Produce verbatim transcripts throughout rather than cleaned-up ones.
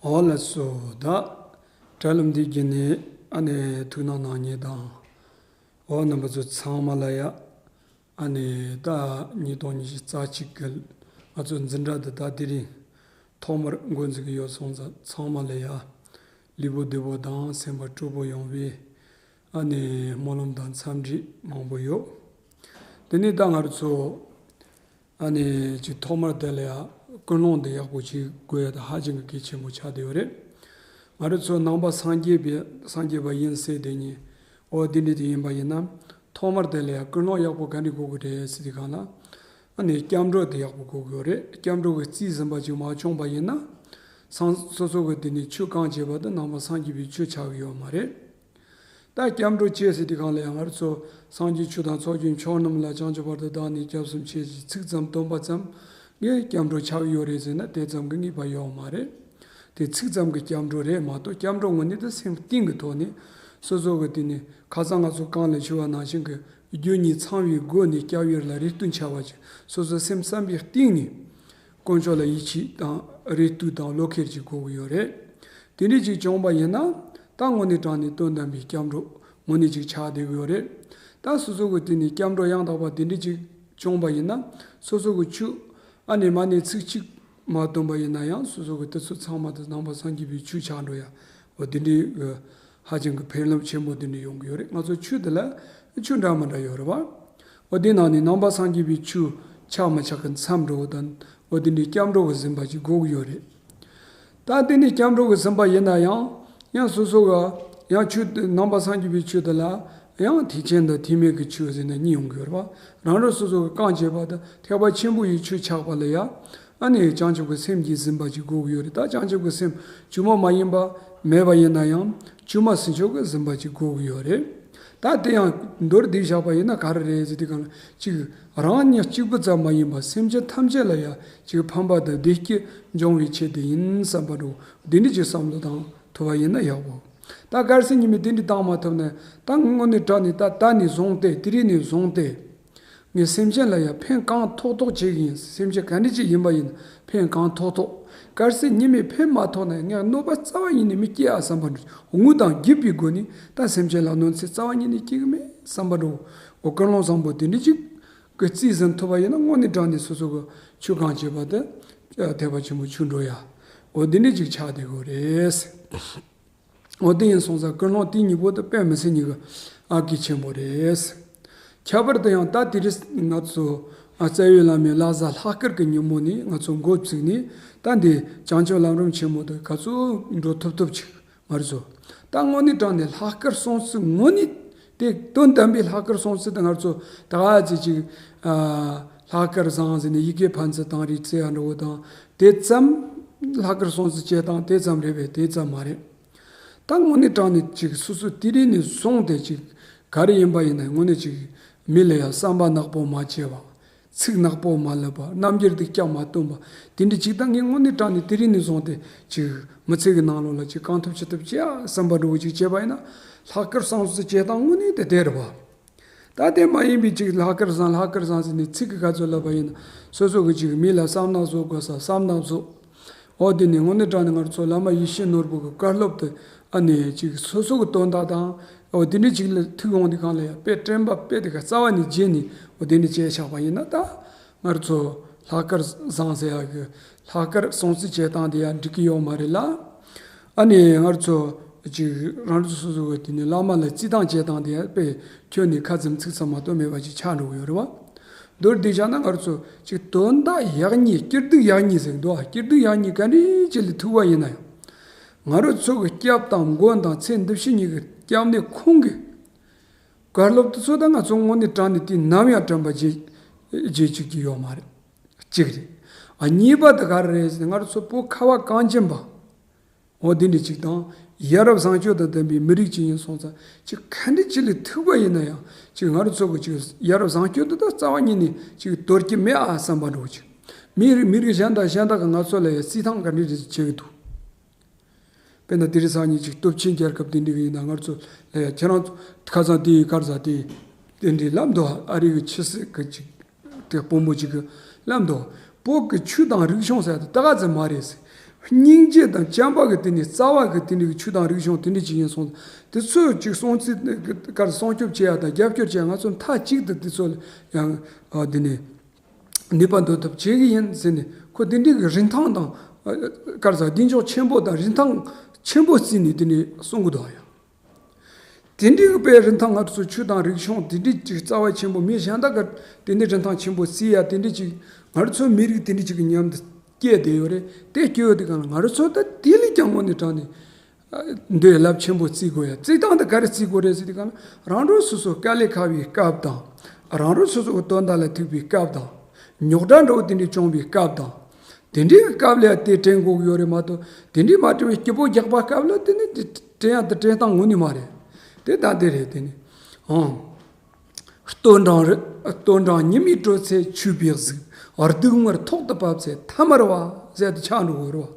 འོ་ལགས་སོ། ད་དྲ་ལམ་འདི་བརྒྱུད་ནས་ཨ་ནི་ཐུགས་སྣང་གནང་མཁན་དང་། འོ་རྣམ་པ་ཚོ་ཚང་མ་ལ་ཡ། ཨ་ནི་ད་ཉིས་སྟོང་ཉི་ཤུ་རྩ་གཅིག་གི་ང་ཚོ་འཛིན་གྲྭ་འདི་ད་དེ་རིང་ཐོག་མར་འགོ་འཛུགས་ཀྱི་ཡོད་སོང་ཙང་། ཚང་མ་ལ་ཡ་ལུས་པོ་བདེ་པོ་དང་སེམས་པ་སྤྲོ་པོ་ཡོང་བའི་ཨ་ནི་སྨོན་ལམ་དང་འཚམས་འདྲི་མང་པོ་ཡོད། དེ་ནས་ད་ང་རང་ཚོ་ཨ་ནི་ཅིག་ཐོག་མར་དེ་ལ་ཡ་ཀུན་སློང་འདི་ཡག་པོ་ཅིག་དགོས་ཡ་ད་ཧ་ཅང་གི་གལ་ཆེན་པོ་ཆགས་བསྡད་ཡོད་རེད། ང་རང་ཚོ་ནང་པ་སངས་རྒྱས་པའི་སངས་རྒྱས་པ་ཡིན་ཟེར་དེ་ཉིད། འོ་དེ་འདྲ་དེ་ཡིན་པ་ཡིན་ན། ཐོག་མར་དེ་ལ་ཡ་ཀུན་སློང་ཡག་པོ་ག་འདྲ་དགོས་ཀྱི་རེད་ཟེར་དུས་སྒང་ལ། ཨ་ནི་སྐྱབས་འགྲོ་དེ་ཡག་པོ་དགོས་ཀྱི་ཡོད་རེད། སྐྱབས་འགྲོ་གི་རྩིས་ཟིན་པ་ཅིག་མ་བྱུང་པ་ཡིན་ན། སང་སོ་སོ་གི་དེ་ནི་ཆོས་གང་བྱས་པ་དེ་ནང་པ་སངས་རྒྱས་པའི་ཆོས་ཆགས་ཀྱི་ཡོད་མ་རེད། ད་སྐྱབས་འགྲོ་བྱས་ཟེར་དུས་སྒང་ལ་ཡང་ང་རང་ཚོ་སངས་རྒྱས་ཆོས་དང་ཚོགས་ཀྱི་མཆོག་རྣམས་ལ། བྱང་ཆུབ་བར་དུ་བདག་ནི་སྐྱབས་སུ་མཆི་ཞེས་ཚིག་ཙམ་འདོན་པ་ཙམ་གྱིས་སྐྱབས་འགྲོ་ཆགས་ཡོད་རེད་ཟེར་ན་དེ་ཙམ་གྱིས་ངེས་པ་ཡོད་མ་རེད། དེ་ཚིག་ཙམ་གྱི་སྐྱབས་འགྲོ་རེད་མ་གཏོགས། སྐྱབས་འགྲོ་དངོས་གནས་དེ་སེམས་གཏིང་གི་ཐོག་ནས་སོ་སོ་གི་དེ་ནི་ཁ་སང་ང་ཚོ་གོང་ལ་ཞུས་པ་ནང་བཞིན་གྱི་རྒྱུ་གཉིས་ཚང་བའི་སྒོ་ནས་སྐྱབས་ཡུལ་ལ་རེ་ལྟོས་འཆའ་བ་ཅིག་སོ་སོ་སེམས་བསམ་པའི་གཏིང་ནས། དཀོན་མཆོག་ལ་ཡིད་ཆེས་དང་རེ་ལྟོས་དང་བློ་ཁེལ་ཅིག་དགོས་ཀྱི་ཡོད་རེད། དེ་འདྲ་ཅིག་བྱུང་བ་ཡིན་ན། ད་དངོས་གནས་དྲང་གནས་དོན་དམ་པའི་སྐྱབས་འགྲོ་དངོས་གནས་ཅིག་ཆགས་བསྡད་ཀྱི་ཡོད་རེད། ད་སོ་སོ་གི་དེ་ནས་སྐྱབས་འགྲོ་ཡང་དག་པ་དེ་འདྲ་ཅིག་བྱུང་བ་ཡིན་ན། སོ་སོ་གི་ཆོས་ཨ་ནི་མ་ཎི་ཚིག་གཅིག་མ་འདོན་པ་ཡིན་ན་ཡང་། སོ་སོ་གི་དེ་ཚོ་ཚང་མ་དེ་ནང་པ་སངས་རྒྱས་པའི་ཆོས་ཆགས་འགྲོ་ཡ། འོ་དེ་འདྲའི་ཧ་ཅང་གི་ཕན་རླབས་ཆེན་པོ་དེ་འདྲ་ཡོང་གི་ཡོད་རེད། ང་ཚོ་ཆོས་དེ་ལ་ཆོས་འདྲ་མི་འདྲ་ཡོད་རེད་བ། འོ་དེ་ནང་ནས་ནང་པ་སངས་རྒྱས་པའི་ཆོས་ཆགས་མི་ཆགས་ཀྱི་མཚམས་འདྲ་བོ་དང་། འོ་དེ་འདྲའི་སྐྱབས་འགྲོ་གི་ཟིན་པ་ཅིག་དགོས་ཀྱི་ཡོད་རེད། ད་དེ་ནས་སྐྱབས་འགྲོ་གི་ཟིན་པ་ཡིན་ན་ཡང་། ཡང་སོ་སོ་ག་ཡང་ཆོས་དེ་ནང་པ་སངས་རྒྱས་པའི་ཆོས་དེ་ལ་ཡང་ཐེག་ཆེན་དང་ཐེག་དམན་གྱི་ཆོས་ཟེར་ནས་གཉིས་ཡོང་གི་ཡོད་རེད་བ། རང་རང་སོ་སོ་གི་རྐང་བྱེད་པ་དང་ཐེག་པ་ཆེན་པོ་ཡི་ཆོས་ཆགས་པ་ལ་ཡང་། ཨ་ནི་བྱང་ཆུབ་ཀྱི་སེམས་ཀྱིས་ཟིན་པ་ཅིག་དགོས་ཀྱི་ཡོད་རེད། ད་བྱང་ཆུབ་ཀྱི་སེམས་བཅོས་མ་མ་ཡིན་པ་མེད་པ་ཡིན་ན་ཡང་། བཅོས་མ་ཟིན་ཆོག་གི་ཟིན་པ་ཅིག་དགོས་ཀྱི་ཡོད་རེད། ད་དེ་ཡང་མདོར་བསྡུས་བཞག་པ་ཡིན་ན་ག་རེ་རེད་ཟེར་དུས་སྒང་ལ། གཅིག་རང་ཉིད་གཅིག་པུ་ཙམ་མ་ཡིན་པར་སེམས་ཅན་ཐམས་ཅད་ལ་ཡང་གཅིག་ཕན་པ་དང་བདེ་སྐྱིད་འབྱུང་བའི་ཆེད་དུ་ཡིན་བསམ་པ་འདྲ་བོ་འདི་འདྲ་ཅིག་བསམ་བློ་བཏང་ཐུབ་པ་ཡིན་ན་ཡག་པོ། ད་གལ་སྲིད་ཉིད་མི་དེ་འདྲ་བཏང་མ་ཐུབ་ན། ད་དངོས་གནས་དྲང་གནས་ད་ད་ནས་བཟུང་སྟེ། དེ་རིང་ནས་བཟུང་སྟེ། ངས་སེམས་ཅན་ལ་ཡང་ཕན་གང་ཐོགས་ཐོགས་བྱེད་ཀྱི་ཡིན། སེམས་ཅན་ག་འདྲ་ཅིག་ཡིན་པ་ཡིན་ཕན་གང་ཐོགས་ཐོགས། གལ་སྲིད་ཉིད་མི་ཕན་མ་ཐོགས་ན་ངས་གནོད་པ་རྩ་བ་ཉིད་ནས་མི་སྐྱེལ་ཨ་བསམ་པ་འདྲ། ངུ་དང་སྐྱིད་པའི་སྒོ་ནས་ད་སེམས་ཅན་ལ་གནོད་འཚེ་རྩ་བ་ཉིད་ནས་སྐྱེལ་གི་མེད་བསམ་པ་འདྲ་བོ། ཀུན་སློང་བཟང་པོ་དེ་འདྲ་ཅིག་གི་རྩིས་ཟིན་ཐུབ་པ་ཡིན་ན། དངོས་གནས་དྲང་གནས་སོ་སོ་གི་ཆོས་གང་བྱེད་པ་དེ་ཐེག་པ་ཆེན་པོ་ཆོས་འགྲོ་ཡ། འོ་འདི་འདྲ་ཅིག་ཆགས་བསྡད་ཀྱི་ཡོད་རེད། འོ་དེ་ཡིན་སོང་ཙང་ཀུན་སློང་དེ་གཉིས་པོ་དེ་དཔེ་མི་སྲིད་ཉིད་ཀྱི་ཨ་གལ་ཆེན་པོ་རེད། ཁྱད་པར་དུ་ཡང་ད་དེ་རིང་ང་ཚོ་ཨ་རྩ་བའི་བླ་མའི་བླ་གཟའ་ལྷག་དཀར་གྱི་ཉིན་མོ་ནས་ང་ཚོ་འགོ་བཙུགས་ནས། ད་འདི་བྱང་ཆུབ་ལམ་རིམ་ཆེན་མོ་དེ་ག་ཚོད་འགྲོ་ཐུབ་ཐུབ་ཅིག་ང་ཚོ་ད་དངོས་གནས་དྲང་གནས་ལྷག་དཀར་སྲུང་བརྩི་དངོས་གནས་དེ་དོན་དམ་པའི་ལྷག་དཀར་སྲུང་བརྩི་དེ་ང་ཚོ་ད་ག་ཚོད་ཅིག་ཨ་ལྷག་དཀར་བཟང་ཟེར་ནས་ཡི་གེ་ཕན་ཚུན་བཏང་རེས་རྩེ་ཡ་འགྲོ་བོ་དང་དེ་ཙམ། ལྷག་དཀར་སྲུང་བརྩི་བྱེད་སྟངས་དེ་ཙམ་རེད་པས། དེ་ཙམ་མ་རེད། ད་དངོས་གནས་དྲང་གནས་ཅིག་སོ་སོ་དེ་རིང་ནས་བཟུང་སྟེ་ཅིག་ག་རེ་ཡིན་པ་ཡིན་ན་དངོས་གནས་ཅིག་མི་ལ་ཡང་བསམ་པ་ནག་པོ་མ་བྱས་པ། ཚིག་ནག་པོ་མ་ལབ་པ། རྣམ་འགྱུར་སྡུག་ཅག་མ་སྟོན་པ། དེ་འདྲ་ཅིག་ད་ངས་དངོས་གནས་དྲང་གནས་དེ་རིང་ནས་བཟུང་སྟེ་ཅིག་མི་ཚེ་གི་ནང་ལོགས་ལ་ཅིག་གང་ཐུབ་ཅི་ཐུབ་བྱེད་ཨ་བསམ་པ་འདྲ་བོ་ཅིག་བྱས་པ་ཡིན་ན། ལྷག་དཀར་སྲུང་བརྩི་བྱེད་སྟངས་དངོས་གནས་དེ་དེ་རེད་པ། ད་དེ་མ་ཡིན་པའི་ཅིག་ལྷག་དཀར་བཟང་ལྷག་དཀར་བཟང་ཟེར་ནས་ཚིག་གི་ག་ཚོད་ལབ་པ་ཡིན་ན། སོ་སོ་གི་ཅིག་མི་ལ་བསམ་ནག་བཟོ་དགོས་ས་བསམ་ནག་བཟོ། འོ་དེ་ནི་དངོས་གནས་དྲང་གནས་ང་ཚོ་བླ་མ་ཡིད་བཞིན་ནོར་བུ་གི་བཀའ་སློབ་དེ་ཨ་ནི་ཅིག་སོ་སོ་གི་དོན་དག་དང་། འོ་དེ་འདྲ་ཅིག་ལ་ཐུག་ཡོང་དུས་སྒང་ལ་ཡང་དཔེ་དྲན་པ་དཔེ་དེ་ག་རྩ་བ་ནས་བརྗེད་ནས། འོ་དེ་འདྲ་བྱས་ཆགས་པ་ཡིན་ན། ད་ང་ཚོ་ལྷག་དཀར་བཟང་ཟེར་ཡག་གི་ལྷག་དཀར་སྲུང་བརྩི་བྱེད་སྟངས་དེ་ཡང་འགྲིག་གི་ཡོད་མ་རེད་ལ། ཨ་ནི་ང་ཚོ་ཅིག་རང་རང་སོ་སོ་གི་དེ་ནི་བླ་མ་ལ་རྩིས་སྟངས་བྱེད་སྟངས་དེ་ཡང་དཔེ་ཁྱོན་ནས་ཁ་ཙམ་ཚིག་ཙམ་མ་གཏོགས་མེད་པ་ཅིག་ཆགས་འགྲོ་གི་ཡོད་རེད་བ། མདོར་བསྡུས་བྱས་ན་ང་ཚོ་ཅིག་དོན་དག་ཡག་ཉེས་སྐྱིད་སྡུག་ཡག་ཉེས་ཟེར་གི་འདུག་ཨ། སྐྱིད་སྡུག་ཡག་ཉེས་ག་འདྲ་ཅིག་ལ་ཐུག་པ་ཡིན་ན་ཡང་། ང་རང་ཚོ་གི་སྐྱབས་དང་མགོན་དང་ཚེ་འདི་ཕྱི་གཉིས་ཀྱི་སྐྱབས་གནས་ཁོང་གི་བཀའ་སློབ་དེ་ཚོ་ད་ང་ཚོ་དངོས་གནས་དྲང་གནས་དེ་ནམ་ཡང་དྲན་པ་བརྗེད་བརྗེད་བཅུག་གི་ཡོད་མ་རེད། གཅིག་རེད། ཨ་གཉིས་པ་དེ་ག་རེ་རེད་ཟེར་ན། ང་རང་ཚོ་བོད་ཁ་བ་གངས་ཅན་པ། འོ་དེ་འདྲ་ཅིག་དང་། ཡ་རབས་བཟང་སྤྱོད་དང་ལྡན་པའི་མི་རིགས་ཅིག་ཡིན་སོང་ཙང་། ཅིག་ག་འདྲ་ཅིག་ལ་ཐུག་པ་ཡིན་ན་ཡང་། ཅིག་ང་རང་ཚོ་གི་ཅིག་ཡ་རབས་བཟང་སྤྱོད་དེ་ད་རྩ་བ་ཉིད་ནས་ཅིག་དོར་གྱི་མེད་ཨ་བསམ་པ་འདྲ་བོ་ཅིག་མི་རིགས་མི་རིགས་གཞན་དང་གཞན་དག་གིས་ང་ཚོ་ལ་ཡང་རྩིས་ཐང་ག་འདྲ་རེ་བྱེད་ཀྱི་འདུག་དཔེར་ན་དེ་རིང་སང་ཉིན་ཅིག་སྟོབས་ཆེན་རྒྱལ་ཁབ་དེ་འདྲ་གི་ཡིན་ན། ང་ཚོ་ལ་ཡང་ཁྱེད་རང་ཚོ་ཁ་སང་དེའི་གར་ཟ་དེ་དེ་འདྲའི་ལབ་འདུག་ཨ་རི་གི་ཕྱི་སྲིད་གི་ཅིག་དེ་དཔོན་པོ་ཅིག་གིས་ལབ་འདུག་བོད་ཀྱི་ཆོས་དང་རིག་གཞུང་ཟེར་ཡ་དེ་ད་ག་ཚོད་མ་རེད་ཟེར། སྙིང་རྗེ་དང་བྱམས་པ་གི་དེ་ནི་རྩ་བ་གི་དེ་འདྲའི་གི་ཆོས་དང་རིག་གཞུང་དེ་འདྲ་ཅིག་ཡིན་སོང་། དེ་ཚོས་ཅིག་སྲུང་བརྩི་གར་སྲུང་སྐྱོབ་བྱེད་ཡ་དང་རྒྱབ་སྐྱོར་བྱེད་ཡ་ང་ཚོ་མཐའ་གཅིག་ཏུ་དེ་ཚོ་ལ་ཡང་ཨ་དེ་ནི་ནུས་པ་འདོན་ཐབས་བྱེད་གི་ཡིན་ཟེར་ནས། ཁོ་དེ་འདྲའི་གི་རིན་ཐང་དང་ཨ་གར་ཟ་གདེང་འཇོག་ཆེན་པོ་དང་རིན་ཐང་ཆེན་པོ་བརྩིས་ནས་དེ་ནི་གསུང་གི་འདུག་ཡ། དེ་འདྲའི་གི་དཔེ་རིན་ཐང་ང་ཚོ་ཆོས་དང་རིག་གཞུང་དེ་འདྲའི་ཅིག་རྩ་བ་ཆེན་པོ། མི་གཞན་དག་གི་དེ་འདྲའི་རིན་ཐང་ཆེན་པོ་བརྩི་ཡ་དེ་འདྲའི་ཅིག་ང་ཚོ་མི་རིགས་དེ་འདྲའི་ཅིག་གི་མཉམ་དུ་སྐྱེས་བསྡད་ཡོད་རེད། དེ་སྐྱེས་ཡོད་དེ་གང་ལ་ང་ཚོ་ད་དེ་ལས་ཀྱང་དངོས་གནས་དྲང་ནས་འདོད་རླབས་ཆེན་པོ་བརྩི་དགོས་ཡ། བརྩི་སྟངས་དེ་ག་རེ་བརྩི་དགོས་རེད་ཟེར་དེ་གང་ལ། རང་རང་སོ་སོ་དཀའ་ལས་ཁག་པའི་སྐབས་དང་། རང་རང་སོ་སོ་གི་དོན་དག་ལ་ཐུག་པའི་སྐབས་དང་། རྙོག་དྲ་འདྲ་བོ་དེ་འདྲའི་བྱུང་བའི་སྐབས་དང་། དེ་འདྲའི་སྐབས་ལ་དེ་དྲན་དགོས་ཀྱི་ཡོད་རེད་མ་གཏོགས། དེ་འདྲའི་མ་དྲན་པའི་སྐྱིད་པོ་རྒྱག་པ་སྐབས་ལ་དེ་ནི་དེ་དྲན་ཡ་དེ་དྲན་སྟངས་དངོས་གནས་མ་རེད། དེ་ད་དེ་རེད། དེ་ནི་ཨང་། སྟོན་གྲངས་རི་སྟོན་གྲངས་ཉི་མའི་དྲོད་ཚད་ཆུད་པའི་གཟུགས། སྡུག་བསྔལ་ཐོག་ཏུ་བབས་ཚེ་ཐ་མར་བ། ཟེར་དེ་ཆགས་འགྲོ་གི་རེད་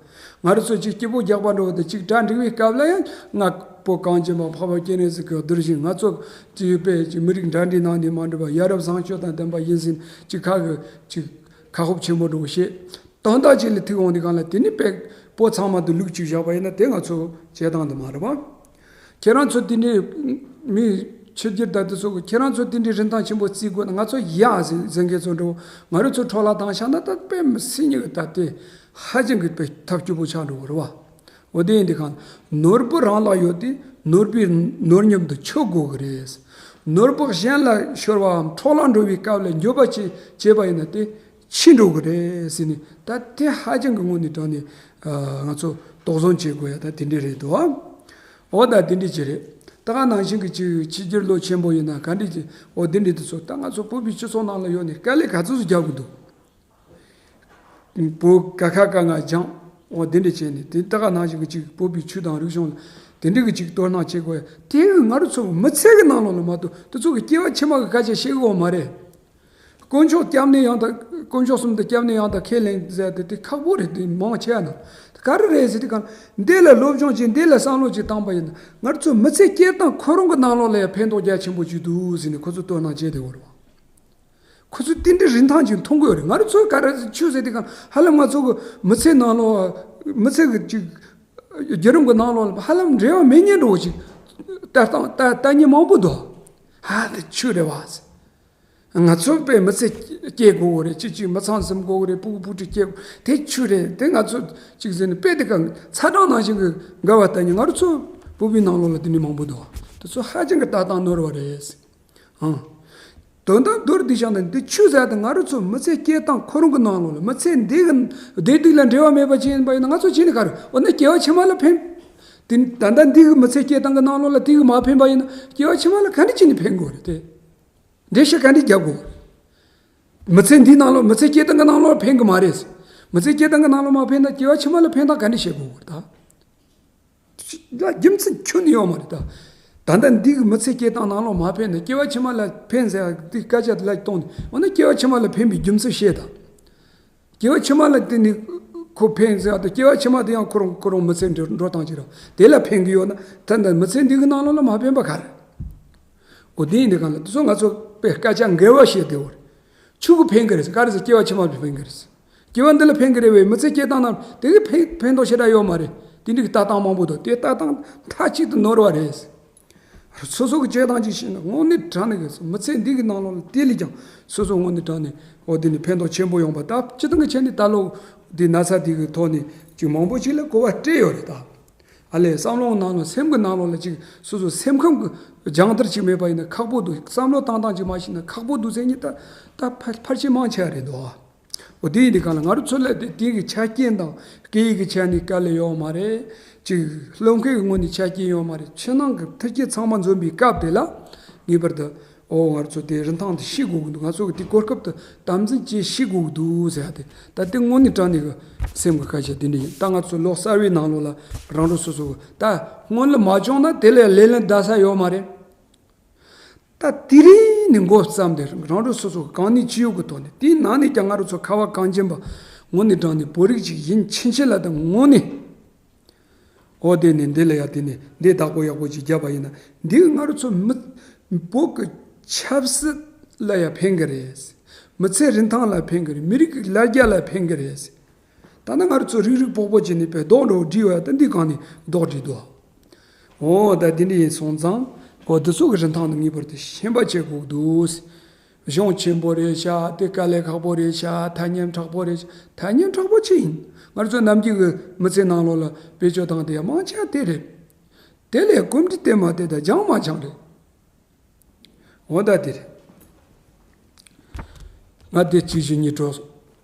བ། ང་རང་ཚོ་ཅིག་སྐྱིད་པོ་རྒྱག་པ་འདྲ་བོ་དང་ཅིག་གྲ་འགྲིག་པའི་སྐབས་ལ་ཡང་ང་བོད་གངས་ཅན་པ་འཕགས་པ་སྤྱན་རས་གཟིགས་ཀྱི་གདུལ་ཞིང་། ང་ཚོ་ཅིག་དཔེ་ཅིག་མི་རིགས་འདྲ་འདྲའི་ནང་ནས་མ་འདྲ་བ། ཡ་རབས་བཟང་སྤྱོད་དང་ལྡན་པ་ཡིན་ཟིན་ཅིག་ཁ་གི་ཅིག་ཁ་ཧོབ་ཆེན་པོ་འདྲ་བོ་བཤད། དོན་དག་ཅིག་ལ་ཐུག་འོང་དུས་སྒང་ལ་དེ་ནི་དཔེ་བོད་ཚང་མ་དུ་ལུག་ཅིག་བཞག་པ་ཡིན་ན་དེ་ང་ཚོ་བྱེད་སྟངས་དུ་མ་རེད་བ། ཁྱེད་རང་ཚོ་དེ་འདྲའི་མི་ཕྱི་རྒྱལ་དང་དེ་ཚོ་གི་ཁྱེད་རང་ཚོ་དེ་འདྲའི་རིན་ཐང་ཆེན་པོ་བརྩི་དགོས་ན། ང་ཚོ་ཡ་ཟེར་ཟེར་མཁན་ཚོ་འགྲོ། ང་རང་ཚོ་འཕྲོ་བརླག་བཏང་བཞག་ན་ད་དཔེ་མི་སྲིད་ཉེ་གི་ད་དེ་ཧ་ཅང་གི་དཔེ་ཐབས་སྐྱོ་པོ་ཆགས་འགྲོ་གི་རེད་བ། འོ་དེ་ཡིན་དུས་སྒང་ནོར་བུ་རང་ལ་ཡོད་དེ་ནོར་བུའི་ནོར་ཉམས་དུ་ཆུད་དགོས་གི་རེད། ནོར་བུ་གཞན་ལ་ཤོར་བའམ་འཕྲོ་བརླག་འགྲོ་བའི་སྐབས་ལ་འགྱོད་པ་བྱེད་བྱེད་པ་ཡིན་ན་དེ་འཆི་འགྲོ་གི་རེད་ཟེར་ནས། ད་དེ་ཧ་ཅང་གི་དངོས་གནས་དྲང་ནས་ཨ་ང་ཚོ་དོགས་ཟོན་བྱེད་དགོས་ཡ་ད་དེ་འདྲས་རེད་འདུག་ཨ། འོ་ད་དེ་འདྲས་ཅིག་རེད། ད་ག་ནང་བཞིན་གྱི་ཅིག་ཕྱི་རྒྱལ་ལོ་ཆེན་པོ་ཡིན་ན་ག་འདྲས་ཅིག་འོ་དེ་འདྲས་དེ་ཚོ་ད་ང་ཚོ་བོད་པའི་སྤྱི་ཚོགས་ནང་ལ་ཡོད་ནས་དཀའ་ལས་ག་ཚོད་ཚོད་རྒྱག་གི་འདུག་བོད་ཀ་ཁ་ག་ང་སྦྱངས། འོ་དེ་འདྲས་བྱས་ནས་དེ་ད་ག་ནང་བཞིན་གྱི་ཅིག་བོད་པའི་ཆོས་དང་རིག་གཞུང་ལ་དེ་འདྲས་ཀྱི་ཅིག་དོ་སྣང་བྱེད་དགོས་ཡ། དེ་ང་རང་ཚོ་མི་ཚེ་གི་ནང་ལོགས་ལ་མ་གཏོགས་དེ་ཚོ་གི་སྐྱེ་བ་ཕྱི་མ་གི་སྐད་ཆ་བཤད་གི་ཡོད་མ་རེད། དཀོན་མཆོག་སྐྱབས་གནས་ཡང་དག་དཀོན་མཆོག་གསུམ་དུ་སྐྱབས་གནས་ཡང་དག་ཁས་ལེན་ཟེར་དེ་དེ་ཁག་པོ་རེད། དེ་མང་ཆེ་བ་ན་ག་རེ་རེད་ཟེར་དུས་སྒང་འདི་ལ་སློབ་སྦྱོང་བྱེད། འདི་ལ་བསམ་བློ་ཅིག་བཏང་པ་ཡིན་ན་ང་ཚོ་མི་ཚེ་སྐྱེལ་སྟངས་ཁོ་རང་གི་ནང་ལོགས་ལ་ཡང་ཕན་ཐོགས་རྒྱ་ཆེན་པོ་ཅིག་འདུག་ཟེར་ནས་ཁོ་ཚོ་དོ་སྣང་བྱེད་བསྡད་ཡོད་རེད་བ། ཁོ་ཚོ་དེ་འདྲའི་རིན་ཐང་ཅིག་མཐོང་གི་ཡོད་རེད། ང་རང་ཚོ་ག་རེ་ཆོས་ཟེར་དུས་སྒང་ཧ་ལམ་ང་ཚོ་གི་མི་ཚེ་ནང་ལོགས་མི་ཚེ་གི་ཅིག་བརྒྱུད་རིམ་གི་ནང་ལོགས་ལ་ཧ་ལམ་འབྲེལ་བ་མེད་མཁན་འདྲ་བོ་ཅིག་ལྟ་སྟངས་ལྟ་ལྟ་མཁན་མང་པོ་འདུག་ཧ་དེ་ཆོས་རེད་བ། ང་ཚོ་དཔེ་མི་ཚེ་སྐྱེལ་དགོས་གི་རེད། ཅིག་ཅིག་མི་ཚང་ཟིན་དགོས་གི་རེད། སྤུ་གུ་སྤུ་གྲི་སྐྱེལ་དགོས། དེ་ཆོས་རེད། དེ་ང་ཚོ་ཅིག་ཟེར་ནས་དཔེ་དེ་ག་ཚ་གྲང་ནང་བཞིན་གྱི་འགལ་བ་ལྟ་ཉིན་ང་རང་ཚོ་བོད་པའི་ནང་ལོགས་ལ་དེ་འདྲ་མང་པོ་འདུག་དེ་ཚོ་ཧ་ཅང་གི་ལྟ་སྟངས་ནོར་བ་རེད། ཨང་། དོན་དག་མདོར་བསྡུས་བཞག་ན་འདི་ཆོས་ཟེར་དེ་ང་རང་ཚོ་མི་ཚེ་སྐྱེལ་སྟངས་ཁོ་རང་གི་ནང་ལོགས་ལ་མི་ཚེ་འདི་གི་བདེ་སྡུག་ལ་འབྲེལ་བ་མེད་པ་ཅིག་ཡིན་པ་ཡིན་ན་ང་ཚོ་ཅི་ནས་ག་རེ་འོ་ན་སྐྱེ་བ་ཕྱི་མ་ལ་ཕན། དེ་ད་ལྟ་འདི་གི་མི་ཚེ་སྐྱེལ་སྟངས་ཀྱི་ནང་ལོགས་ལ་དེ་གི་མ་ཕན་པ་ཡིན་ན་སྐྱེ་བ་ཕྱི་མ་ལ་ག་འདྲ་ཅི་ནས་ཕན་དགོས་རེད་དེ། འགྲེལ་བཤད་ག་འདྲ་རྒྱབ་དགོས། མི་ཚེ་འདིའི་ནང་ལོགས་མི་ཚེ་སྐྱེལ་སྟངས་ཀྱི་ནང་ལོགས་ཕན་གི་མ་རེད། མི་ཚེ་སྐྱེལ་སྟངས་ཀྱི་ནང་ལོགས་མ་ཕན་ན་སྐྱེ་བ་ཕྱི་མ་ལ་ཕན་སྟངས་ག་འདྲ་བཤད་དགོས་གོ་ད། ལ་རྒྱུ་མཚན་ཁྱོན་ནས་ཡོད་མ་རེད་ད། ད་ལྟ་འདི་གི་མི་ཚེ་སྐྱེལ་སྟངས་ནང་ལོགས་མ་ཕན་ན་སྐྱེ་བ་ཕྱི་མ་ལ་ཕན་ཟེར་ཡ་འདི་སྐད་ཆ་ལ་གཏོང་ནས་འོ་ན་སྐྱེ་བ་ཕྱི་མ་ལ་ཕན་པའི་རྒྱུ་མཚན་བཤད་ད། སྐྱེ་བ་ཕྱི་མ་ལ་དེ་ནི་ཁོ་ཕན་ཟེར་ཡ་ད་སྐྱེ་བ་ཕྱི་མ་དེ་ཡང་ཁོ་རང་ཁོ་རང་མི་ཚེ་འགྲོ་འགྲོ་སྟངས་ཅིག་རེད། དེ་ལ་ཕན་གི་ཡོད་ན་ད་ལྟ་མི་ཚེ་འདི་གི་ནང་ལོགས་ལ་མ་ཕན་པ་ག་རེ། འོ་དེ་ཡིན་དུས་གང་ལ་དེ་ཚོ་ང་ཚོ་དཔེ་སྐད་ཆ་འགལ་བ་བཤད་བསྡད་ཡོད་རེད། ཆོས་གི་ཕན་གི་རེད། ག་རེ་ཟེར་སྐྱེ་བ་ཕྱི་མ་ལ་ཕན་གི་རེད། སྐྱེ་བ་འདི་ལ་ཕན་གི་རེད་བས་མི་ཚེ་སྐྱེལ་སྟངས་ནང་དེ་གི་ཕན་ཕན་ཐོགས་ཞེ་དྲག་ཡོད་མ་རེད། དེ་འདྲའི་གི་ལྟ་སྟངས་མང་པོ་འདུག་དེ་ལྟ་སྟངས་མཐའ་གཅིག་ཏུ་ནོར་བ་རེད། སོ་སོ་གི་བྱེད་སྟངས་ཅིག་ཤེས་ན་དངོས་གནས་དྲང་གནས་གི་མི་ཚེ་འདི་གི་ནང་ལོགས་ལ་དེ་ལས་ཀྱང་སོ་སོ་དངོས་གནས་དྲང་གནས་འོ་དེ་ནི་ཕན་ཐོགས་ཆེན་པོ་ཡོང་པ། ད་སྤྱི་བཏང་གི་ཆ་ནས་ད་ལོ་འདི་ན་ཚ་འདི་གི་ཐོག་ནས་ཅིག་མང་པོ་ཅིག་ལ་གོ་བ་སྤྲད་ཡོད་རེད་ད། ཨ་ལས་བསམ་བློ་ནང་ལ་སེམས་ཀྱི་ནང་ལོགས་ལ་ཅིག་སོ་སོ་སེམས་ཁམས་ཀྱི་སྦྱང་བརྡར་ཅིག་མེད་པ་ཡིན་ན་ཁག་པོ་འདུག་བསམ་བློ་བཏང་སྟངས་ཅིག་མ་ཤེས་ན་ཁག་པོ་འདུག་ཟེར་མཁན་ད་ད་ཕལ་ཕལ་ཆེར་མང་ཆེ་བ་རེད་འདུག་འོ་དེ་ཡིན་དུས་གང་ལ་ང་རང་ཚོ་ལ་དེ་དེང་གི་ཆ་རྐྱེན་དང་སྐད་ཡིག་གི་ཆ་ནས་དཀའ་ལས་ཡོད་མ་རེད། ཅིག་སློབ་མཁན་གྱི་ངོས་ནས་ཆ་རྐྱེན་ཡོད་མ་རེད། ཕྱི་ནང་གི་མཐུན་རྐྱེན་ཚང་མ་འཛོམས་པའི་སྐབས་དེ་ལ་ངེས་པར་དུ། ཨོ་ང་ཚོ་དེ་རིན་ཐང་དེ་ཤེས་དགོས་ཀྱི་འདུག་ང་ཚོ་གི་དེ་གོ་སྐབས་དེ་དམ་འཛིན་བྱེད་ཤེས་དགོས་ཀྱི་འདུག་ཟེར་ཡ་དེ་ད་དེ་དངོས་གནས་དྲང་གནས་ཀྱི་སེམས་ཀྱི་སྐད་ཆ་དེ་འདྲ་ཡིན། ད་ང་ཚོ་ལོ་གསར་བའི་ནང་ལོགས་ལ་རང་རང་སོ་སོ་གི་ད་སྔོན་ལ་མ་བྱུང་ན་དེ་ལས་ལས་ལན་འདའ་ས་ཡོད་མ་རེད། ད་དེ་རིང་ནས་འགོ་བརྩམས་ཏེ་རང་རང་སོ་སོ་གི་གང་ནུས་ཅི་ཡོད་ཀྱི་ཐོག་ནས་དེའི་ནང་ནས་ཀྱང་ང་རང་ཚོ་ཁ་བ་གངས་ཅན་པ་དངོས་གནས་དྲང་གནས་བོད་རིགས་ཅིག་ཡིན་ཕྱིན་ཆད་ལ་ད་དངོས་གནས། འོ་དེ་ནི་འདི་ལ་ཡ་དེ་ནི་འདི་བདག་པོ་ཡག་པོ་ཅིག་བརྒྱབ་པ་ཡིན་ན་འདི་ང་རང་ཚོ་མི་བོད་ཀྱི་ཆབ་སྲིད་ལ་ཡ་ཕན་གི་རེད། མི་ཚེ་རིན་ཐང་ལ་ཕན་གི་རེད། མི་རིགས་ཀྱི་ལ་རྒྱ་ལ་ཕན་གི་རེད། ད་ ད་ནི་ང་རང་ཚོ་རིག་རིག་པོག་པོ་བྱས་ནས་པའི་རྡོག་འགྲོ་བསྒྲིལ་བ་ད་འདི་གང་ནས་རྡོག་བསྒྲིལ་འདུག་འོ་ད་འདི་འདྲ་ཡིན་སོང་ཙང་། འོ་འདི་ཚོ་གི་རིན་ཐང་ནི་ངེས་པར་དུ་ཤན་པ་བྱེད་དགོས་འདུག་གཞུང་ཆེན་པོ་རེད་ཤག་དེ་དཀའ་ལས་ཁག་པོ་རེད་ཤག་ཐ་སྙད་མཁྲེགས་པོ་རེད་ཤག་ཐ་སྙད་མཁྲེགས་པོ་ཅི་ཡིན། ང་རང་ཚོ་ནམ་རྒྱུན་གི་མི་ཚེ་ནང་ལོགས་ལ་བེད་སྤྱོད་བཏང་དེ་ཡ་མང་ཆེ་བ་དེ་རེད། དེ་ལས་གོམས་འདྲིས་བསྟེན་མ་བསྟེན་དང་སྦྱང་མ་སྦྱང་རེད། འོ་ད་དེ་རེད། ང་དེ་གཅིག་གཞི་གཉིས་འགྲོ་སོང་།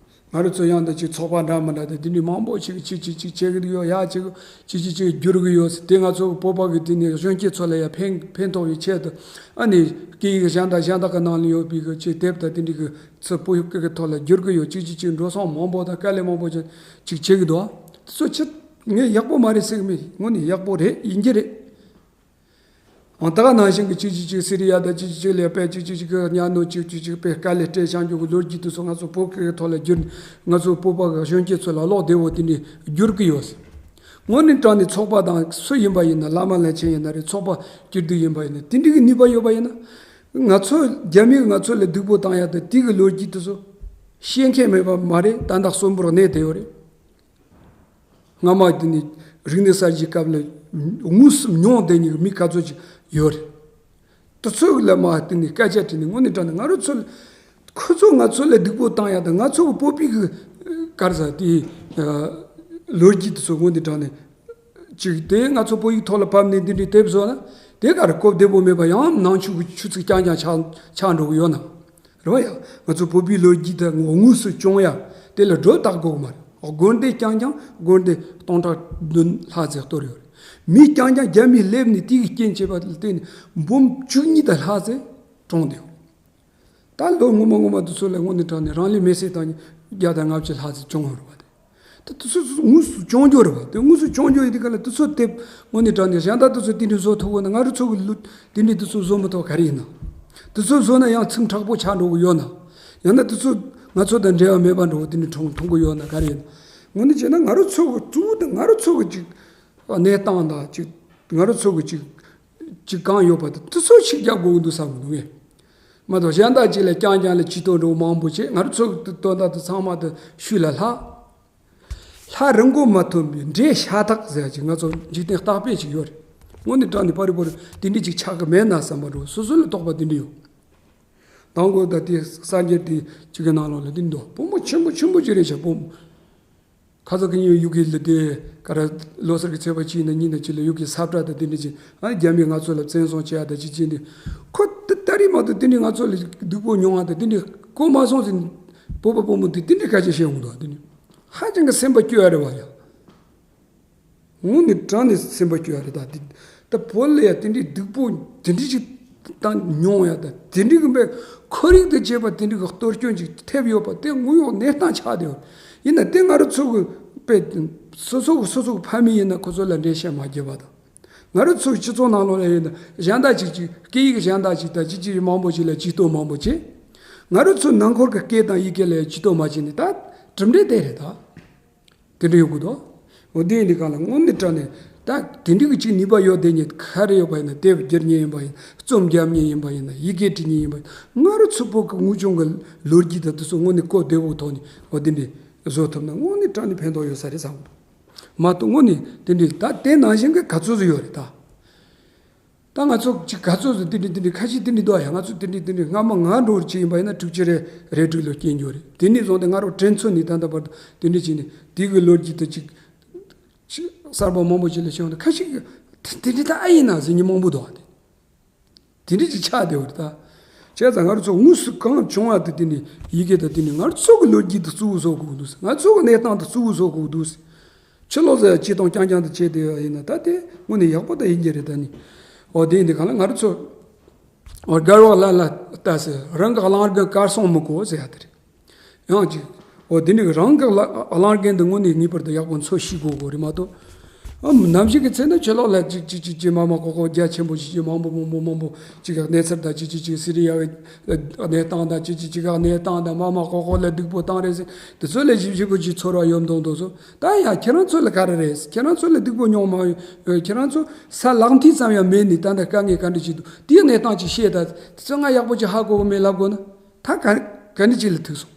ང་རང་ཚོ་ཡང་དེ་གཅིག་ཚོགས་པ་འདྲ་མི་འདྲ་དེ་དེ་འདྲའི་མང་པོ་ཞིག་གཅིག་གཅིག་གཅིག་བྱེད་ཀྱི་ཡོད། ཡ་གཅིག་གཅིག་གཅིག་གཅིག་བསྒྱུར་གྱི་ཡོད། དེ་ང་ཚོ་བོད་པ་གི་དེ་ནས་གཞོན་སྐྱེས་ཚོ་ལ་ཡ་ཕན་ཕན་ཐོགས་ཡོད་ཆེད་དུ། ཨ་ནི་སྐད་ཡིག་གཞན་དང་གཞན་དག་གི་ནང་ལ་ཡོད་པའི་གི་ཅིག་དེབ་དང་དེ་འདྲའི་གི་ཚུར་བོད་སྐད་ཀྱི་ཐོག་ལ་བསྒྱུར་གྱི་ཡོད། གཅིག་གཅིག་གཅིག་འགྲོ་སོང་མང་པོ་དང་དཀའ་ལས་མང་པོ་ཅིག་ཅིག་བྱེད་ཀྱི་འདུག་དེ་ཚོ་ཅི་ངས་ཡག་པོ་མ་རེད་ཟེར་གི་མེད། དངོས་ནས་ཡག་པོ་རེད། ཡིན་གྱི་རེད། ཨང་། ད་ག་ནང་བཞིན་གྱི་གཅིག་གཅིག་གཅིག་སི་རི་ཡ་དང་གཅིག་གཅིག་གཅིག་ལ་དཔེ་གཅིག་གཅིག་གཅིག་གི་གཉའ་གནོན། གཅིག་གཅིག་གཅིག་དཔེ་དཀའ་ལས་སྤྲད་བཞག་རྒྱུ་གི་ལོ་རྒྱུས་དེ་ཚོ་ང་ཚོ་བོད་སྐད་ཐོག་ལ་བསྒྱུར་ནས་ང་ཚོ་བོད་པ་གི་གཞོན་སྐྱེས་ཚོ་ལ་ཀློག་བདེ་བོ་དེ་འདྲས་བསྒྱུར་གི་ཡོད། དངོས་གནས་དྲང་གནས་ཚོགས་པ་དང་སུ་ཡིན་པ་ཡིན་ན། བླ་མ་བླ་ཆེན་ཡིན་ན་རེད། ཚོགས་པ་སྐྱིད་སྡུག་ཡིན་པ་ཡིན་ན། དེ་འདྲའི་གི་ནུས་པ་ཡོད་པ་ཡིན་ན། ང་ཚོ་རྒྱ་མིས་ང་ཚོ་ལ་སྡུག་པོ་བཏང་ཡ་དང་དེ་གི་ལོ་རྒྱུས་དེ་ཚོ་ཤེས་མཁན་མེད་པ་མ་རེད། ད་ལྟ་གསོན་པོར་གནས་བསྡད་ཡོད་རེད། སྔ་མ་དེ་ནི་རིག་གནས་གསར་བརྗེའི་སྐབས་ལ་དངོས་སུ་མྱོང་བསྡད་མཁན་གྱི་མི་ག་ཚོད་ཅིག་ཡོད་རེད། དེ་ཚོ་ལ་མར་དེ་ནི་སྐད་ཆ་དྲིས་ནས། དངོས་གནས་དྲང་གནས་ང་རང་ཚོ་ལ་ཁོ་ཚོ་ང་ཚོ་ལ་སྡུག་པོ་བཏང་ཡ་དང་། ང་ཚོ་གི་བོད་པའི་གི་ག་རེ་ཟེར་དེ་ལོ་རྒྱུས་དེ་ཚོ་དངོས་གནས་དྲང་གནས་ཅིག་དེ་ང་ཚོ་བོད་ཡིག་ཐོག་ལ་ཕབ་ནས་འདི་འདྲའི་དེབ་བཟོ་ན། དེ་ག་རེ་གོ་བདེ་པོ་མེད་པ། ཡང་ནང་ཆོས་ཀྱི་ཆུ་ཚིག་རྐྱང་རྐྱང་ཆགས་ཆགས་འགྲོ་གི་ཡོད་ན། རེད་བ་ཡ། ང་ཚོ་བོད་པའི་ལོ་རྒྱུས་དེ་དངོས་སུ་བྱུང་ཡ་དེ་ལ་སྒྲོ་བཏགས་དགོས་མ་རེད། དགོན་སྡེ་རྐྱང་རྐྱང་དགོན་སྡེ་སྟོང་ཕྲག་བདུན་ལྷག་ཙམ་གཏོར་ཡོད་རེད། མི་རྐྱང་རྐྱང་རྒྱ་མིས་སླེབས་ནས་དེ་གི་རྐྱེན་བྱས་པ་ལ་བརྟེན་ནས་འབུམ་བཅུ་གཉིས་དང་ལྷག་ཙམ་གྲོངས་བསྡད་ཡོད་རེད། ད་ལོ་སྔོན་མ་སྔོན་མ་དེ་ཚོ་ལ་དངོས་གནས་དྲང་གནས་རང་ལུས་མེར་སྲེག་བཏང་མཁན་བརྒྱ་དང་ལྔ་བཅུ་ལྷག་ཙམ་བྱུང་ཡོད་རེད་བ། དེ། ད་དེ་ཚོ་དངོས་སུ་བྱུང་རྒྱུ་རེད་བ། དེ་དངོས་སུ་བྱུང་རྒྱུ་ཡིན་དུས་ག་ལ་དེ་ཚོ་དེབ་དངོས་གནས་དྲང་གནས་གཞན་དག་དེ་ཚོ་དེ་འདྲའི་བཟོ་ཐུབ་དགོས་ན། ང་རང་ཚོ་གི་ལུས་དེ་འདྲའི་དེ་ཚོ་བཟོ་མི་ཐུབ་ག་རེ་ཡིན་ན། དེ་ཚོ་བཟོ་ན་ཡང་ཚིག་མཁྲེགས་པོ་ཆགས་འགྲོ་གི་ཡོད་ན། ཡང་ན་དེ་ཚོ་ང་ཚོ་དང་འབྲེལ་བ་མེད་པ་འདྲ་བོ་དེ་འདྲའི་མཐོང་མཐོང་གི་ཡོད་ན་ག་རེ་ཡིན་ན། དངོས་གནས་བྱས་ན་ང་རང་ཚོ་གི་གཙོ་བོ་དེ་ང་རང་ཚོ་གི་ཅིག་གནས་སྟངས་དང་ཅིག་ང་རང་ཚོ་གི་ཅིག་ཅིག་གང་ཡོད་པ་དེ་དེ་ཚོ་ཞིག་རྒྱག་དགོས་ཀྱི་འདུག་བསམ་གི་འདུག་ངས། མ་གཏོགས་གཞན་དག་ཅིག་ལ་རྐྱང་རྐྱང་ལ་ཇུས་གཏོགས་འདྲ་བོ་མང་པོ་བྱས། ང་རང་ཚོ་གི་དོན་དག་དེ་ཚང་མ་དེ་ཤུལ་ལ་ལྷག་ལྷ་རི་མགོ་མ་ཐོན་པའི་འདྲེ་ཤ་སྟག་ཟེར་ཡ་ཅིག་ང་ཚོ་འཇིག་རྟེན་རྟག་པས་ཅིག་ཡོད་རེད། དངོས་གནས་དྲང་གནས་པ་རི་པོ་རི་དེ་འདྲས་ཅིག་ཆགས་ཀྱི་མེད་ན་བསམ་པ་འདྲ་བོ་སོ་སོ་ལ་དོགས་པ་དེ་འདྲས་ཡོད། དང་པོ་ད་དེ་གསར་འགྱུར་དེ་གཅིག་གི་ནང་ལོགས་ལ་དེ་འདུག་དཔོན་པོ་ཆེན་པོ་ཆེན་པོ་ཅིག་རེད་ཤག་དཔོན་པོ། ཁ་སང་གི་ཉིན་ཡུ་གེ་ལ་དེ་ག་རེ་ལོ་གསར་གྱི་ཚེས་པ་གཅིག་ཡིན་ན་གཉིས་ན་གཅིག་ལ་ཡུ་གེ་ས་བཀྲ་དང་དེ་འདྲས་ཅིག་ཨ་རྒྱ་མིས་ང་ཚོ་ལ་བཙན་བཟུང་བྱས་ཡ་དང་ཅི་བྱས་ནས། ཁོ་དེ་ད་རེས་མ་གཏོགས་དེ་འདྲས་ང་ཚོ་ལ་སྡུག་པོ་མྱོང་བ་དང་དེ་འདྲས་གོ་མ་སོང་ཟེར་ནས་བོད་པ་དཔོན་པོ་དེ་དེ་འདྲས་སྐད་ཆ་བཤད་འོང་འདུག་དེ་ནི་ཧ་ཅང་གི་སེམས་པ་སྐྱོ་ཡ་རེད་བ་ཡ། དངོས་གནས་དྲང་གནས་སེམས་པ་སྐྱོ་ཡ་རེད་ད། དེ་ད་བོད་ལ་ཡ་དེ་འདྲའི་སྡུག་པོ་དེ་འདྲའི་ཅིག་ད་མྱོང་ཡ་ད། དེ་འདྲའི་གི་བའི་ཁོར་ཡུག་དང་བཅས་པ་དེ་འདྲའི་གི་གཏོར་སྐྱོན་ཅིག་ཐེབས་ཡོད་པ་དེ་དངོས་ཡོད་གནས་སྟངས་ཆགས་བསྡད་ཡོད། ཡིན་ན་དེ་ང་རང་ཚོ་གི་བའི་སོ་སོ་གི་སོ་སོ་གི་ཕ་མེས་ཡིན་ན་ཁོ་ཚོ་ལ་འགྲེལ་བཤད་མ་བརྒྱབ་པ་དང་། ང་རང་ཚོའི་སྤྱི་ཚོགས་ནང་ལོགས་ལ་ཡིན་ན་གཞན་དག་ཅིག་ཅིག་སྐད་ཡིག་གཞན་དག་ཅིག་དང་ཅིག་ཅིག་མང་པོ་ཅིག་ལ་ཇུས་གཏོགས་མང་པོ་བྱེད། ང་རང་ཚོའི་ནང་ཁུལ་གྱི་སྐད་དང་ཡི་གེ་ལ་ཇུས་གཏོགས་མ་བྱས་ནས་ད་གྲུབ་འབྲས་དེ་རེད་ད། དེ་འདྲ་ཡོང་གི་འདུག་འོ་དེ་ཡིན་དུས་གང་ལ་དངོས་གནས་དྲང་གནས་ད་དེ་འདྲ་གི་ཅིག་ནུས་པ་ཡོད་དེ་ཉིད་ག་རེ་ཡོད་པ་ཡིན་ན། དེབ་བསྒྱུར་མཁན་ཡིན་པ་ཡིན། རྩོམ་རྒྱབ་མཁན་ཡིན་པ་ཡིན་ན། ཡི་གེ་འབྲི་མཁན་ཡིན་པ་ཡིན་ན། ང་རང་ཚོ་བོད་ཀྱི་དངོས་བྱུང་གི་ལོ་རྒྱུས་དང་དེ་ཚོ་དངོས་གནས་གོ་བདེ་བོའི་ཐོག་ནས་འོ་དེ་འདྲ་བཟོ་ཐུབ་ན་དངོས་གནས་དྲང་གནས་ཕན་ཐོགས་ཡོད་ས་རེད་བསམ། མ་གཏོགས་དངོས་གནས་དེ་འདྲ་ད་དེ་ནང་བཞིན་གྱི་ག་ཚོད་ཚོད་ཡོད་རེད་ད། ད་ང་ཚོ་ཅིག་ག་ཚོད་ཚོད་དེ་འདྲ་དེ་འདྲ་ཁ་ཤས་དེ་འདྲ་འདུག་ཡ། ང་ཚོ་དེ་འདྲ་དེ་འདྲ་སྔ་མ་ང་འགྲོ་བར་བྱས་ཡིན་པ་ཡིན་ན་དྲུག་ཅུ་རེ་རེ་དྲུག་ལོ་སྐྱེས་འགྱོ་རེད། དེ་ནས་བཟུང་སྟེ་ང་རང་དྲན་ཚོད་ནས་ད་ལྟ་བར་དུ་དེ་འདྲ་བྱས་ནས་དེ་གི་ལོ་རྒྱུས་དེ་ཅིག་ཅིག་གསར་པ་མང་པོ་ཅིག་ལ་བྱུང་སྟེ་ཁ་ཤས་ཀྱིས་དེ་འདྲ་ད་ཨེ་ཡིན་ན་ཟེར་མཁན་མང་པོ་འདུག་བ། དེ་དེ་འདྲ་ཅིག་ཆགས་བསྡད་པ་རེད་ད། བྱས་ཙང་ང་རང་ཚོ་དངོས་སུ་གང་བྱུང་བ་དེ་དེ་ནས་ཡི་གེ་དང་དེ་ནས་ང་ཚོ་གི་ལོ་རྒྱུས་དེ་གཙོ་བོ་བཟོ་དགོས་འདུག་ང་ཚོ་གི་གནས་སྟངས་དེ་གཙོ་བོ་བཟོ་དགོས་འདུག་ཕྱི་ལོགས་ཟེར་ཡ་སྤྱི་དང་རྐྱང་རྐྱང་དུ་བྱས་བསྡད་པ་ཡིན་ན་ད་དེ་དངོས་གནས་ཡག་པོ་ད་ཡིན་གྱི་རེད་ད་ནི། འོ་དེ་ཡིན་དུས་གང་ལ་ང་རང་ཚོ། འོ་དགའ་བ་ལ་ལ་ལྟ་ཟེར་རང་གི་གླང་རྒན་གར་སོང་མི་གོ་ཟེར་ཡ་དེ་རེད། ཡང་ཅིག་འོ་དེ་འདྲའི་རང་གི་གླ་གླང་རྒན་དེ་དངོས་གནས་ངེས་པར་དུ་ཡག་པོ་འཚོ་ཤེས་དགོས་དགོས་རེད་མ་གཏོགས། ཨ་ནམ་ཞིག་གི་ཚེ་ན་ཕྱི་ལོགས་ལ་ཅིག་ཅིག་ཅིག་ཅིག་མ་མ་ཀོ་ཀོ་རྒྱ་ཆེན་པོ་ཞིག་ཅིག་མང་པོ་མང་པོ་མང་པོ་ཅིག་གནས་ཚུལ་དང་ཅིག་ཅིག་ཅིག་སི་རི་ཡ་གི་གནས་སྟངས་དང་ཅིག་ཅིག་ཅིག་ག་གནས་སྟངས་དང་མ་མ་ཀོ་ཀོ་ལ་སྡུག་པོ་བཏང་རེད་ཟེར། དེ་ཚོ་ལ་ཞིབ་ཞིབ་པོ་ཅིག་ཚོར་བ་ཡོད་མདོག་མདོག་བཟོ། ད་ཡ་ཁྱེད་རང་ཚོ་ལ་ག་རེ་རེད། ཁྱེད་རང་ཚོ་ལ་སྡུག་པོ་མྱོང་མ་ཡོད། ཁྱེད་རང་ཚོ་ས་ལག་མཐིལ་ཙམ་ཡང་མེད་ནི་ད་ལྟ་དཀའ་ངལ་ག་འདྲ་ཅིག་འདུག་དེའི་གནས་སྟངས་ཅིག་བཤད། ད་དེ་ཚོ་ང་ཡག་པོ་ཅིག་ཧ་གོ་གི་མེད་ལབ་དགོས་ན་ད་ག་ག་འདྲ་ཅིག་ལ་ཐུག་སོང་།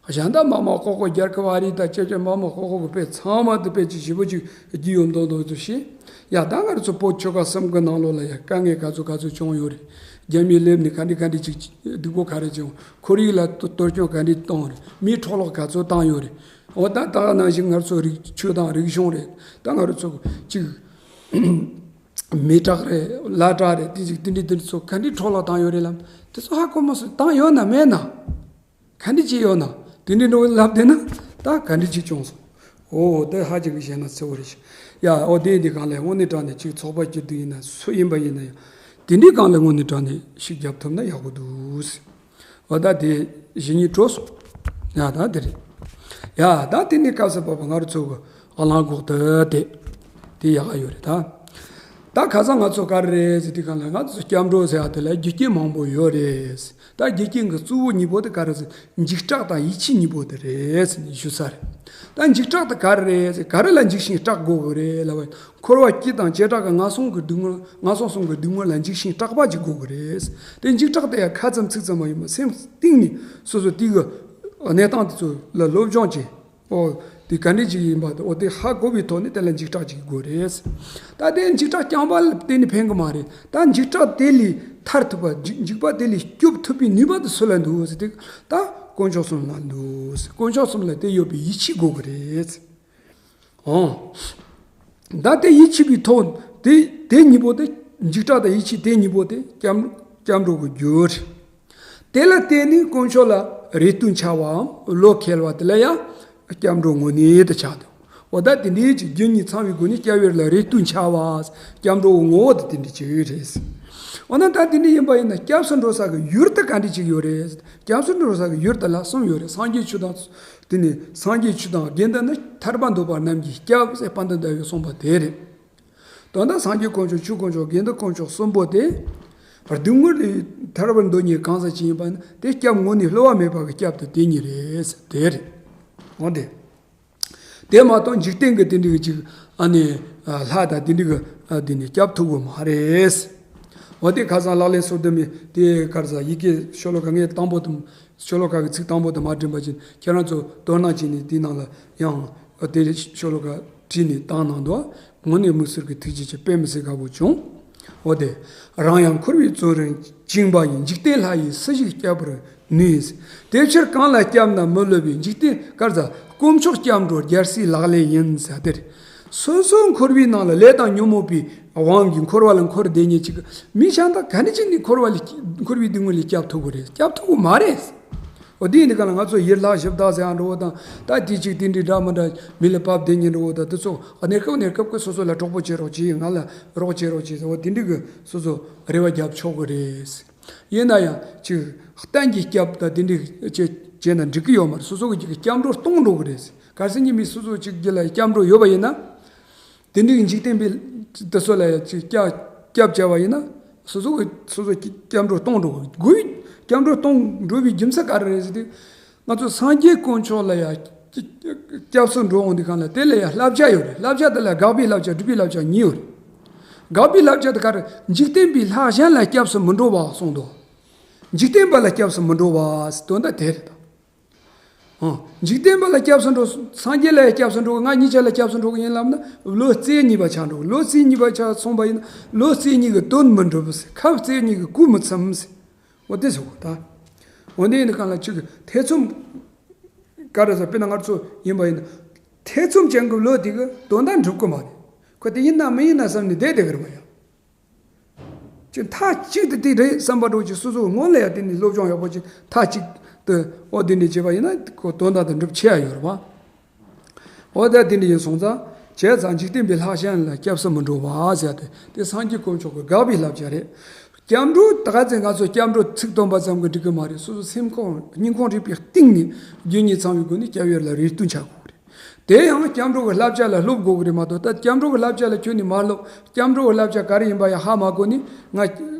གཞན་དག་མ་མ་ཀོ་ཀོ་རྒྱལ་ཁབ་ཨ་རི་དང་ཅེ་ཅེ་མ་མ་ཀོ་ཀོ་གི་དཔེ་ཚང་མ་དེ་དཔེ་ཅིག་ཞེ་པོ་ཅིག་རྒྱུས་ཡོད་མདོག་མདོག་ཏུ་ཤེས། ཡ་ད་ང་རང་ཚོ་བོད་ཆོལ་ཁ་གསུམ་གི་ནང་ལོགས་ལ་ཡ་དཀའ་ངལ་ག་ཚོད་ག་ཚོད་བྱུང་ཡོད་རེད། རྒྱ་མི་སླེབས་ནས་ག་འདྲ་ག་འདྲ་ཅིག་སྡུག་པོ་ག་རེ་བྱུང་། ཁོར་ཡུག་ལ་གཏོར་སྐྱོན་ག་འདྲ་བཏང་རེད། མིའི་འཕྲོ་བརླག་ག་ཚོད་བཏང་ཡོད་རེད། འོ་ད་ད་ག་ནང་བཞིན་ང་ཚོ་རིག་ཆོས་དང་རིག་གཞུང་རེད། ད་ང་རང་ཚོ་ཅིག་མི་དྲག་རེད། ལ་དྲག་རེད། དེ་ཅིག་དེ་འདྲ་དེ་འདྲ་ཚོ་ག་འདྲ་འཕྲོ་བརླག་བཏང་ཡོད་རེད་ལབ། དེ་ཚོ་ཧ་གོ་མ་སོང་། བཏང་ཡོད་ན་མེད་ན། ག་འདྲ་ཅིག་ཡོད་ན། དེ་འདྲ་འགྲོ་ལབ་བསྡད་ན་ད་ག་འདྲ་ཅིག་བྱུང་སོང་། འོ་དེ་ཧ་ཅང་གི་བཤད་ན་གསལ་བོ་རེད་ཤག། ཡ་འོ་དེ་འདི་གང་ལས་དངོས་གནས་དྲང་གནས་ཅིག་ཚོགས་པ་སྐྱིད་སྡུག་ཡིན་ན་སུ་ཡིན་པ་ཡིན་ན་ཡང་། དེ་འདྲའི་གང་ལས་དངོས་གནས་དྲང་གནས་ཤིག་རྒྱབ་ཐུབ་ན་ཡག་པོ་འདུག། འོ་ད་དེ་གཞི་ཉིད་གྲོགས་སོ། ཡ་ད་དེ་རེད། ཡ་ད་དེ་ནི་སྐབས་སུ་བབ་པ་ང་རང་ཚོ་གི་གླང་གོག་ཏུ་དེ་དེ་ཡག་ག་ཡོད་རེད་ད། ད་ཁ་སང་ང་ཚོ་ག་རེ་རེད་ཟེར་དུས་གང་ལ་ང་ཚོ་སྐྱབས་འགྲོ་ཟེར་ཡ་དེ་ལ་རྒྱུ་རྐྱེན་མང་པོ་ཡོད་རེད། ད་རྒྱུ་རྐྱེན་གྱི་གཙོ་བོ་གཉིས་པོ་དེ་ག་རེ་ཟེར། འཇིགས་སྐྲག་དང་ཡིད་ཆེས་གཉིས་པོ་དེ་རེད་ཟེར་ནས་ཞུ་ས་རེད། ད་འཇིགས་སྐྲག་དེ་ག་རེ་རེད་ཟེར། ག་རེ་ལ་འཇིགས་ཤིང་སྐྲག་དགོས་གི་རེད་ལབ་པ་ཡིན། འཁོར་བ་སྐྱིད་དང་བྱེ་བྲག་གི་ངན་སོང་གི་སྡུག་བསྔལ། ངན་སོང་གསུམ་གྱི་སྡུག་བསྔལ་ལ་འཇིགས་ཤིང་སྐྲག་པ་ཅིག་དགོས་གི་རེད། དེ་འཇིགས་སྐྲག་དེ་ཡང་ཁ་ཙམ་ཚིག་ཙམ་མ་ཡིན་པར་སེམས་གཏིང་ནས་སོ་སོ་དེ་གི་གནས་སྟངས་དེ་ཚོ་ལ་སློབ་སྦྱོང་བྱེད། ཨོ། དེ་ག་འདྲ་ཅིག་ཡིན་པ་དང་། ཨོ་དེ་ཧ་གོ་བའི་ཐོག་ནས་དེ་ལ་འཇིགས་སྐྲག་ཅིག་དགོས་རེད། ད་དེ་འཇིགས་སྐྲག་རྐྱང་པ་ལ་བརྟེན་ནས་ཕན་གི་མ་རེད། ད་འཇིགས་སྐྲག་དེ་ལས་ཐར་ཐུབ་པ། འཇིགས་འཇིགས་པ་དེ་ལས་སྐྱོབ་ཐུབ་པའི་ནུས་པ་དེ་སུ་ལ་འདུག་ཟེར་དུས། ད་དཀོན་མཆོག་གསུམ་ལ་འདུག། དཀོན་མཆོག་གསུམ་ལ་དེ་ཡོད་པའི་ཡིད་ཆེས་དགོས་གི་རེད། ཨོ། ད་དེ་ཡིད་ཆེས་པའི་ཐོག་དེ་དེ་གཉིས་པོ་དེ། འཇིགས་སྐྲག་དང་ཡིད་ཆེས་དེ་གཉིས་པོ་དེ་སྐྱབས་སྐྱབས་འགྲོ་གི་རྒྱུ་རེད། དེ་ལ་བརྟེན་ནས་དཀོན་མཆོག་ལ་རེ་ལྟོས་འཆའ་བའམ་བློ་ཁེལ་བ་དེ་ལ་ཡང་སྐྱབས་འགྲོ་དངོས་གནས་དུ་ཆགས་འདུག། འོ་ད་དེ་འདྲའི་ཅིག་རྒྱུ་གཉིས་ཚང་བའི་སྒོ་ནས་སྐྱབས་ཡུལ་ལ་རེ་ལྟོས་འཆའ་བ། སྐྱབས་འགྲོ་གི་ངོ་བོ་དེ་དེ་འདྲ་ཅིག་རེད། འོ་ན་ད་དེ་འདྲ་ཡིན་པ་ཡིན་ན་སྐྱབས་སུ་འགྲོ་ས་གི་ཡུལ་དེ་ག་འདྲ་ཅིག་ཡོད་རེད། སྐྱབས་སུ་འགྲོ་ས་གི་ཡུལ་དེ་ལ་གསུམ་ཡོད་རེད། སངས་རྒྱས་ཆོས་དང་། དེ་ནས་སངས་རྒྱས་ཆོས་དང་དགེ་འདུན་ནི། ཐར་པ་འདོད་པ་རྣམས་ཀྱི་སྐྱབས་ཟེར་དཔལ་ལྡན་ཟླ་བས་གསུངས་པ་དེ་རེད། དོན་དག་སངས་རྒྱས་དཀོན་མཆོག་ཆོས་དཀོན་མཆོག་དགེ་འདུན་དཀོན་མཆོག་གསུམ་པོ་དེ། སྡུག་བསྔལ་ལས་ཐར་པར་འདོད་མཁན་གང་ཟག་ཅིག་ཡིན་པ་ན་དེ་སྐྱབས་དངོས་གནས་བསླུ་བ་མེད་པ་གི་སྐྱབས་དེ་དེ་ཉིད་རེད་ཟེར་དེ་རེད། འོ་དེ། དེ་མ་གཏོགས་འཇིག་རྟེན་གྱི་དེ་འདྲའི་ཅིག་ཨ་ནི་ལྷ་དང་དེ་འདྲའི་གི་དེ་ནི་སྐྱབས་ཐུབ་གི་མ་རེད། འོ་དེ་ཁ་སང་ལག་ལེན་སོ་བདུན་མའི་དེ་ག་རེ་ཟེར། ཡི་གེ་ཤོ་ལོ་ཀ་ངས་དང་པོ་དང་། ཤོ་ལོ་ཀ་གི་ཚིག་དང་པོ་དེ་མ་འགྲིམ་པ་བཞིན་ཁྱེད་རང་ཚོ་དོ་སྣང་བྱས་ནས་དེའི་ནང་ལ་ཡང་དེ་ཤོ་ལོ་ཀ་བྲིས་ནས་བཏང་གནང་འདུག། དངོས་གནས་དམིགས་བསལ་གྱི་ཐུགས་རྗེ་ཆེ། དཔེ་མི་སྲིད་དགའ་པོ་བྱུང་། འོ་དེ། རང་ཡང་འཁོར་བའི་བཙོན་རར་བཅིངས་པ་ཡི། འཇིག་རྟེན་ལྷ་ཡིས་སུ་ཞིག་སྐྱབས་པར་ནུས། དེ་ཕྱིར་གང་ལ་སྐྱབས་ན་མི་བསླུ་བའི། འཇིག་རྟེན་ག་རེ་ཟེར། དཀོན་མཆོག་སྐྱབས་འགྲོ་རྒྱལ་སྲས་ལག་ལེན་ཡིན་ཟེར་དེ་རེད། སོ་སོ་འཁོར་བའི་ནང་ལ་ལས་དང་ཉོན་མོངས་པའི་དབང་གིས་འཁོར་བ་ལ་འཁོར་བསྡད་མཁན་ཅིག་མི་ཆགས་ན་ག་ནས་ཅིག་ནས་འཁོར་བ་ལས། འཁོར་བའི་སྡུག་བསྔལ་ལས་སྐྱབས་ཐུབ་ཀྱི་རེད། སྐྱབས་ཐུབ་ཀྱི་མ་རེད། འོ་དེ་ཡིན་དུས་ག་ལ་ང་ཚོ་ཡུལ་ལྷ་གཞི་བདག་ཟེར་ཡ་འདྲ་བོ་དང་། ད་དེ་ཅིག་དེ་འདྲའི་འདྲ་མི་འདྲ་མི་ལ་བབས་བསྡད་མཁན་འདྲ་བོ་དང་། དེ་ཚོ་གནས་སྐབས་གནས་སྐབས་ཀྱི་སོ་སོ་ལ་གྲོགས་པོ་བྱེད་རོགས་གྱིས། ང་ལ་རོགས་བྱེད་རོགས་གྱིས་ཟེར་བ་དེ་འདྲའི་གི་སོ་སོ་རེ་བ་རྒྱབ་ཆོག་གི་རེད། ཡིན་ན་ཡང་ཅིག་གཏན་གྱི་སྐྱབས་དང་དེ་འདྲའི་བྱས་བྱས་ན་འགྲིག་གི་ཡོད་མ་རེད། སོ་སོ་གི་ཅིག་སྐྱབས་འགྲོ་གཏོང་འགྲོ་གི་རེད། གལ་སྲིད་ཉིན་མོའི་སོ་སོ་ཅིག་གི་ལ་སྐྱབས་འགྲོ་ཡོད་པ་ཡིན་ན། དེ་འདྲའི་འཇིག་རྟེན་པའི་དེ་ཚོ་ལ་ཡང་ཅིག་སྐྱབས་སྐྱབས་བྱས་པ་ཡིན་ན། སོ་སོ་གི་སོ་སོ་སྐྱབས་འགྲོ་གཏོང་འགྲོ་དགོས། སྐྱབས་འགྲོ་གཏོང་འགྲོ་བའི་རྒྱུ་མཚན་ག་རེ་རེད་ཟེར་དུས། ང་ཚོ་སངས་རྒྱས་དཀོན་མཆོག་ལ་ཡང་སྐྱབས་སུ་འགྲོ་འོང་དུས་གང་ལ་དེ་ལ་ཡང་བསླབ་བྱ་ཡོད་རེད། བསླབ་བྱ་དེ་ལ་དགག་པའི་བསླབ་བྱ། སྒྲུབ་པའི་བསླབ་བྱ་གཉིས་ཡོད་རེད། དགག་པའི་བསླབ་བྱ་དེ་ག་རེ། འཇིག་རྟེན་པའི་ལྷ་གཞན་ལ་སྐྱབས་སུ་མི་འགྲོ་བ་གསུངས་འདུག། འཇིག་རྟེན་པ་ལ་སྐྱབས་སུ་མི་འགྲོ་བ་ཟེར་དོན་དག་དེ་རེད་ད། ཨང་། འཇིག་རྟེན་པ་ལ་སྐྱབས་སུ་འགྲོ། སངས་རྒྱས་ལ་ཡང་སྐྱབས་སུ་འགྲོ་གི། ང་གཉིས་ཆ་ལ་སྐྱབས་སུ་འགྲོ་གི་ཡིན་ལབ་ན། བློ་རྩེ་གཉིས་པ་ཆགས་འགྲོ་གི། བློ་རྩེ་གཉིས་པ་ཆགས་སོང་བ་ཡིན་ན་བློ་རྩེ་གཉིས་ཀྱི་དོན་མི་འགྲུབ་ཟེར། ཁ་རྩེ་གཉིས་ཀྱི་སྐུ་མི་ཚིམ་ཟེར། འོ་དེ་ཟེར་གོ་ད། འོ་དེ་ཡིན་དུས་གང་ལ་ཅིག་ཐེ་ཚོམ་ག་རེ་ཟེར། དཔེར་ན་ང་ཚོ་ཡིན་པ་ཡིན་ན། ཐེ་ཚོམ་ཅན་གྱི་བློ་དེ་གི་དོན་དག་འགྲུབ་གི་མ་རེད། ཁོ་དེ་ཡིན་ན་མི་ཡིན་ན་བསམ་ནས་བསྡད་བསྡད་གི་རེད་མ་ཡ། ཅིག་མཐའ་གཅིག་ཏུ་དེ་རེད་བསམ་པ་འདྲ་བོ་ཅིག་སོ་སོའི་སྔོན་ལ་ཡང་དེ་ནི་སློབ་སྦྱོང་ཡག་པོ་ཅིག་མཐའ་གཅིག་ཏུ་འོ་དེ་འདྲ་བྱས་པ་ཡིན་ན་ཁོ་དོན་དག་དེ་འགྲུབ་ཆེ་ཡ་ཡོད་རེད་པ། འོ་ད་དེ་འདྲ་ཡིན་སོང་ཙང་བྱས་ཙང་འཇིག་རྟེན་པའི་ལྷ་གཞན་ལ་སྐྱབས་སུ་མི་འགྲོ་བ་ཟེར་ཏེ་དེ་སངས་རྒྱས་དཀོན་མཆོག་གི་དགག་པའི་བསླབ་བྱ་རེད། སྐྱབས་འགྲོ་ད་ག་ཚོད་ང་ཚོ་སྐྱབས་འགྲོ་ཚིག་འདོན་པ་ཙམ་གྱིས་འགྲིག་གི་མ་རེད། སོ་སོ་སེམས་ཁོང་སྙིང་ཁོང་རུས་པའི་གཏིང་ནས་རྒྱུ་གཉིས་ཚང་བའི་སྒོ་ནས་སྐྱབས་ཡུལ་ལ་རེ་ལྟོས་འཆའ་དགོས་རེད། དེ་ཡང་སྐྱབས་འགྲོ་གི་བསླབ་བྱ་ལ་སློབ་དགོས་ཀྱི་རེད་མ་གཏོགས། ད་སྐྱབས་འགྲོ་གི་བསླབ་བྱ་ལ་ཁྱོན་ནས་མ་སློབ། སྐྱབས་འགྲོ་གི་བསླབ་བྱ་ག་རེ་ཡིན་པ་ཡང་ཧ་མ་གོ་ནས་ང་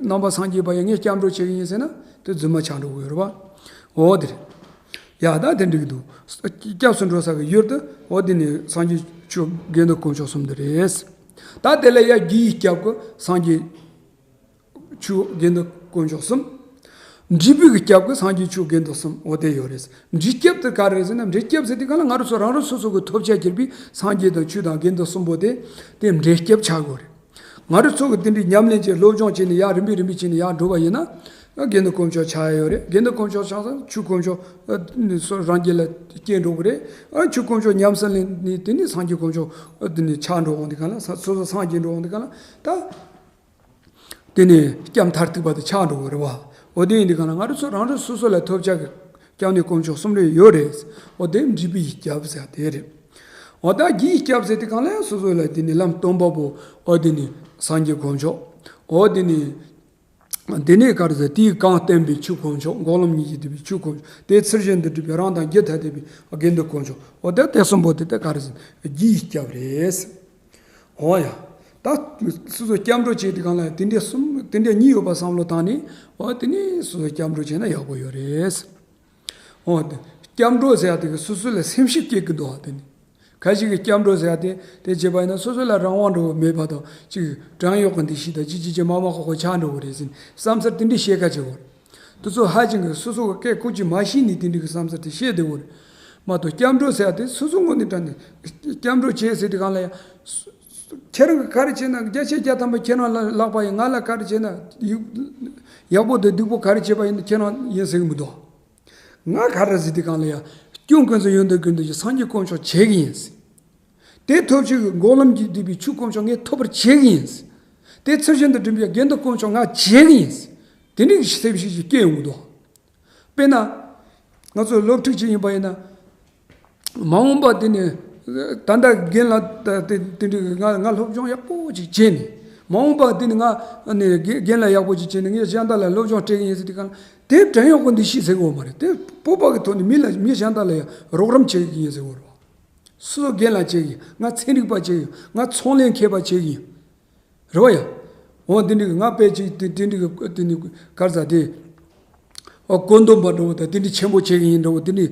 ནང་པ་སངས་རྒྱས་པ་ཡིན། ངས་སྐྱབས་འགྲོ་བྱེད་ཀྱི་ཡིན་ཟེར་ན་དེ་རྫུན་མ་ཆགས་འགྲོ་གི་ཡོད་རེད་པ། འོ་དེ་རེད། ཡ་ད་དེ་འགྲིག་གི་འདུག། སྐྱབས་སུ་འགྲོ་ས་གི་ཡུལ་དེ་འོ་དེ་ནི་སངས་རྒྱས་ཆོས་དགེ་འདུན་དཀོན་མཆོག་གསུམ་དེ་རེད། ད་དེ་ལ་ཡ་རྒྱུ་ཡི་སྐྱབས་ཀྱི་སངས་རྒྱས་ཆོས་དགེ་འདུན་དཀོན་མཆོག་གསུམ། འབྲས་བུ་གི་སྐྱབས་ཀྱི་སངས་རྒྱས་ཆོས་དགེ་འདུན་གསུམ་འོ་དེ་ཡོད་རེད། འབྲས་སྐྱབས་དེ་ག་རེ་རེད་ཟེར་ན། འབྲས་སྐྱབས་ཟེར་དུས་གང་ལ་ང་རང་ཚོ་རང་རང་སོ་སོ་གི་ཐོབ་བྱ་གྱུར་པའི་སངས་རྒྱས་དང་ཆོས་དང་དགེ་འདུན་གསུམ་པོ་དེ་དེ་འབྲས་སྐྱབས་ཆགས་དགོས་རེད། ང་རང་ཚོ་གི་དེ་འདྲའི་ཉམས་ལེན་བྱས་སློབ་སྦྱོང་བྱས་ནས་ཡར་རིམ་པས་རིམ་པས་བྱས་ནས་ཡར་འགྲོ་བ་ཡིན་ན། དགེ་འདུན་དཀོན་མཆོག་ཆགས་ཡ་ཡོད་རེད། དགེ་འདུན་དཀོན་མཆོག་ཆགས་ཙང་ཆོས་དཀོན་མཆོག་ཨ་ནི་སོ་རང་རྒྱུད་ལ་སྐྱེ་འགྲོ་གི་རེད། ཨ་ཆོས་དཀོན་མཆོག་ཉམས་སུ་ལེན་ནས་དེ་ནས་སངས་རྒྱས་དཀོན་མཆོག་ཨ་དེ་ནས་ཆགས་འགྲོ་འོང་དུས་གང་ལ་ས་སོ་སོ་སངས་རྒྱས་འགྲོ་འོང་དུས་གང་ལ་ད། དེ་ནས་སྐྱབས་མཐར་ཐུག་པ་དེ་ཆགས་འགྲོ་གི་རེད་བ། འོ་དེ་ཡིན་དུས་གང་ལ་ང་རང་ཚོ་རང་རང་སོ་སོ་ལ་ཐོབ་བྱ་གི་སྐྱབས་གནས་དཀོན་མཆོག་གསུམ་རེ་ཡོད་རེད། འོ་དེ་འབྲས་བུ་ཡི་སྐྱབས་ཟེར་དེ་རེད། འོ་ད་རྒྱུ་ཡི་སྐྱབས་ཟེར་དུས་གང་ལ་ཡང་སོ་སོ་ལ་དེ་ནས་ལམ་སྟོན་པ་པོ་འོ་དེ་ནས་སངས་རྒྱས་དཀོན་མཆོག་འོ་དེ་ནས། དེ་ནས་ག་རེ་ཟེར། དེས་གང་བསྟན་པའི་ཆོས་དཀོན་མཆོག་འགོག་ལམ་ཉིད་ཀྱིས་བསྡུས་པའི་ཆོས་དཀོན་མཆོག་དེ་ཚུལ་བཞིན་དུ་སྒྲུབ་པའི་རང་དང་རྒྱུ་ཐ་དད་པའི་དགེ་འདུན་དཀོན་མཆོག་འོ་དེ་དེ་གསུམ་པོ་དེ་དེ་ག་རེ་ཟེར། རྒྱུ་ཡི་སྐྱབས་རེད། འོ་ཡ། ད་སོ་སོ་སྐྱབས་འགྲོ་བྱེད་དུས་གང་ལ་དེ་འདྲ་གསུམ་དེ་འདྲ་གཉིས་ཡོད་པ་བསམ་བློ་བཏང་ནས། འོ་དེ་ནས་སོ་སོ་སྐྱབས་འགྲོ་བྱས་ན་ཡག་པོ་ཡོད་རེད། འོ་དེ་སྐྱབས་འགྲོ་ཟེར་ཡ་དེ་གི་སོ་སོ་ལ་སེམས་ཤུགས་སྐྱེ་གི་འདུག་ཨ། དེ་ནི་ཁ་ཅིག་གི་སྐྱབས་འགྲོ་ཟེར་ཡ་དེ་དེ་བྱས་པ་ཡིན་ན་སོ་སོ་ལ་རང་དབང་འདྲ་བོ་མེད་པ་དང་། ཅིག་བྲན་གཡོག་གི་འདུ་ཤེས་དང་། ཅིག་ཅིག་ཅིག་མ་མ་ཁོག་ཁོག་ཆགས་འགྲོ་གི་རེད་ཟེར་ནས་བསམ་ཚུལ་དེ་འདྲ་བཤད་ཁ་ཅིག་ཡོད་རེད། དེ་ཚོ་ཧ་ཅང་གི་སོ་སོ་གི་སྐད་ཁུག་ཅིག་མ་ཤེས་ནས་དེ་འདྲ་གི་བསམ་ཚུལ་དེ་བཤད་བསྡད་ཡོད་རེད། མ་གཏོགས་སྐྱབས་འགྲོ་ཟེར་ཡ་དེ་སོ་སོ་ངོས་ནས་དྲན་ནས་སྐྱབས་འགྲོ་བྱེད་ཟེར་དུས་གང་ལ་ཡ། ཁྱེད་རང་གིས་ག་རེ་བྱས་ན་བརྒྱ་ཆ་བརྒྱ་ཐམ་པ་ཁྱེད་རང་ལ་ལག་པ་ཡིན། ང་ལ་ག་རེ་བྱས་ན་ཡག་ཡག་པོ་དང་སྡུག་པོ་ག་རེ་བྱས་པ་ཡིན་ན་ཁྱེད་རང་ཡིན་ཟེར་གི་མི་འདུག་ང་ག་རེ་ཟེར་དུས་གང་ལ་ཡ། སྐྱོན་ཀུན་ཟད་ཡོན་ཏན་ཀུན་ལྡན་གྱི་སངས་རྒྱས་དཀོན་མཆོག་བྱེད་གི་ཡིན་ཟེར། དེ་ཐོབ་བྱེད་ཀྱི་འགོག་ལམ་གྱིས་བསྡུས་པའི་ཆོས་དཀོན་མཆོག་ངས་ཐོབ་པར་བྱེད་གི་ཡིན་ཟེར། དེ་ཚུལ་བཞིན་དུ་སྒྲུབ་པའི་དགེ་འདུན་དཀོན་མཆོག་ང་བྱེད་གི་ཡིན་ཟེར། དེ་འདྲའི་སེམས་ཤུགས་ཤིག་སྐྱེ་ཡོང་གི་འདུག་དཔེར་ན། ང་ཚོ་སློབ་ཕྲུག་ཅིག་ཡིན་པ་ཡིན་ན། མ་འོངས་པ་དེ་ནི། ད་ལྟ་རྒན་ལགས་དེ་དེ་འདྲའི་ང་ང་སློབ་སྦྱོང་ཡག་པོ་ཅིག་བྱས་ནས། མ་འོངས་པ་དེ་ནི་ང་ནི་རྒན་རྒན་ལགས་ཡག་པོ་ཅིག་བྱས་ནས་ངས་གཞན་དག་ལ་སློབ་སྦྱོང་སྤྲད་གི་ཡིན་ཟེར་དུས་གང་ལ། དེ་བྲན་གཡོག་གི་འདུ་ཤེས་ཟེར་གི་ཡོད་མ་རེད། དེ་སྤོབས་པ་གི་ཐོག་ནས་མི་ལ་མི་གཞན་དག་ལ་ཡང་རོགས་རམ་བྱེད་གི་ཡིན་ཟེར་གི་ཡོད་རེད་བ། སོ་སོ་རྒན་ལགས་བྱེད་གི་ཡིན། ང་ཚན་རིག་པ་བྱེད་གི་ཡིན། ང་ཚོང་ལས་མཁས་པ་བྱེད་གི་ཡིན། རེད་བ་ཡ། འོ་དེ་འདྲའི་ང་དཔེ་ཅིག་དེ་དེ་འདྲའི་དེ་ནི་གར་ཟ་དེ། འོ་བཀོད་འདོམས་པ་འདྲ་བོ་དང་དེ་འདྲའི་ཆེན་པོ་བྱེད་གི་ཡིན་འདྲ་བོ་དེ་འདྲའི་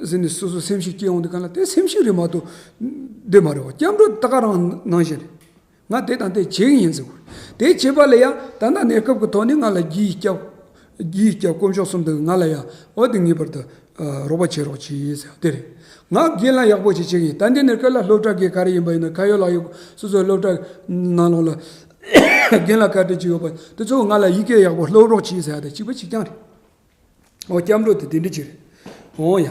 ཟེར་ནས་སོ་སོ་སེམས་ཤུགས་སྐྱེ་ཡོང་དུས་གང་ལ་དེ་སེམས་ཤུགས་རེད་མ་གཏོགས། འདི་མ་རེད་བ། སྐྱབས་འགྲོ་ད་ག་རང་ནང་བཞིན་རེད། ང་དེ་དང་དེ་བྱེད་གི་ཡིན་ཟེར་བ། དེ་བྱེད་པ་ལ་ཡང་ད་ལྟ་གནས་སྐབས་ཀྱི་ཐོག་ནས་ང་ལ་རྒྱུ་ཡི་སྐྱབས། རྒྱུ་ཡི་སྐྱབས་དཀོན་མཆོག་གསུམ་དུ་ང་ལ་ཡང་འོ་དེ་ངེས་པར་དུ་རོགས་པ་བྱེད་རོགས་གྱིས་ཟེར་བ་དེ་རེད། ང་རྒན་ལགས་ཡག་པོ་ཞིག་བྱེད་ཀྱི་ཡིན། ད་འདི་ནས་སྐབས་ལ་སློབ་གྲྭ་གི་ག་རེ་ཡིན་པ་ཡིན་ན། ཁ་ཡོད་ལག་ཡོད་སོ་སོའི་སློབ་གྲྭ་ནང་ལོགས་ལ་རྒན་ལགས་བཀའ་དྲིན་ཅིག་ཡོད་པ་དེ་ཚོ་ང་ལ་ཡི་གེ་ཡག་པོ་སློབ་རོགས་གྱིས་ཟེར་བ་དེ་གཅིག་པ་གཅིག་རྐྱང་རེད། འོ་སྐྱབས་འགྲོ་དེ་དེ་འདྲ་ཅིག་རེད། འོ་ཡ།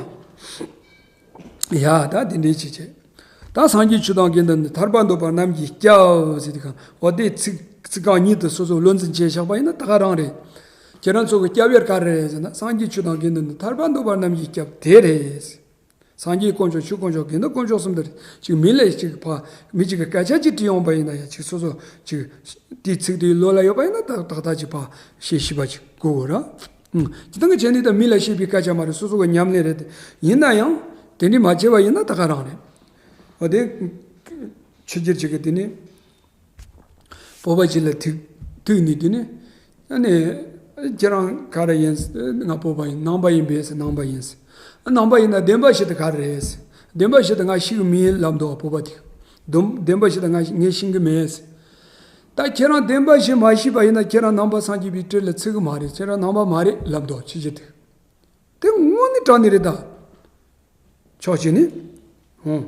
ཡ་ད་དེ་འདྲའི་ཅིག་བྱས། ད་སངས་རྒྱས་ཆོས་དང་དགེ་འདུན་ནི། ཐར་པ་འདོད་པ་རྣམས་ཀྱི་སྐྱབས་ཟེར་དུས་གང་། འོ་དེ་ཚིག་ཚིག་རྐང་གཉིས་དེ་སོ་སོ་བློ་འཛིན་བྱས་བཞག་པ་ཡིན་ན་ད་ག་རང་རེད། ཁྱེད་རང་ཚོ་གི་སྐྱབས་ཡུལ་ག་རེ་རེད་ཟེར་ན། སངས་རྒྱས་ཆོས་དང་དགེ་འདུན་ནི། ཐར་པ་འདོད་པ་རྣམས་ཀྱི་སྐྱབས་དེ་རེད། སངས་རྒྱས་དཀོན་མཆོག་ཆོས་དཀོན་མཆོག་དགེ་འདུན་དཀོན་མཆོག་གསུམ་དེ་རེད། ཅིག་མི་ལ་ཅིག་ཕ་མི་ཅིག་གི་སྐད་ཆ་ཅིག་དྲིས་ཡོང་པ་ཡིན་ན་ཡང་ཅིག་སོ་སོ་ཅིག་དེའི་ཚིག་དེའི་བློ་ལ་ཡོད་པ་ཡིན་ན་ད་ཏག་ཏག་ཅིག་ཕ་བཤད་ཤེས་པ་ཅིག་དགོས་གོ་ར། ཨང་། སྤྱིར་བཏང་གི་བྱས་ནས་ད་མི་ལ་བཤད་པའི་སྐད་ཆ་མ་རེད། སོ་སོ་གི་ཉམས་ལེན་རེད། ཡིན་ན་ཡང་དེ་འདྲ་མ་བྱས་པ་ཡིན་ན་ད་ག་རང་རེད། འོ་དེ་ཆུ་རྒྱུད་ཅིག་གི་དེ་ནི་སྤོབས་པ་ཅིག་ལ་ཐུག་ཐུག་ནས་དེ་ནི་ཨ་ནི་ཁྱེད་རང་ག་རེ་ཡིན། ང་སྤོབས་པ་ཡིན། ནང་པ་ཡིན་པས་ཟེར། ནང་པ་ཡིན་ཟེར། ནང་པ་ཡིན་ན་བདེན་པ་བཞི་དེ་ག་རེ་རེད་ཟེར། བདེན་པ་བཞི་དེ་ང་ཤེས་གི་མིན་ལབ་འདུག་སྤོབས་པ་དེ། བདེན་བདེན་པ་བཞི་དེ་ང་ངས་ཤེས་གི་མེད་ཟེར། ད་ཁྱེད་རང་བདེན་པ་བཞི་མ་ཤེས་པ་ཡིན་ན་ཁྱེད་རང་ནང་པ་སངས་རྒྱས་པའི་སྲིད་ལ་ཚུད་གི་མ་རེད། ཁྱེད་རང་ནང་པ་མ་རེད་ལབ་འདུག་ཕྱི་རྒྱལ་དུ། དེ་དངོས་གནས་དྲང་གནས་རེད་ད། ཕྱོགས་གཅིག་ནས། ཧུང་།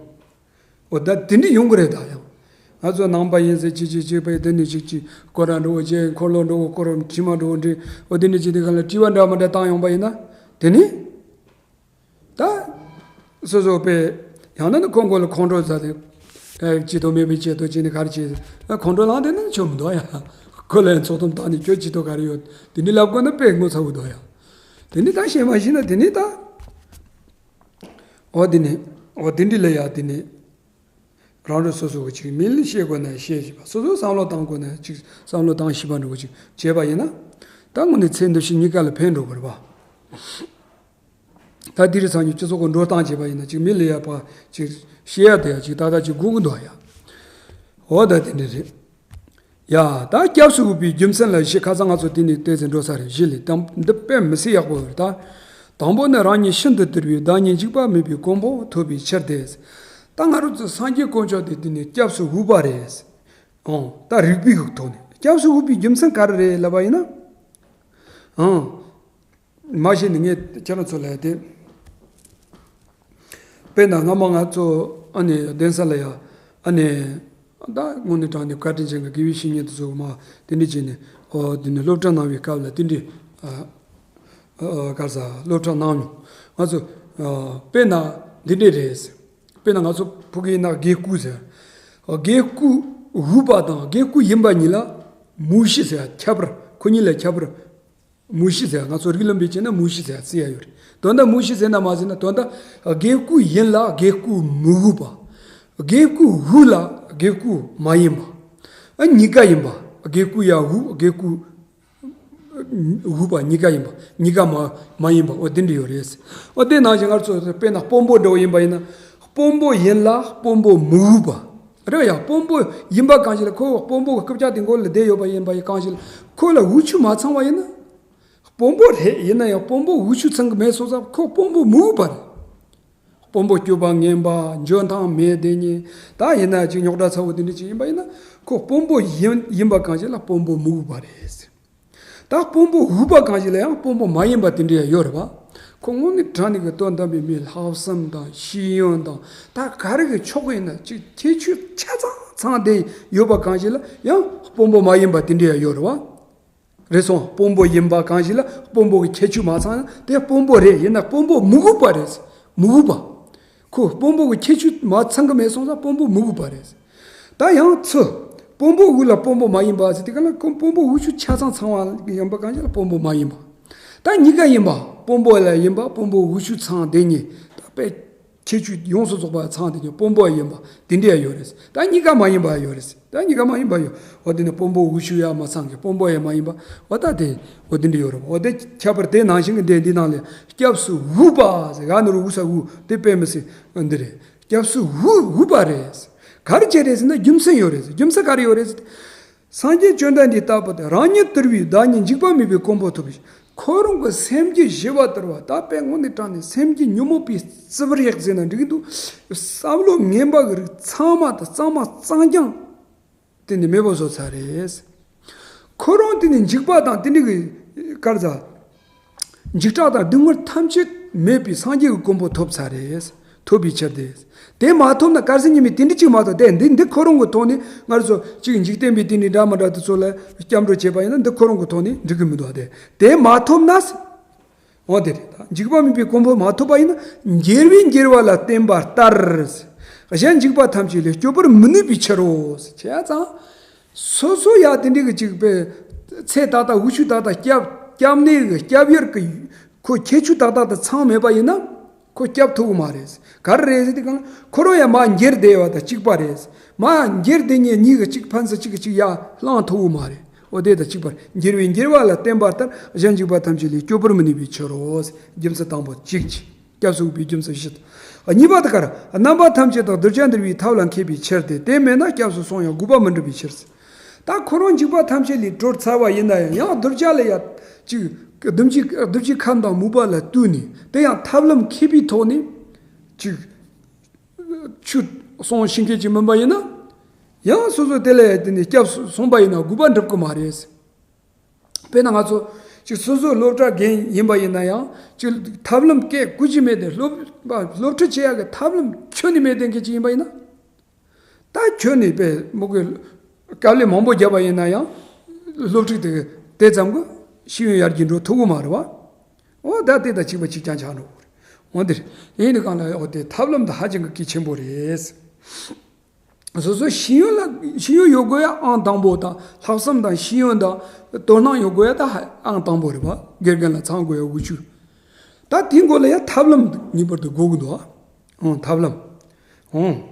འོ་ད་དེ་འདྲ་ཡོང་གི་རེད་ད་ཡང་། ང་ཚོ་ནང་པ་ཡིན་ཟེར་ཅི་ཅི་ཅི་པའི་དེ་ནས་ཅིག་ཅིག་སྐོར་ར་འགྲོ་བོ་བྱས། འཁོར་ལོ་འགྲོ་བོ་སྐོར་ར་དྲི་མ་འགྲོ་བོ་འདྲི། འོ་དེ་འདྲ་ཅིག་དེ་ག་ལ་དྲི་བ་འདྲ་མ་འདྲ་བཏང་ཡོང་པ་ཡིན་ན། དེ་ནི། ད། སོ་སོ་པས་ཡང་ན་ནི་ཁོང་ཁོང་ལ་ཁོང་ཁྲོ་ཟ་དེ། ཨེ་ཅི་ཐོག་མེད་པའི་ཆེད་དུ་ཅི་ནི་ག་རེ་བྱེད། ཨ་ཁོང་ཁྲོ་ལངས་དེ་ནི་ཆོ་མི་འདུག་ཡ། ཁོ་ལ་ཡང་ཚོགས་གཏམ་བཏང་ནས་ཁྱོད་ཅི་ཐོག་ག་རེ་ཡོད། དེ་ནི་ལབ་དགོས་ན་དཔེ་ངོ་ཚ་བོ་འདུག་ཡ། དེ་ནི་ད་ཤེས་མ་ཤེས་ན་དེ་ནི་ད། འོ་དེ་ནི། འོ་དེ་འདྲི་ལ་ཡ་དེ་ནི། རང་རང་སོ་སོ་གི་ཅིག་མི་ལ་བཤད་དགོས་ན་བཤད་ཤེས་པ། སོ་སོ་བསམ་བློ་བཏང་དགོས་ན་ཅིག་བསམ་བློ་བཏང་ཤེས་པ་འདྲ་བོ་ཅིག་བྱས་པ་ཡིན་ན། ད་དངོས་གནས་ཚེ་འདི་ཕྱི་གཉིས་ཀ་ལ་ཕན་འགྲོ་གི་རེད་པ། ད་འདི་རེད་སང་ཉིན་སྤྱི་ཚོགས་ཀྱི་འགྲོ་སྟངས་བྱས་པ་ཡིན་ན་ཅིག་མི་ལ་ཡ་ཕ་ཅིག་བཤད་ཡ་དེ་ཡ་ཅིག་ཏག་ཏག་ཅིག་དགོས་ཀྱི་འདུག་ཡ། འོ་ད་དེ་འདྲ་རེད། ཡ། ད་སྐྱབས་སུ་འོས་པའི་རྒྱུ་མཚན་ལ་བཞི། ཁ་སང་ང་ཚོ་དེ་ནས་བལྟས་ཚེ་འགྲོ་ས་རེད། བཞི་ལས་དང་འདི་དཔེ་མི་སྲིད་ཡག་པོ་རེད་ད། དང་པོ་ནི་རང་ཉིད་ཤིན་ཏུ་དུལ་བའི་བདག་ཉིད་འཇིགས་པ་མེད་པའི་གོ་འཕང་ཐོབ་པའི་ཕྱིར་ཏེ། ད་ང་རང་ཚོ་སངས་རྒྱས་དཀོན་མཆོག་དེ་དེ་ནས་སྐྱབས་སུ་འོས་པ་རེད། ཨང་། ད་རིགས་པའི་ཐོག་ནས་སྐྱབས་སུ་འོས་པའི་རྒྱུ་མཚན་ག་རེ་རེད་ལབ་པ་ཡིན་ན། ཨང་། མ་གཞི་ནས་ངས་ཁྱེད་རང་ཚོ་ལ་དེ། དཔེར་ན་སྔ་མ་ང་ཚོ་ཨ་ནི་གདན་ས་ལ་ཡ་ཨ་ནི་ད་དངོས་གནས་དྲང་གནས་བཀའ་དྲིན་ཅན་གྱི་དགེ་བའི་བཤེས་གཉེན་དེ་ཚོ་མ་དེ་འདྲ་བྱས་ནས་ཨོ་དེ་ནས་སློབ་གྲྭ་གནང་བའི་སྐབས་ལ་དེ་འདྲའི་ཨ་ཨ་ག་རེ་ཟ་སློབ་གྲྭ་གནང་མྱོང་། ང་ཚོ་ཨ་དཔེར་ན་འདི་འདྲ་རེད། དཔེར་ན་ང་ཚོ་ཕ་གི་ཡིན་ན་དགེ་བསྐོས་ཟེར། དགེ་བསྐོས་དབུས་པ་དང་དགེ་བསྐོས་ཡིན་པ་གཉིས་ལ་མུ་བཞི་ཟེར་ཁྱད་པར། ཁོ་གཉིས་ལ་ཁྱད་པར། མུ་བཞི་ཟེར། ང་ཚོ་རིགས་ལམ་པས་བྱས་ན་མུ་བཞི་ཟེར་རྩི་ཡ་ཡོད་རེད། དོན་དག་མུ་བཞི་ཟེར་ན་མ་ཟེར་ན་དོན་དག་དགེ་བསྐོས་ཡིན་ལ་དགེ་བསྐོས་མི་དབུས་པ། དགེ་བསྐོས་དབུས་ལ་དགེ་བསྐོས་མ་ཡིན་པ། ཨ་གཉིས་ཀ་ཡིན་པ། དགེ་བསྐོས་ཡ་དབུས་དགེ་བསྐོས་དབུས་པ་གཉིས་ཀ་ཡིན་པ། གཉིས་ཀ་མ་མ་ཡིན་པ། འོ་དེ་འདྲ་ཡོད་རེད། འོ་དེ་ནང་བཞིན་ང་ཚོ་དཔེར་ན་དཔོན་པོ་འདྲ་བོ་ཡིན་པ་ཡིན་ན། དཔོན་པོ་ཡིན་ལ་དཔོན་པོ་མི་དབུས་པ། རེད་ཡ། དཔོན་པོ་ཡིན་པ་གང་ཞིག་ལ་ཁོ་དཔོན་པོ་གི་རྐུབ་བཀྱག་དེ་མགོ་ལ་བསྡད་ཡོད་པ་ཡིན་པ་ཡིན་གང་ཞིག་ལ་ཁོ་ལ་དབུས་ཆུ་མ་ཚང་བ་ཡིན་ན། དཔོན་པོ་རེད། ཡིན་ན་ཡང་དཔོན་པོ་དབུས་ཆུ་ཚང་གི་མེད་སོང་ཙང་ཁོ་དཔོན་པོ་མི་དབུས་པ་རེད། དཔོན་པོ་སྐྱོ་པ་ངན་པ་འཇོན་ཐང་མེད་དེ་ཉིད་ད་ཡིན་ན་ཅིག་རྙོག་དྲ་ཚ་བོ་དེ་འདྲ་ཅིག་ཡིན་པ་ཡིན་ན་ཁོ་དཔོན་པོ་ཡིན་ཡིན་པ་གང་ཞིག་ལ་དཔོན་པོ་མི་དབུས་པ་རེད། ད་དཔོན་པོ་དབུས་པ་གང་ཞིག་ལ་ཡང་དཔོན་པོ་མ་ཡིན་པ་དེ་འདྲ་ཡང་ཡོད་རེད་པ། ཁོ་དངོས་གནས་དྲང་གནས་ཀྱི་དོན་དམ་པའི་མི་ལྷག་བསམ་དང་ཤེས་ཡོན་དང་ད་ག་རེ་གི་ཕྱོགས་ཡིན་ན་ཅིག་ཁྱད་ཆོས་ཆ་ཚང་ཚང་བསྡད་ཡོད་པ་གང་ཞིག་ལ་ཡང་དཔོན་པོ་མ་ཡིན་པ་དེ་འདྲ་ཡང་ཡོད་རེད་པ། རེད་སོང་། དཔོན་པོ་ཡིན་པ་གང་ཞིག་ལ་དཔོན་པོ་གི་ཁྱད་ཆོས་མ་ཚང་ན་དེ་དཔོན་པོ་རེད། ཡིན་ན་དཔོན་པོ་མི་དབུས་པ་རེད། མི་དབུས་པ། ཁོ་དཔོན་པོ་གི་ཁྱད་ཆོས་མ་ཚང་གི་མེད་སོང་ཙང་དཔོན་པོ་མི་དབུས་པ་རེད། ད་ཡང་ཚུ། དཔོན་པོ་དབུས་ལ་དཔོན་པོ་མ་ཡིན་པ་ཟེར་དེ་ག་ལ་ཁོ་དཔོན་པོ་དབུས་ཆུ་ཆ་ཚང་ཚང་བ་ཡིན་པ་གང་ཞིག་ལ་དཔོན་པོ་མ་ཡིན་པ། ད་གཉིས་ཀ་ཡིན་པ། དཔོན་པོ་ལ་ཡིན་པ་དཔོན་པོ་དབུས་ཆུ་ཚང་དེ་གཉིས་ད་དཔེ་ཁྱད་ཆོས་ཡོངས་སུ་རྫོགས་པ་ཚང་དེ་གཉིས་དཔོན་པོ་ཡིན་པ་དེ་འདྲ་ཡོད་རེད། ད་གཉིས་ཀ་མ་ཡིན་པ་ཡོད་རེད། ད་གཉིས་ཀ་མ་ཡིན་པ་ཡོད། འོ་དེ་ནི་དཔོན་པོ་དབུས་ཆུ་ཡང་མ་ཚང་གི་དཔོན་པོ་ཡང་མ་ཡིན་པ། འོ་ད་དེ་འོ་དེ་འདྲ་ཡོད་རེད། འོ་དེ་ཁྱད་པར་དེ་ནང་བཞིན་གྱི་འདི་འདི་ནང་ལས་སྐྱབས་སུ་དབུས་པ་ཟེར་ག་ནི་རུ་དབུས་ས་དབུས་དེ་དཔེ་མི་སྲིད་འདི་རེད། སྐྱབས་སུ་དབུས་དབུས་པ་རེད། ག་རེ་བྱས་རེད་ཟེར་ན་རྒྱུ་མཚན་ཡོད་རེད། རྒྱུ་མཚན་ག་རེ་ཡོད་རེད་ཟེར། སངས་རྒྱས་བཅོམ་ལྡན་འདས་ལྟ་བུ་དེ་རང་ཉིད་དུལ་བའི་བདག་ཉིད་འཇིགས་པ་མེད་པའི་གོ་འཕང་ཐོབ་པའི་ཁོ་རང་གི་སེམས་ཀྱི་ཞི་བ་དུལ་བ་ད་དཔེ་དངོས་གནས་དྲང་གནས་སེམས་ཀྱི་ཉོན་མོངས་པའི་རྩིབ་རེག་ཟེར་ན་འགྲིག་གི་འདུག་བསམ་བློ་ངན་པ་གི་རིགས་ཚང་མ་དང་གཙང་མ་གཙང་རྐྱང་དེ་ནི་མེད་པ་བཟོ་ཚར་རེད། ཁོ་རང་དེ་ནི་འཇིགས་པ་དང་དེ་འདྲ་གི་སྐར་ཚ། འཇིགས་སྐྲག་དང་སྡུག་བསྔལ་ཐམས་ཅད་མེད་པའི་སངས་རྒྱས་ཀྱི་གོ་འཕང་ཐོབ་ཚར་རེད། ཐོབ་པའི་ཕྱིར་ཏེ། དེ་མ་ཐོབ་ན་དཀར་ཟས་ཉི་མའི་དེ་འདྲ་གཅིག་མ་ཐོབ་དེ་འདི་འདི་ཁོ་རང་གི་ཐོག་ནས་ང་ཚོ་གཅིག་འཇིག་རྟེན་པའི་དེ་འདྲའི་འདྲ་མ་འདྲ་དེ་ཚོ་ལ་སྐྱབས་འགྲོ་བྱས་པ་ཡིན་ན་འདི་ཁོ་རང་གི་ཐོག་ནས་འགྲིག་གི་མི་འདུག་དེ་དེ་མ་ཐོབ་ན། འོ་དེ་རེད་ད། འཇིགས་པ་མེད་པའི་གོ་འཕང་མ་ཐོབ་པ་ཡིན་ན་འགྱུར་བས་འགྱུར་བ་ལ་བརྟེན་པ་ལྟར། གཞན་འཇིགས་པ་ཐམས་ཅད་ལས་སྐྱོབ་པར་མི་ནུས་པའི་ཕྱིར་རོ། བྱས་ཙང་། སོ་སོ་ཡ་དེ་འདྲའི་གི་ཅིག་པའི་ཚེ་ད་ལྟ་འུ་ཆུ་ད་ལྟ་སྐྱབས་སྐྱབས་གནས་གི་སྐྱབས་ཡུལ་གི་ཁོ་ཁྱད་ཆོས་ད་ལྟ་དང་ཚང་མེད་པ་ཡིན་ན་ཁོ་སྐྱབས་ཐུབ་གི་མ་རེད། ག་རེ་རེད་ཟེར་དུས་གང་ཁོ་རང་ཡ་མ་འགྱུར་བསྡད་པ་དང་གཅིག་པ་རེད། མ་འགྱུར་བསྡད་ཉེ་གཉིས་གི་གཅིག་ཕན་ཚུན་གཅིག་གི་གཅིག་ཡ་བླང་ཐུབ་གི་མ་རེད། འོ་དེ་དང་གཅིག་པ་རེད། འགྱུར་བས་འགྱུར་བ་ལ་བརྟེན་པ་ལྟར་གཞན་འཇིགས་པ་ཐམས་ཅད་ལས་སྐྱོབ་པར་མི་ནུས་པའི་ཕྱིར་རོ། རྒྱུ་མཚན་དང་པོ་གཅིག་གཅིག་སྐྱབས་སུ་དབུགས་པའི་རྒྱུ་མཚན་བཞི་དང་། གཉིས་པ་དེ་གར་རྣམ་པ་ཐམས་ཅད་དང་གདུལ་བྱ་འདུལ་བའི་ཐབས་ལ་མཁས་པའི་ཕྱིར་ཏེ། དེ་མེད་ན་སྐྱབས་སུ་སོང་ཡང་དགོས་པ་མི་འགྲུབ་པའི་ཕྱིར། ད་ཁོ་རང་འཇིགས་པ་ཐམས་ཅད་ལས་གྲོལ་ཚར་བ་ཡིན་ན་ཡང་ཡང་གདུལ་བྱ་ལ་ཡ་ཅིག་གདུལ་བྱའི་གདུལ་བྱའི་ཁམས་དང་མུན་པ་ལ་བཏུལ་ནས་དེ་ཡང་ཐབས་ལམ་མཁས་པའི་ཐོག་ནས་ཅིག་ཆུད་སོང་ཤི་མཁན་ཅིག་མིན་པ་ཡིན་ན། ཡང་སོ་སོ་དེ་ལ་ཡ་དེ་ནས་སྐྱབས་སུ་སོང་པ་ཡིན་ན་དགོས་པ་འགྲུབ་ཀྱི་མ་རེད། དཔེར་ན་ང་ཚོ་ཅིག་སོ་སོའི་སློབ་གྲྭ་རྒན་ཡིན་པ་ཡིན་ན་ཡང་ཅིག་ཐབས་ལམ་སྐད་བཀོལ་གྱི་མེད་དེ་སློབ་སློབ་ཁྲིད་བྱེད་ཡག་གི་ཐབས་ལམ་ཁྱོན་ནས་མེད་དེ་མཁན་ཅིག་ཡིན་པ་ཡིན་ན། ད་ཁྱོན་ནས་དཔེ་མོ་གི་དཀའ་ལས་མང་པོ་བརྒྱབ་པ་ཡིན་ན་ཡང་སློབ་ཁྲིད་དེ་དེ་ཙམ་གྱི་ཤེས་ཡོན་ཡར་རྒྱས་འགྲོ་ཐུབ་ཀྱི་མ་རེད་བ། འོ་ད་དེ་དང་གཅིག་པ་གཅིག་རྐྱང་ཆགས་འགྲོ་གི་རེད། འོ་འདིར་ཡིན་ནི་གང་ལ་འོ་དེ་ཐབས་ལམ་དེ་ཧ་ཅང་གི་གལ་ཆེན་པོ་རེད། སོ་སོ་ཤེས་ཡོན་ལ་ཤེས་ཡོན་ཡོད་དགོས་ཡ་ཨང་དང་པོ་དང་ལྷག་བསམ་དང་ཤེས་ཡོན་དང་དོ་སྣང་ཡོད་དགོས་ཡ་ད་ཧ་ཨང་དང་པོ་རེད་བ། དགེ་རྒན་ལ་ཚང་དགོས་ཡ་འུ་ཆུ། ད་དེའི་མགོ་ལ་ཡ་ཐབས་ལམ་ངེས་པར་དུ་དགོས་ཀྱི་འདུག་ཨ། ཨང་ཐབས་ལམ། ཨང་།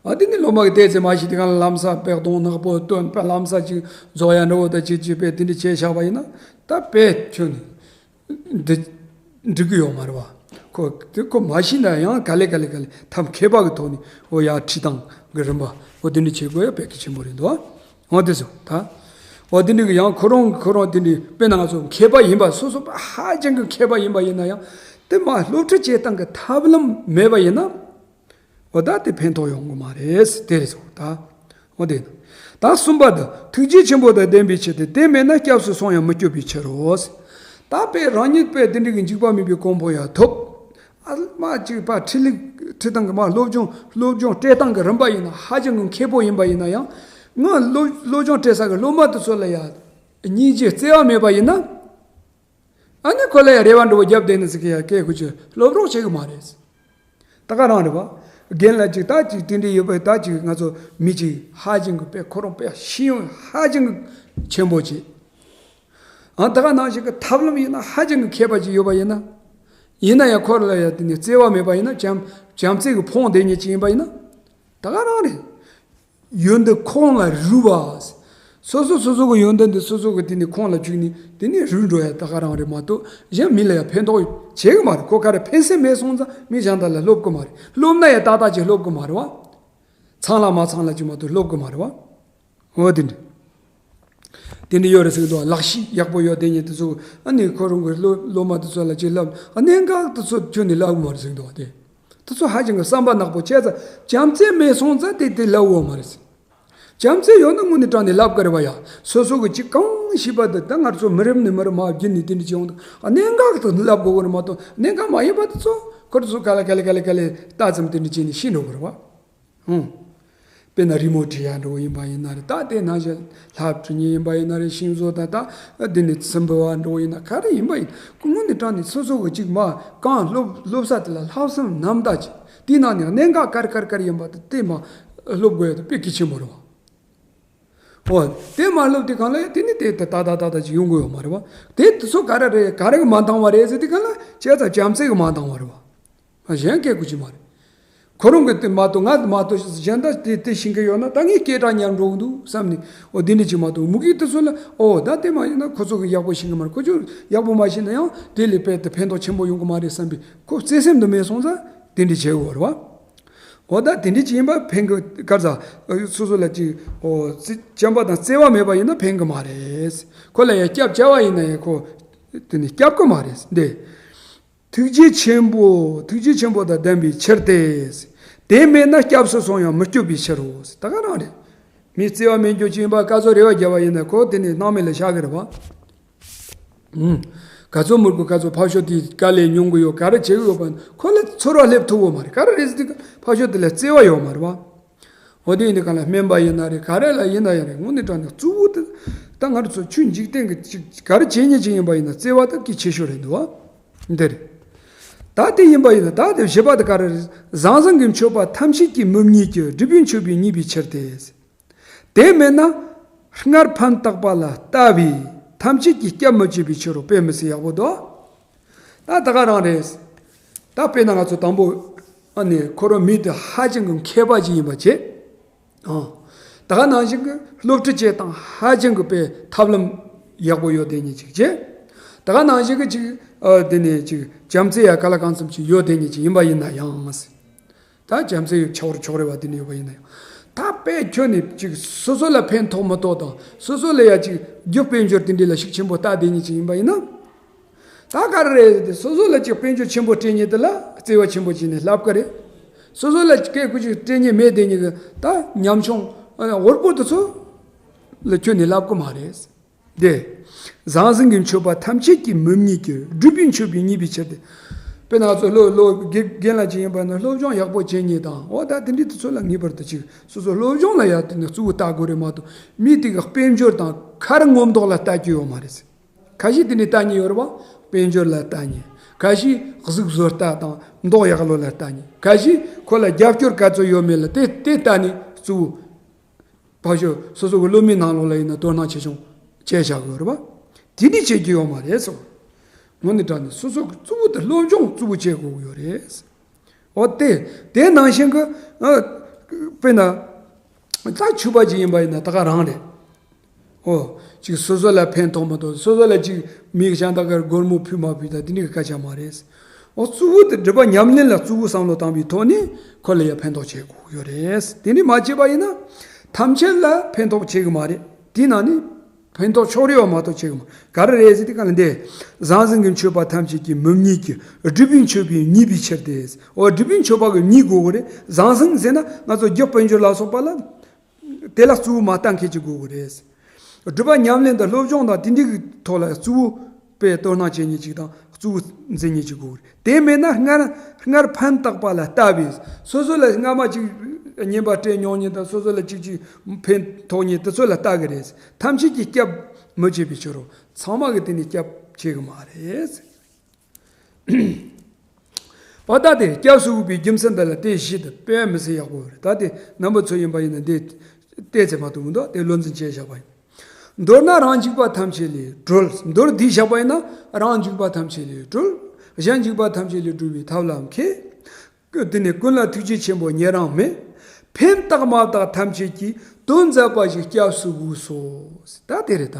ཨ་དེ་ནི་སློབ་མ་གི་བལྟས་ཚེ་མ་ཤེས་དེ་གང་ལ་ལམ་སང་དཔེ་གདོང་ནག་པོ་སྟོན་པ་ལམ་སང་ཅིག་རྫོགས་ཡ་འདྲ་བོ་ད་ཅིག་ཅིག་དཔེ་དེ་འདྲ་བྱས་བཞག་པ་ཡིན་ན་ད་དཔེ་ཁྱོན་ནས། འདི་འགྲིག་གི་ཡོད་མ་རེད་བ། ཁོ་དེ་ཁོ་མ་ཤེས་ན་ཡང་ག་ལེ་ག་ལེ་ག་ལེ་ཐབས་མཁས་པ་གི་ཐོག་ནས་འོ་ཡ་ཁྲིད་སྟངས་གི་རིམ་པ་འོ་དེ་འདྲ་བྱེད་དགོས་ཡ་དཔེ་གལ་ཆེན་པོ་རེད་འདུག་འོ་དེ་སོ་ད། འོ་དེ་འདྲ་གི་ཡང་ཁོ་རང་ཁོ་རང་དེ་འདྲ་དཔེར་ན་ང་ཚོ་མཁས་པ་ཡིན་པ་སོ་སོ་ཧ་ཅང་གི་མཁས་པ་ཡིན་པ་ཡིན་ན་ཡང་དེ་མ་སློབ་ཁྲིད་བྱེད་སྟངས་གི་ཐབས་ལམ་མེད་པ་ཡིན་ན། འོ་ད་དེ་ཕན་ཐོགས་ཡོང་གི་མ་རེད། དེ་རེད་སོ་ད། འོ་དེ་ད་གསུམ་པ་དུ་ཐུགས་རྗེ་ཆེན་པོ་དང་ལྡན་པའི་ཕྱིར་ཏེ། དེ་མེད་ན་སྐྱབས་སུ་སོང་ཡང་མི་སྐྱོབ་པའི་ཕྱིར་རོ། ད་ ད་དཔེ་རང་ཉིད་དཔེ་དེ་འདྲའི་གི་འཇིགས་པ་མེད་པའི་གོ་འཕང་ཡང་ཐོབ། ཨ་མ་གཅིག་པ་ཁྲིད་ལུགས་ཁྲིད་སྟངས་གི་མ་སློབ་སྦྱོང་སློབ་སྦྱོང་སྤྲད་སྟངས་གི་རིམ་པ་ཡིན་ན་ཧ་ཅང་གི་མཁས་པོ་ཡིན་པ་ཡིན་ན་ཡང་། ང་སློབ་སློབ་སྦྱོང་སྤྲད་ས་གི་སློབ་མ་དེ་ཚོ་ལ་ཡང་སྙིང་རྗེ་བརྩེ་བ་མེད་པ་ཡིན་ན། ཨ་ནི་ཁོ་ལ་ཡང་རེ་བ་འདྲ་བོ་རྒྱབ་བསྡད་ནི་ཟིག་གི་ཡང་སྐད་ཁུ་ཆུ་སློབ་རོགས་བྱེད་གི་མ་རེད། ད་ག་རང་རེད་བ། རྒན་ལགས་ཅིག་ད་ཅིག་དེ་འདྲའི་ཡོད་པ་ད་ཅིག་ང་ཚོ་མི་ཅིག་ཧ་ཅང་གི་དཔེ་ཁོ་རང་དཔེ་ཤེས་ཡོན་ཧ་ཅང་གི་ཆེན་པོ་ཅིག་ཨ་ད་ག་ནང་བཞིན་གི་ཐབས་ལམ་ཡིན་ན་ཧ་ཅང་གི་མཁས་པ་ཅིག་ཡོད་པ་ཡིན་ན། ཡིན་ན་ཡང་ཁོ་ལ་ཡང་དེ་ནས་བརྩེ་བ་མེད་པ་ཡིན་ན་བྱམས་བྱམས་བརྩེ་གི་ཕོངས་བསྡད་མཁན་ཅིག་ཡིན་པ་ཡིན་ན། ད་ག་རང་རེད། ཡོན་ཏན་ཁོང་ལ་རུལ་བ། སོ་སོ་སོ་སོ་གི་ཡོན་ཏན་དེ་སོ་སོ་གི་དེ་ནས་ཁོང་ལ་བཅུག་ནས་དེ་ནས་རུལ་འགྲོ་ཡ་ད་ག་རང་རེད་མ་གཏོགས་གཞན་མི་ལ་ཡང་ཕན་ཐོགས་བྱེད་གི་མ་རེད། ཁོ་ག་རེ་ཕན་སེམས་མེད་སོང་ཙང་མི་གཞན་དག་ལ་སློབ་གི་མ་རེད། སློབ་ན་ཡང་ཏག་ཏག་ཅིག་སློབ་གི་མ་རེད་བ། ཚང་ལ་མ་ཚང་ལ་ཅིག་མ་གཏོགས་སློབ་གི་མ་རེད་བ། འོ་དེ་འདྲ། དེ་འདྲ་ཡོད་རེད་ཟེར་གི་འདུག་ལག་ཤེས་ཡག་པོ་ཡོད་དེ་ཉིད་དེ་ཚོ་ཨ་ནི་ཁོ་རང་གི་སློབ་སློབ་མ་དེ་ཚོ་ལ་ཅིག་བསླབ་གནད་འགག་དེ་ཚོ་ཁྱོན་ནས་བསླབ་གི་མ་རེད་ཟེར་གི་འདུག་དེ། དེ་ཚོ་ཧ་ཅང་གི་བསམ་པ་ནག་པོ་བྱས་ཙང་བྱམས་བརྩེ་མེད་སོང་ཙང་དེ་དེ་ལབ་འོ་མ་རེད། བྱམས་བརྩེ་ཡོད་ན་དངོས་གནས་དྲང་ནས་ལབ་དཀའ་རེད་བ་ཡ། སོ་སོ་གི་ཅིག་གང་ཤེས་པ་དེ་ད་ང་ཚོ་མི་རབས་ནས་མི་རབས་མ་བརྒྱུད་ནས་དེ་འདྲ་བྱས་ཡོང་དུས་གནད་འགག་དེ་ལབ་དགོས་གི་རེད་མ་གཏོགས་གནད་འགག་མ་ཡིན་པ་དེ་ཚོ་ཁོ་ཚོ་ག་ལེ་ག་ལེ་ག་ལེ་ག་ལེ་ལྟ་ཙམ་དེ་འདྲ་བྱས་ནས་ཤེས་འགྲོ་གི་རེད་བ། ཧུང་། དཔེར་ན་རི་མོ་བྲིས་ཡ་འགྲོ་ཡིན་པ་ཡིན་ན་རེད། ད་དེ་ནང་བཞིན་ལྷ་བྲིས་ཉེ་ཡིན་པ་ཡིན་ན་རེད། ཤིང་བཟོ་ད་ད་འདི་ནས་ཚིམ་པ་བ་འགྲོ་ཡིན་ན་ག་རེ་ཡིན་པ་ཡིན་དངོས་གནས་དྲང་ནས་སོ་སོ་གི་ཅིག་མ་གང་སློབ་སློབ་ས་དེ་ལ་ལྷག་བསམ་རྣམ་དག་ཅིག་དེའི་ནང་ནས་གནད་འགག་ག་རེ་ག་རེ་ག་རེ་ཡིན་པ་དེ་དེ་མ་སློབ་དགོས་ཡ་དེ་དཔེ་གལ་ཆེན་པོ་རེད་བ། འོ། དེ་མ་སློབ་དུས་གང་ལ་དེ་ནི་དེ་ད་ད་ད་ད་ཅིག་ཡོང་གི་ཡོད་མ་རེད་བ། དེ་དེ་ཚོ་ག་རེ་རེད་ག་རེ་གི་མ་འདང་བ་རེད་ཟེར་དུས་གང་ལ་བྱས་ཙང་བྱམས་བརྩེ་གི་མ་འདང་བ་རེད་བ། གཞན་སྐད་དགོས་ཀྱི་མ་རེད། ཁོ་རང་གི་དེ་མ་གཏོགས་ང་མ་གཏོགས་གཞན་དག་དེ་དེ་ཤེས་ཀྱི་ཡོད་ན་ད་ངས་སྐད་གྲགས་ཉར་འགྲོ་གི་འདུག་བསམ་ནས་འོ་དེ་འདྲ་ཅིག་མ་གཏོགས་མུ་གེ་དེ་ཚོ་ལ་འོ་ད་དེ་མ་ཡིན་ན་ཁོ་ཚོ་གི་ཡག་པོ་ཤེས་ཀྱི་མ་རེད། ཁོ་ཚོ་ཡག་པོ་མ་ཤེས་ན་ཡང་དེ་ལས་དཔེ་དེ་ཕན་ཐོགས་ཆེན་པོ་ཡོང་གི་མ་རེད་བསམ་པའི་ཁོ་བརྩེ་སེམས་དེ་མེད་སོང་ཙང་དེ་འདྲ་བྱེད་དགོས་རེད་བ། འོ་ད་དེ་འདྲ་ཅིག་ཡིན་པ་ཕན་གི་གར་ཟ་སོ་སོ་ལ་ཅིག་འོ་བརྩེ་བྱམས་པ་དང་བརྩེ་བ་མེད་པ་ཡིན་ན་ཕན་གི་མ་རེད། ཁོ་ལ་ཡང་སྐྱབས་བཅོལ་བ་ཡིན་ན་ཡང་ཁོ་དེ་ནི་སྐྱབས་གི་མ་རེད་འདི། ཐུགས་རྗེ་ཆེན་པོ་ཐུགས་རྗེ་ཆེན་པོ་དང་ལྡན་པའི་ཕྱིར་ཏེ། དེ་མེད་ན་སྐྱབས་སུ་སོང་ཡང་མི་སྐྱོབ་པའི་ཕྱིར་རོ། ད་ག་རང་རེད། མི་བརྩེ་བ་མེད་རྒྱུ་ཅིག་ཡིན་པ་ག་ཚོད་རེ་བ་བརྒྱབ་པ་ཡིན་ན་ཁོ་དེ་ནི་སྣང་མེད་ལ་བཞག་གི་རེད་བ། ཨུམ། ག་ཚོད་མུར་གུ་ག་ཚོད་ཕ་ཤོ་དེ་དཀའ་ལས་མྱོང་གི་ཡོད་ག་རེ་བྱེད་གི་ཡོད་པ་ཁོ་ལ་ཚོར་བ་སླེབས་ཐུབ་བོ་མ་རེད། ག་རེ་རེད་ཟེར་དུས་ཕ་ཤོ་དེ་ལ་བརྩེ་བ་ཡོད་མ་རེད་བ། འོ་དེ་ཡིན་དུས་གང་ལ་སྨན་པ་ཡིན་ན་རེད་ག་རེ་ལ་ཡིན་ན་ཡང་རེད། དངོས་གནས་དྲང་གནས་གཙོ་བོ་དེ་ད་ང་རང་ཚོ་ཆོས་འཇིག་རྟེན་གྱི་ཅིག་ག་རེ་བྱེད་ཉེན་ཅིག་ཡིན་པ་ཡིན་ན་བརྩེ་བ་ད་གལ་ཆེ་ཤོས་རེད་འདུག་བ། འདི་རེད། ད་དེ་ཡིན་པ་ཡིན་ན་ད་དེ་བཞི་པ་དེ་ག་རེ་རེད། ཟང་ཟིང་གི་མཆོད་པ་ཐམས་ཅད་ཀྱིས་མི་མཉེས་ཀྱི་སྒྲིབ་པའི་མཆོད་པས་མཉེས་པའི་ཕྱིར་ཏེ། དེ་མེད་ན་སྔར་ཕན་བཏགས་པ་ལ་ལྟ་བས་ཐམས་ཅད་ཀྱིས་སྐྱབས་མི་བྱེད་པའི་ཕྱིར་རོ། དཔེ་མི་སྲིད་ཡག་པོ་འདུག་ད་ད་ག་རང་རེད། ད་དཔེར་ན་ང་ཚོ་དང་པོ་ཨ་ནི་ཁོ་རང་མི་དེ་ཧ་ཅང་གི་མཁས་པ་ཅིག་ཡིན་པ་བྱས། ཨང་། ད་ག་ནང་བཞིན་གྱི་སློབ་ཁྲིད་བྱེད་སྟངས་ཧ་ཅང་གི་དཔེ་ཐབས་ལམ་ཡག་པོ་ཡོད་དེ་ཉིད་ཅིག་བྱས། ད་ག་ནང་བཞིན་གྱི་ཅིག་ཨ་དེ་ནས་ཅིག་བྱམས་བརྩེ་ཡ་ག་ལ་གང་འཚམ་ཅིག་ཡོད་དེ་ཉིད་ཅིག་ཡིན་པ་ཡིན་ན་ཡང་། ད་བྱམས་བརྩེ་ཡོད་ཆོག་རེ་ཆོག་རེ་བ་དེ་འདྲ་ཡོད་པ་ཡིན་ན་ཡང་། ད་དཔེ་ཁྱོན་ནས་ཅིག་སོ་སོ་ལ་ཕན་ཐོགས་མི་ཐོགས་དང་སོ་སོ་ལ་ཡ་ཅིག་རྒྱུ་དཔལ་འབྱོར་དེ་འདྲ་ལ་ཤུགས་ཆེན་པོ་ལྟ་དེ་ཉིད་ཅིག་ཡིན་པ་ཡིན་ན། ད་ག་རེ་རེད་དེ་སོ་སོ་ལ་ཅིག་དཔལ་འབྱོར་ཆེན་པོ་སྤྲད་མཁན་དེ་ལ་བརྩེ་བ་ཆེན་པོ་བྱས་ནས་ལབ་གི་རེད། སོ་སོ་ལ་སྐད་ཁུ་ཅིག་སྤྲད་མཁན་མེད་དེ་ཉིད་ཀྱི་ད་ཉམ་ཆུང་འོར་པོ་དེ་ཚོ་ལ་ཁྱོན་ནས་ལབ་གི་མ་རེད། དེ། ཟང་ཟིང་གི་མཆོད་པ་ཐམས་ཅད་ཀྱིས་མི་མཉེས་ཀྱི་སྒྲིབ་པའི་མཆོད་པས་མཉེས་པའི་ཕྱིར་ཏེ། དཔེར་ན་ང་ཚོ་སློབ་སློབ་དགེ་རྒན་ལགས་ཅིག་ཡིན་པ་ན་སློབ་སྦྱོང་ཡག་པོ་བྱེད་མཁན་དང་འོ་ད་དེ་འདྲའི་དུས་ཚོད་ལ་ངེས་པར་དུ་ཅིག་སོ་སོ་སློབ་སྦྱོང་ལ་ཡ་དེ་ནས་གཙོ་བོ་ལྟ་དགོས་རེད་མ་གཏོགས་མི་དེ་གི་དཔལ་འབྱོར་དང་ཁ་རི་ངོ་མདོག་ལ་ལྟ་རྒྱུ་ཡོད་མ་རེད། ཁ་ཤས་དེ་ནས་ལྟ་མཁན་ཡོད་རེད་བ། དཔལ་འབྱོར་ལ་ལྟ་མཁན། ཁ་ཤས་གཟུགས་བཟོ་ལྟ་དང་མདོག་ཡག་ལོ་ལ་ལྟ་མཁན། ཁ་ཤས་ཁོ་ལ་རྒྱབ་སྐྱོར་ག་ཚོད་ཡོད་མེད་ལ་དེ་དེ་ལྟ་ནས་གཙོ་བོ། ཕ་ཤོ་སོ་སོ་གི་སློབ་མའི་ནང་ལོགས་ལ་ཡིན་ན་དོ་སྣང་ཆེ་ཆུང་བྱས་བཞག་གི་ཡོད་རེད་པ། དེ་འདྲ་བྱེད་རྒྱུ་ཡོད་མ་རེད་ཟེར། དངོས་གནས་དྲང་གནས་སོ་སོ་གི་གཙོ་བོ་དེ་སློབ་སྦྱོང་གཙོ་བོ་བྱེད་དགོས་ཀྱི་ཡོད་རེད། འོ་དེ་དེ་ནང་བཞིན་གི་ཨ་དཔེར་ན་ད་ཕྱུ་པ་ཅིག་ཡིན་པ་ཡིན་ན་ད་ག་རང་རེད། འོ་ཅིག་སོ་སོ་ལ་ཕན་ཐོགས་མ་ཐོགས་སོ་སོ་ལ་ཅིག་མི་གཞན་དག་གར་སྒོར་མོ་ཕུལ་མ་ཕུལ་ད་དེ་འདྲའི་སྐད་ཆ་མ་རེད། འོ་གཙོ་བོ་དེ་སྒྲིབ་པ་ཉམས་ལེན་ལ་གཙོ་བོ་བསམ་བློ་བཏང་བའི་ཐོག་ནས་ཁོ་ལ་ཡང་ཕན་ཐོགས་བྱེད་དགོས་ཀྱི་ཡོད་རེད། དེ་འདྲ་མ་བྱས་པ་ཡིན་ན་ཐམས་ཅད་ལ་ཕན་ཐོགས་བྱེད་ཀྱི་མ་རེད། དེའི་ནང་ནས་ཕན་ཐོགས་ཕྱོགས་རེ་བ་མ་གཏོགས་བྱེད་ཀྱི་མ་རེད། ག་རེ་རེད་ཟེར་དུས་ག་ལ་འདི། ཟང་ཟིང་གི་མཆོད་པ་ཐམས་ཅད་ཀྱིས་མི་མཉེས་ཀྱི་སྒྲིབ་པའི་མཆོད་པས་མཉེས་པའི་ཕྱིར་ཏེ། འོ་སྒྲིབ་པའི་མཆོད་པ་གིས་མཉེས་དགོས་ཀྱི་རེད། ཟང་ཟིང་ཟེར་ན་ང་ཚོ་རྒྱུ་དཔལ་འབྱོར་ལ་སོགས་པ་ལ། དེ་ལ་གཙོ་བོ་མ་ལྟ་མཁན་ཅིག་དགོས་ཀྱི་རེད། སྒྲུབ་པ་ཉམས་ལེན་དང་སློབ་སྦྱོང་དང་དེ་འདྲའི་གི་ཐོག་ལ་གཙོ་བོ་ དཔེ་དོ་སྣང་བྱེད་མཁན་ཅིག་དང་གཙོ་བོ་འཛིན་མཁན་ཅིག་དགོས་རེད། དེ་མེད་ན་སྔར་སྔར་ཕན་བཏགས་པ་ལ་ལྟ་བས། སོ་སོ་ལ་སྔ་མ་ཅིག་ཉེས་པ་སྤྲད་མྱོང་མཁན་དང་སོ་སོ་ལ་ཅིག་ཅིག་ཕན་ཐོགས་མཁན་དེ་ཚོ་ལ་ལྟ་གི་རེད། ཐམས་ཅད་ཀྱིས་སྐྱབས་མི་བྱེད་པའི་ཕྱིར་རོ། ཚང་མ་གིས་དེ་ནི་སྐྱབས་བྱེད་གི་མ་རེད། འོ་ད་དེ་སྐྱབས་སུ་འོས་པའི་རྒྱུ་མཚན་འདི་ལ་དེ་བཞི་དེ་དཔེ་མི་སྲིད་ཡག་པོ་རེད། ད་དེ་རྣམ་པ་ཚོ་ཡིན་པ་ཡིན་ན་འདི་བལྟས་ཚེ་མ་གཏོགས་མི་འདུག་དེ་བློ་འཛིན་བྱས་བཞག་པ་ཡིན། མདོར་ན་རང་འཇིགས་པ་ཐམས་ཅད་ལས་གྲོལ། མདོར་བསྡུས་བཞག་པ་ཡིན་ན། རང་འཇིགས་པ་ཐམས་ཅད་ལས་གྲོལ། གཞན་འཇིགས་པ་ཐམས་ཅད་ལས་སྒྲོལ་བའི་ཐབས་ལ་མཁས། དེ་ནས་ཀུན་ལ་ཐུགས་རྗེ་ཆེན་པོ་ཉེ་རིང་མེད། ཕན་བཏགས་མ་བཏགས་ཐམས་ཅད་ཀྱིས། དོན་མཛད་པ་ཞིག་སྐྱབས་སུ་འོས་སོ། ད་དེ་རེད་ད།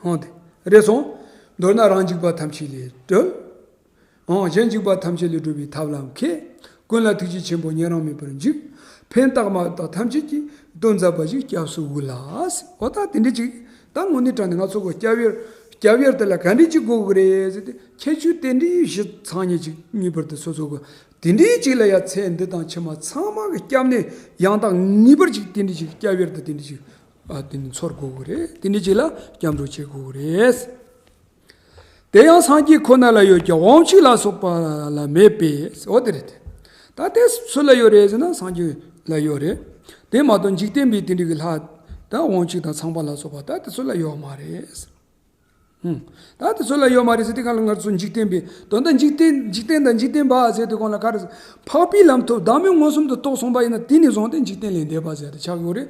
འོང་དེ། རེད་སོང་། མདོར་ན་རང་འཇིགས་པ་ཐམས་ཅད་ལས་གྲོལ། འོང་གཞན་འཇིགས་པ་ཐམས་ཅད་ལས་སྒྲོལ་བའི་ཐབས་ལ་མཁས། ཀུན་ལ་ཐུགས་རྗེ་ཆེན་པོ་ཉེ་རིང་མེད་པར་འཇུག། ཕན་བཏགས་མ་བཏགས་ཐམས་ཅད་ཀྱིས། དོན་མཛད་པ་ཞིག་སྐྱབས་སུ་འོས་ལ། འོ་ད་དེ་འདྲ་ཅིག་ད་དངོས་གནས་དྲང་ནས་ང་ཚོ་གི་སྐྱབས་ཡུལ། སྐྱབས་ཡུལ་དེ་ལ་ག་འདྲ་ཅིག་དགོས་ཀྱི་རེད་ཟེར་ཏེ། ཁྱད་ཆོས་དེ་འདྲའི་བཞི་ཚང་ཉིད་ཅིག་ངེས་པར་དུ་སོ་སོ་གི་དེ་འདྲའི་ཅིག་ལ་ཡ་ཚེ་འདི་དང་ཕྱི་མ་ཚང་མ་གི་སྐྱབས་གནས་ཡང་དག་ངེས་པར་ཅིག་དེ་འདྲའི་ཅིག་སྐྱབས་ཡུལ་དུ་དེ་འདྲའི་ཅིག་ཨ་དེ་ནི་འཚོལ་དགོས་ཀྱི་རེད། དེ་འདྲའི་ཅིག་ལ་སྐྱབས་འགྲོ་བྱེད་དགོས་ཀྱི་རེད། དེ་ཡང་སངས་རྒྱས་ཁོ་ན་ལ་ཡོད་ཀྱང་དབང་ཕྱུག་ལ་སོགས་པ་ལ་མེད་པས། འོ་དེ་རེད་དེ། ད་དེ་སུ་ལ་ཡོད་རེད་ཟེར་ན་སངས་རྒྱས་ལ་ཡོད་རེད། དེ་མ་གཏོགས་འཇིག་རྟེན་པའི་དེ་འདྲའི་གི་ལྷ་དང་དབང་ཕྱུག་དང་ཚངས་པ་ལ་སོགས་པ་ད་དེ་ཚོ་ལ་ཡོད་མ་རེད། ཧུམ། ད་དེ་ཚོ་ལ་ཡོད་མ་རེད་ཟེར་དུས་གང་ལ་ང་ཚོ་འཇིག་རྟེན་པའི་དོན་དག་འཇིག་རྟེན་འཇིག་རྟེན་དང་འཇིག་རྟེན་པ་ཟེར་དུས་གང་ལ་ག་རེ་ཟེར། འཕགས་པའི་ལམ་ཐོབ་བདག་མེད་མངོན་སུམ་དུ་རྟོགས་སོང་པ་ཡིན་ན་དེ་ནས་བཟུང་སྟེ་འཇིག་རྟེན་ལས་འདས་པ་ཟེར་ཏེ་ཆགས་ཡོད་རེད།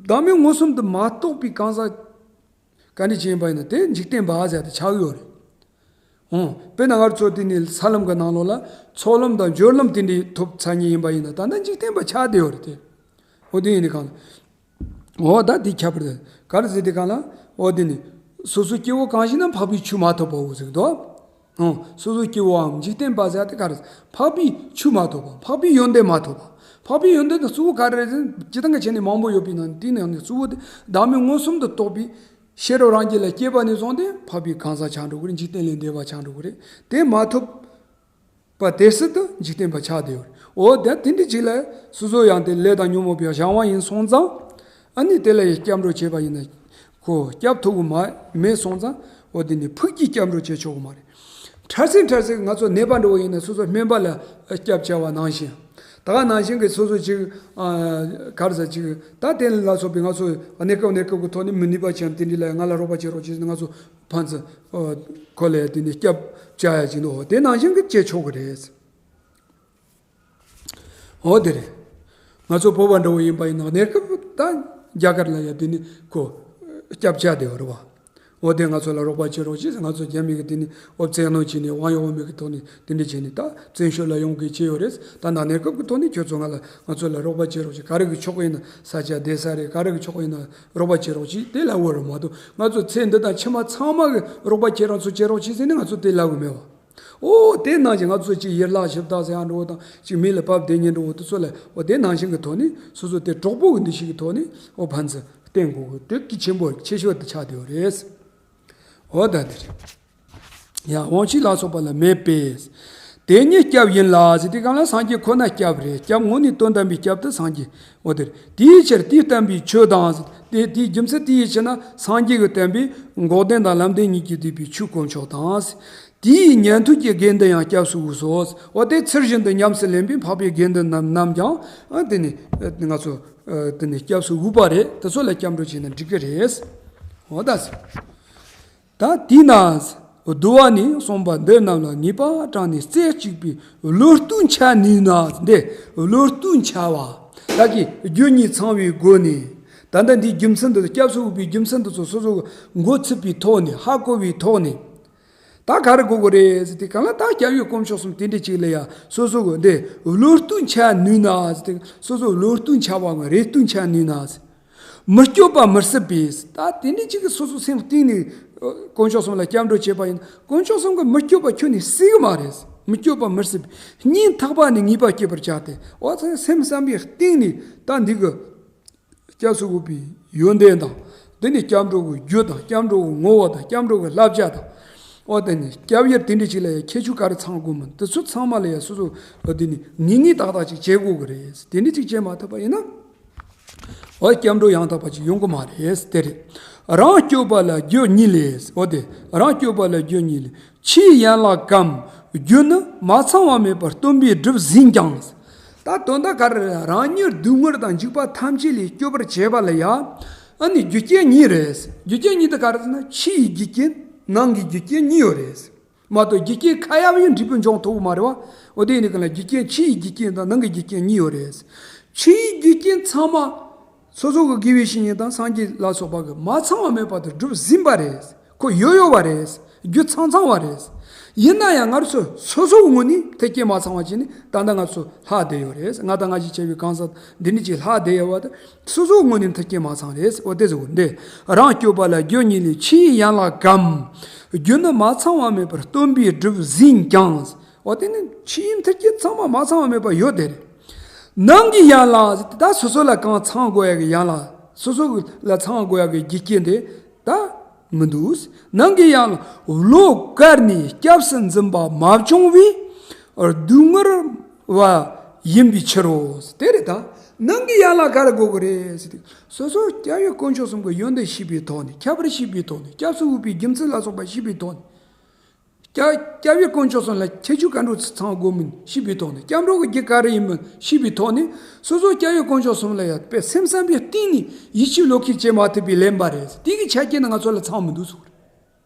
བདག་མེད་མངོན་སུམ་དུ་མ་རྟོགས་པའི་གང་ཟག་ག་འདྲ་ཅིག་ཡིན་པ་ཡིན་ན་དེ་འཇིག་རྟེན་པ་ཟེར་ཏེ་ཆགས་ཡོད་རེད། འོང་། དཔེར་ན་ང་ཚོ་དེ་ནི་ས་ལམ་གྱི་ནང་ལོགས་ལ་ཚོགས་ལམ་དང་སྦྱོར་ལམ་དེ་འདྲའི་ཐོབ་ཚར་མཁན་ཡིན་པ་ཡིན་ན་ད་ལྟ་འཇིག་རྟེན་པ་ཆགས་བསྡད་ཡོད་རེད་དེ། འོ་དེ་ཡིན་ནི་གང་ལ། འོ་ད་དེ་ཁྱད་པར་དེ་ག་རེ་ཟེར་དེ་གང་ལ། འོ་དེ་ནི་སོ་སོ་སྐྱེ་བོ་གང་ཞིག་ན་འཕགས་པའི་ཆོས་མ་ཐོབ་པའོ་ཟེར་གི་འདུག་འོང་། སོ་སོ་སྐྱེ་བོའམ་འཇིག་རྟེན་པ་ཟེར་དེ་ག་རེ། འཕགས་པའི་ཆོས་མ་ཐོབ་པ། འཕགས་པའི་ཡོན་ཏན་མ་ཐོབ་པ། འཕགས་པའི་ཡོན་ཏན་དེ་གཙོ་བོ་ག་རེ་རེད་ཟེར་ན་སྤྱིར་བཏང་གི་ཆ་ནས་མང་པོ་ཡོད་པའི་ནང་ནས་དེའི་ནང་ནས་གཙོ་བོ་དེ་བདག་མེད་མངོན་སུམ་དུ་རྟོགས་པའི་ཤེས་རབ་རང་རྒྱུད་ལ་སྐྱེས་པ་ནས་བཟུང་སྟེ་འཕགས་པའི་གང་ཟག་ཆགས་འགྲོ་གི་རེད། འཇིག་རྟེན་ལས་འདས་པ་ཆགས་འགྲོ་གི་རེད། དེ་མ་ཐོབ་པ་དེ་སྲིད་དུ་འཇིག་རྟེན་པ་ཆགས་བསྡད་ཡོད་རེད། འོ་དེ་དེ་འདྲ་ཅིག་ལ་སོ་སོ་ཡང་དེ་ལས་དང་ཉོན་མོངས་པའི་བྱང་བ་ཡིན་སོང་ཙང་། ཨ་ནི་དེ་ལ་ཡི་སྐྱབས་འགྲོ་བྱས་པ་ཡིན་ན། ཁོ་སྐྱབས་ཐོབ་གི་མ་མེད་སོང་ཙང་། འོ་དེ་ནི་ཕུགས་ཀྱི་སྐྱབས་འགྲོ་བྱེད་ཆོག་གི་མ་རེད། འཕྲལ་སེལ་འཕྲལ་སེལ་ང་ཚོ་ནད་པ་འདྲ་བོ་ཡིན་ན་སོ་སོ་སྨན་པ་ལ་སྐྱབས་བཅར་བ་ནང་བཞིན། ད་ག་ནང་བཞིན་གྱི་སོ་སོ་ཅིག་ཨ་ག་རེ་ཟེར་ཅིག་ད་དེ་ལ་སོགས་པའི་ང་ཚོ་གནས་སྐབས་གནས་སྐབས་ཀྱི་ཐོག་ནས་མི་ནུས་པ་ཅན་དེ་འདྲ་ལ་ང་ལ་རོགས་པ་བྱེད་རོགས་བྱེད་ཟེར་ནས་ང་ཚོ་ཕན་ཚུན་ཁོ་ལ་དེ་ནས་སྐྱབས་བཅར་ཡ་ཅིག་འདུག་དེ་ནང་བཞིན་གྱི་བྱེད་ཆོག་གི་རེད། འོ་དེ་རེད། ང་ཚོ་བོད་པ་འདྲ་བོ་ཡིན་པ་ཡིན་ན་གནས་སྐབས་ད་རྒྱ་གར་ལ་ཡ་དེ་ནི་ཁོ་སྐྱབས་བཅར་བསྡད་ཡོད་རེད་བ། འོ་དེ་ང་ཚོ་ལ་རོགས་པ་བྱེད་རོགས་བྱེད་ཟེར། ང་ཚོ་རྒྱ་མི་གི་དེ་ནི་འོ་བཙན་གནོན་བྱས་ནས་དབང་ཡོད་མེད་ཀྱི་ཐོག་ནས་དེ་འདྲ་བྱས་ནས་ད་བཙན་བྱོལ་ལ་ཡོང་གི་བྱས་ཡོད་རེད། ད་ནང་གནས་སྐབས་ཀྱི་ཐོག་ནས་ཁྱོད་ཚོ་ང་ལ་ང་ཚོ་ལ་རོགས་པ་བྱེད་རོགས་བྱེད། ག་རེ་གི་ཆོག་གི་ཡིན་ན་ས་ཆ་བསྡད་ས་རེད། ག་རེ་གི་ཆོག་གི་ཡིན་ན་རོགས་པ་བྱེད་རོགས་བྱེད་དེ་ལབ་ཡོད་རེད་མ་གཏོགས། ང་ཚོ་ཚེ་འདི་དང་ཕྱི་མ་ཚང་མ་གི་རོགས་པ་ཁྱེད་རང་ཚོ་བྱེད་རོགས་བྱེད་ཟེར་ནས་ང་ཚོ་དེ་ལབ་གི་མེད་བ། ཨོ་དེ་ནང་བཞིན་ང་ཚོ་གཅིག་ཡིར་ལྷག་ཞིབ་བཏགས་ཟེར་ཡང་འགྲོ་བོ་དང་གཅིག་མི་ལ་བབ་བསྡད་ཉན་འགྲོ་བོ་དེ་ཚོ་ལ་ཨོ་དེ་ནང་བཞིན་གྱི་ཐོག་ནས་སོ་སོ་དེ་གྲོགས་པོ་གི་འདུ་ཤེས་ཀྱི་ཐོག་ནས་ཨོ་ཕན་ཚུན་བསྟེན་དགོས་གི་དེ་གི་ཆེན་པོ་ཆེ་ཤོས་དེ་ཆགས་བསྡད་ཡོད་རེད། ཨོ་ད་དེ་རེད། ཡང་དབང་ཕྱུག་ལ་སོགས་པ་ལ་མེད་པས། དེ་ཉིད་སྐྱབས་ཡིན་ལ་ཟེར་དེ་གང་ལ་སངས་རྒྱས་ཁོ་ན་སྐྱབས་རེད། སྐྱབས་དངོས་ནི་དོན་དམ་པའི་སྐྱབས་དེ་སངས་རྒྱས་ཨོ་དེ་རེད། དེའི་ཕྱིར་དེས་བསྟན་པའི་ཆོས་དང་ཟེར་དེ་དེའི་རྒྱུ་མཚན་དེའི་ཕྱིར་ན་སངས་རྒྱས་ཀྱིས་བསྟན་པའི་འགོག་བདེན་དང་ལམ་བདེན་གཉིས་ཀྱིས་བསྡུས་པའི་ཆོས་དཀོན་མཆོག་དང་། དེའི་ཉན་ཐོས་ཀྱི་དགེ་འདུན་ཡང་སྐྱབས་སུ་འོས་སོ། འོ་དེ་ཚུལ་བཞིན་དུ་ཉམས་སུ་ལེན་པའི་འཕགས་པའི་དགེ་འདུན་རྣམས་རྣམས་ཀྱང་ཨ་དེ་ནི་ང་ཚོ་དེ་ནི་སྐྱབས་སུ་འོས་པ་རེད། དེ་ཚོ་ལ་སྐྱབས་འགྲོ་བྱས་ན་འགྲིག་གི་རེད། འོ་ད་ད་དེས་ན་བསྡུ་བ་ནི་གསུངས་པ་འདི་རྣམས་ལ་ངེས་པ་དྲངས་ནས་རྩེ་གཅིག་པའི་བློ་ལྟུང་འཆའ་ནུས་ན། འདི་བློ་ལྟུང་འཆའ་བ་བདག་གིས་རྒྱུ་གཉིས་ཚང་བའི་སྒོ་ནས། ད་ལྟ་འདིའི་རྒྱུ་མཚན་འདི་སྐྱབས་སུ་འོས་པའི་རྒྱུ་མཚན་འདི་ཚོ་སོ་སོ་མགོ་ཚོས་པའི་ཐོག་ནས་ཧ་གོ་བའི་ཐོག་ནས། ད་ག་རེ་དགོས་ཀྱི་རེད་ཟེར་དུས་གང་ལ་ད་སྐྱབས་ཡུལ་དཀོན་མཆོག་གསུམ་དེ་འདྲ་ཅིག་ལ་ཡ་སོ་སོ་གི་འདི་བློ་ལྟུང་འཆའ་ནུས་ན་ཟེར་དུས་སོ་སོ་བློ་ལྟུང་འཆའ་བའམ་རེ་ལྟུང་འཆའ་ནུས་ན་ཟེར། མི་སྐྱོབ་པ་མི་སྲིད་པས། ད་དེ་འདྲ་ཅིག་གི་སོ་སོ་སེམས་གཏིང་ནས་དཀོན་མཆོག་གསུམ་ལ་སྐྱབས་འགྲོ་བྱས་པ་ཡིན་ན་དཀོན་མཆོག་གསུམ་གི་མི་སྐྱོབ་པ་ཁྱོན་ནས་སྲིད་གི་མ་རེད། མི་སྐྱོབ་པ་མི་སྲིད་པས་སྙིང་ཐག་པ་ནས་ངེས་པ་སྐྱེད་པར་བྱ་སྟེ། འོ་ཚེ་སེམས་བསམ་པའི་གཏིང་ནས་ད་འདི་གི་སྐྱབས་སུ་འོས་པའི་ཡོན་ཏན་དང་། དེ་ནས་སྐྱབས་འགྲོ་གི་རྒྱུ་དང་སྐྱབས་འགྲོ་གི་ངོ་བོ་དང་སྐྱབས་འགྲོ་གི་བསླབ་བྱ་དང་། འོ་དེ་ནས་སྐྱབས་ཡུལ་དེ་འདྲ་ཅིག་ལ་ཡང་ཁྱད་ཆོས་ག་རེ་ཚང་དགོས་མིན་དེ་ཚོ་ཚང་མ་ལ་ཡང་སོ་སོ་འོ་དེ་ནས་ངེས་ངེས་ཏག་ཏག་ཅིག་བྱེད་དགོས་གི་རེད། དེ་འདྲ་ཅིག་བྱེད་མ་ཐུབ་པ་ཡིན་ན། འོ་སྐྱབས་འགྲོ་ཡང་དག་པ་ཅིག་ཡོང་གི་མ་རེད། དེ་རེད། རང་སྐྱོབ་པ་ལ་རྒྱུ་གཉིས་ལས། འོ་དེ་རང་སྐྱོབ་པ་ལ་རྒྱུ་གཉིས་ལས། ཕྱིའི་ཡན་ལག་གམ། རྒྱུ་ནི་མ་ཚང་བ་མེད་པར་སྟོན་པས་སྒྲུབ་ཟིན་ཀྱང་། ད་དོན་དག་ག་རེ་རེད། རང་ཉིད་སྡུག་བསྔལ་དང་འཇིགས་པ་ཐམས་ཅད་ལས་སྐྱོབ་པར་བྱེད་པ་ལ་ཡང་། ཨ་ནི་རྒྱུ་རྐྱེན་གཉིས་རེད། རྒྱུ་རྐྱེན་གཉིས་དེ་ག་རེ་ཟེར་ན། ཕྱི་ཡི་རྒྱུ་རྐྱེན། ནང་གི་རྒྱུ་རྐྱེན་གཉིས་ཡོད་རེད། མ་གཏོགས་རྒྱུ་རྐྱེན་ཁ་ཡ་བའི་འབྲས་བུ་འབྱུང་ཐུབ་ཀྱི་མ་རེད་བ། འོ་དེ་ཡིན་དུས་གང་ལ་རྒྱུ་རྐྱེན། ཕྱི་ཡི་རྒྱུ་རྐྱེན་དང་ནང་གི་རྒྱུ་རྐྱེན་གཉིས་ཡོད་རེད། ཕྱི་ཡི་རྒྱུ་རྐྱེན་ཚང་མ་སོ་སོ་གི་དགེ་བའི་བཤེས་གཉེན་དང་སངས་རྒྱས་ལ་སོགས་པ་གིས་མ་ཚང་བ་མེད་པར་དུ་སྒྲུབ་ཟིན་པ་རེད། ཁོ་ཡོད་ཡོད་པ་རེད། རྒྱུ་ཚང་ཚང་བ་རེད། ཡིན་ན་ཡང་ང་ཚོ་སོ་སོའི་ངོས་ནས་མཐུན་རྐྱེན་མ་ཚང་བ་བྱས་ནས་ད་ལྟ་ང་ཚོ་ལྷག་བསྡད་ཡོད་རེད། ང་དང་ང་ཞིག་བྱ་བའི་གང་ཟག་འདི་འདྲ་ཅིག་ལྷག་བསྡད་ཡོད་པ་དེ། སོ་སོའི་ངོས་ནས་མཐུན་རྐྱེན་མ་ཚང་རེད། འོ་དེ་ཟེར་བ་འདི། རང་སྐྱོབ་པ་ལ་རྒྱུ་གཉིས་ལས། ཕྱིའི་ཡན་ལག་གམ། རྒྱུ་ནི་མ་ཚང་བ་མེད་པར་སྟོན་པས་སྒྲུབ་ཟིན་ཀྱང་། འོ་དེ་ནི་ཕྱིའི་མཐུན་རྐྱེན་ཚང་མ་མ་ཚང་བ་མེད་པ་ཡོད་དེ་རེད། ནང་གི་ཡན་ལག་ཟེར་དེ་ད་སོ་སོ་ལ་གང་ཚང་དགོས་ཡ་གི་ཡན་ལག་སོ་སོ་ལ་ཚང་དགོས་ཡ་གི་རྒྱུ་རྐྱེན་དེ་ད་མི་འདུག་ནང་གི་ཡན་ལག་བློ་དཀར་ནས་སྐྱབས་སུ་འཛིན་པ་མ་བྱུང་བས་སྡུག་བསྔལ་བ་ཡིན་པའི་ཕྱིར་རོ། དེ་རེད་ད། ནང་གི་ཡན་ལག་ག་རེ་དགོས་ཀྱི་རེད་ཟེར་དུས། སོ་སོ་སྐྱབས་ཡུལ་དཀོན་མཆོག་གསུམ་གྱི་ཡོན་ཏན་ཤེས་པའི་ཐོག་ནས། ཁྱད་པར་ཤེས་པའི་ཐོག་ནས། སྐྱབས་སུ་འོས་པའི་རྒྱུ་མཚན་ལ་སོགས་པ་ཤེས་པའི་ཐོག་ནས། སྐྱབས་སྐྱབས་ཡུལ་དཀོན་མཆོག་གསུམ་ལ་ཁྱད་ཆོས་ག་འདྲ་ཚང་དགོས་མིན་ཤེས་པའི་ཐོག་ནས། སྐྱབས་འགྲོ་གི་རྒྱུ་ག་རེ་ཡིན་མིན་ཤེས་པའི་ཐོག་ནས། སོ་སོ་སྐྱབས་ཡུལ་དཀོན་མཆོག་གསུམ་ལ་ཡང་དཔེ་སེམས་བསམ་པའི་གཏིང་ནས་ཡིད་ཆེས་བློ་ཁེལ་བྱེད་མ་ཐུབ་པས་ལན་པ་རེད། དེ་གི་ཆ་རྐྱེན་ནི་ང་ཚོ་ལ་ཚང་མི་འདུག་ཟེར་བ་རེད།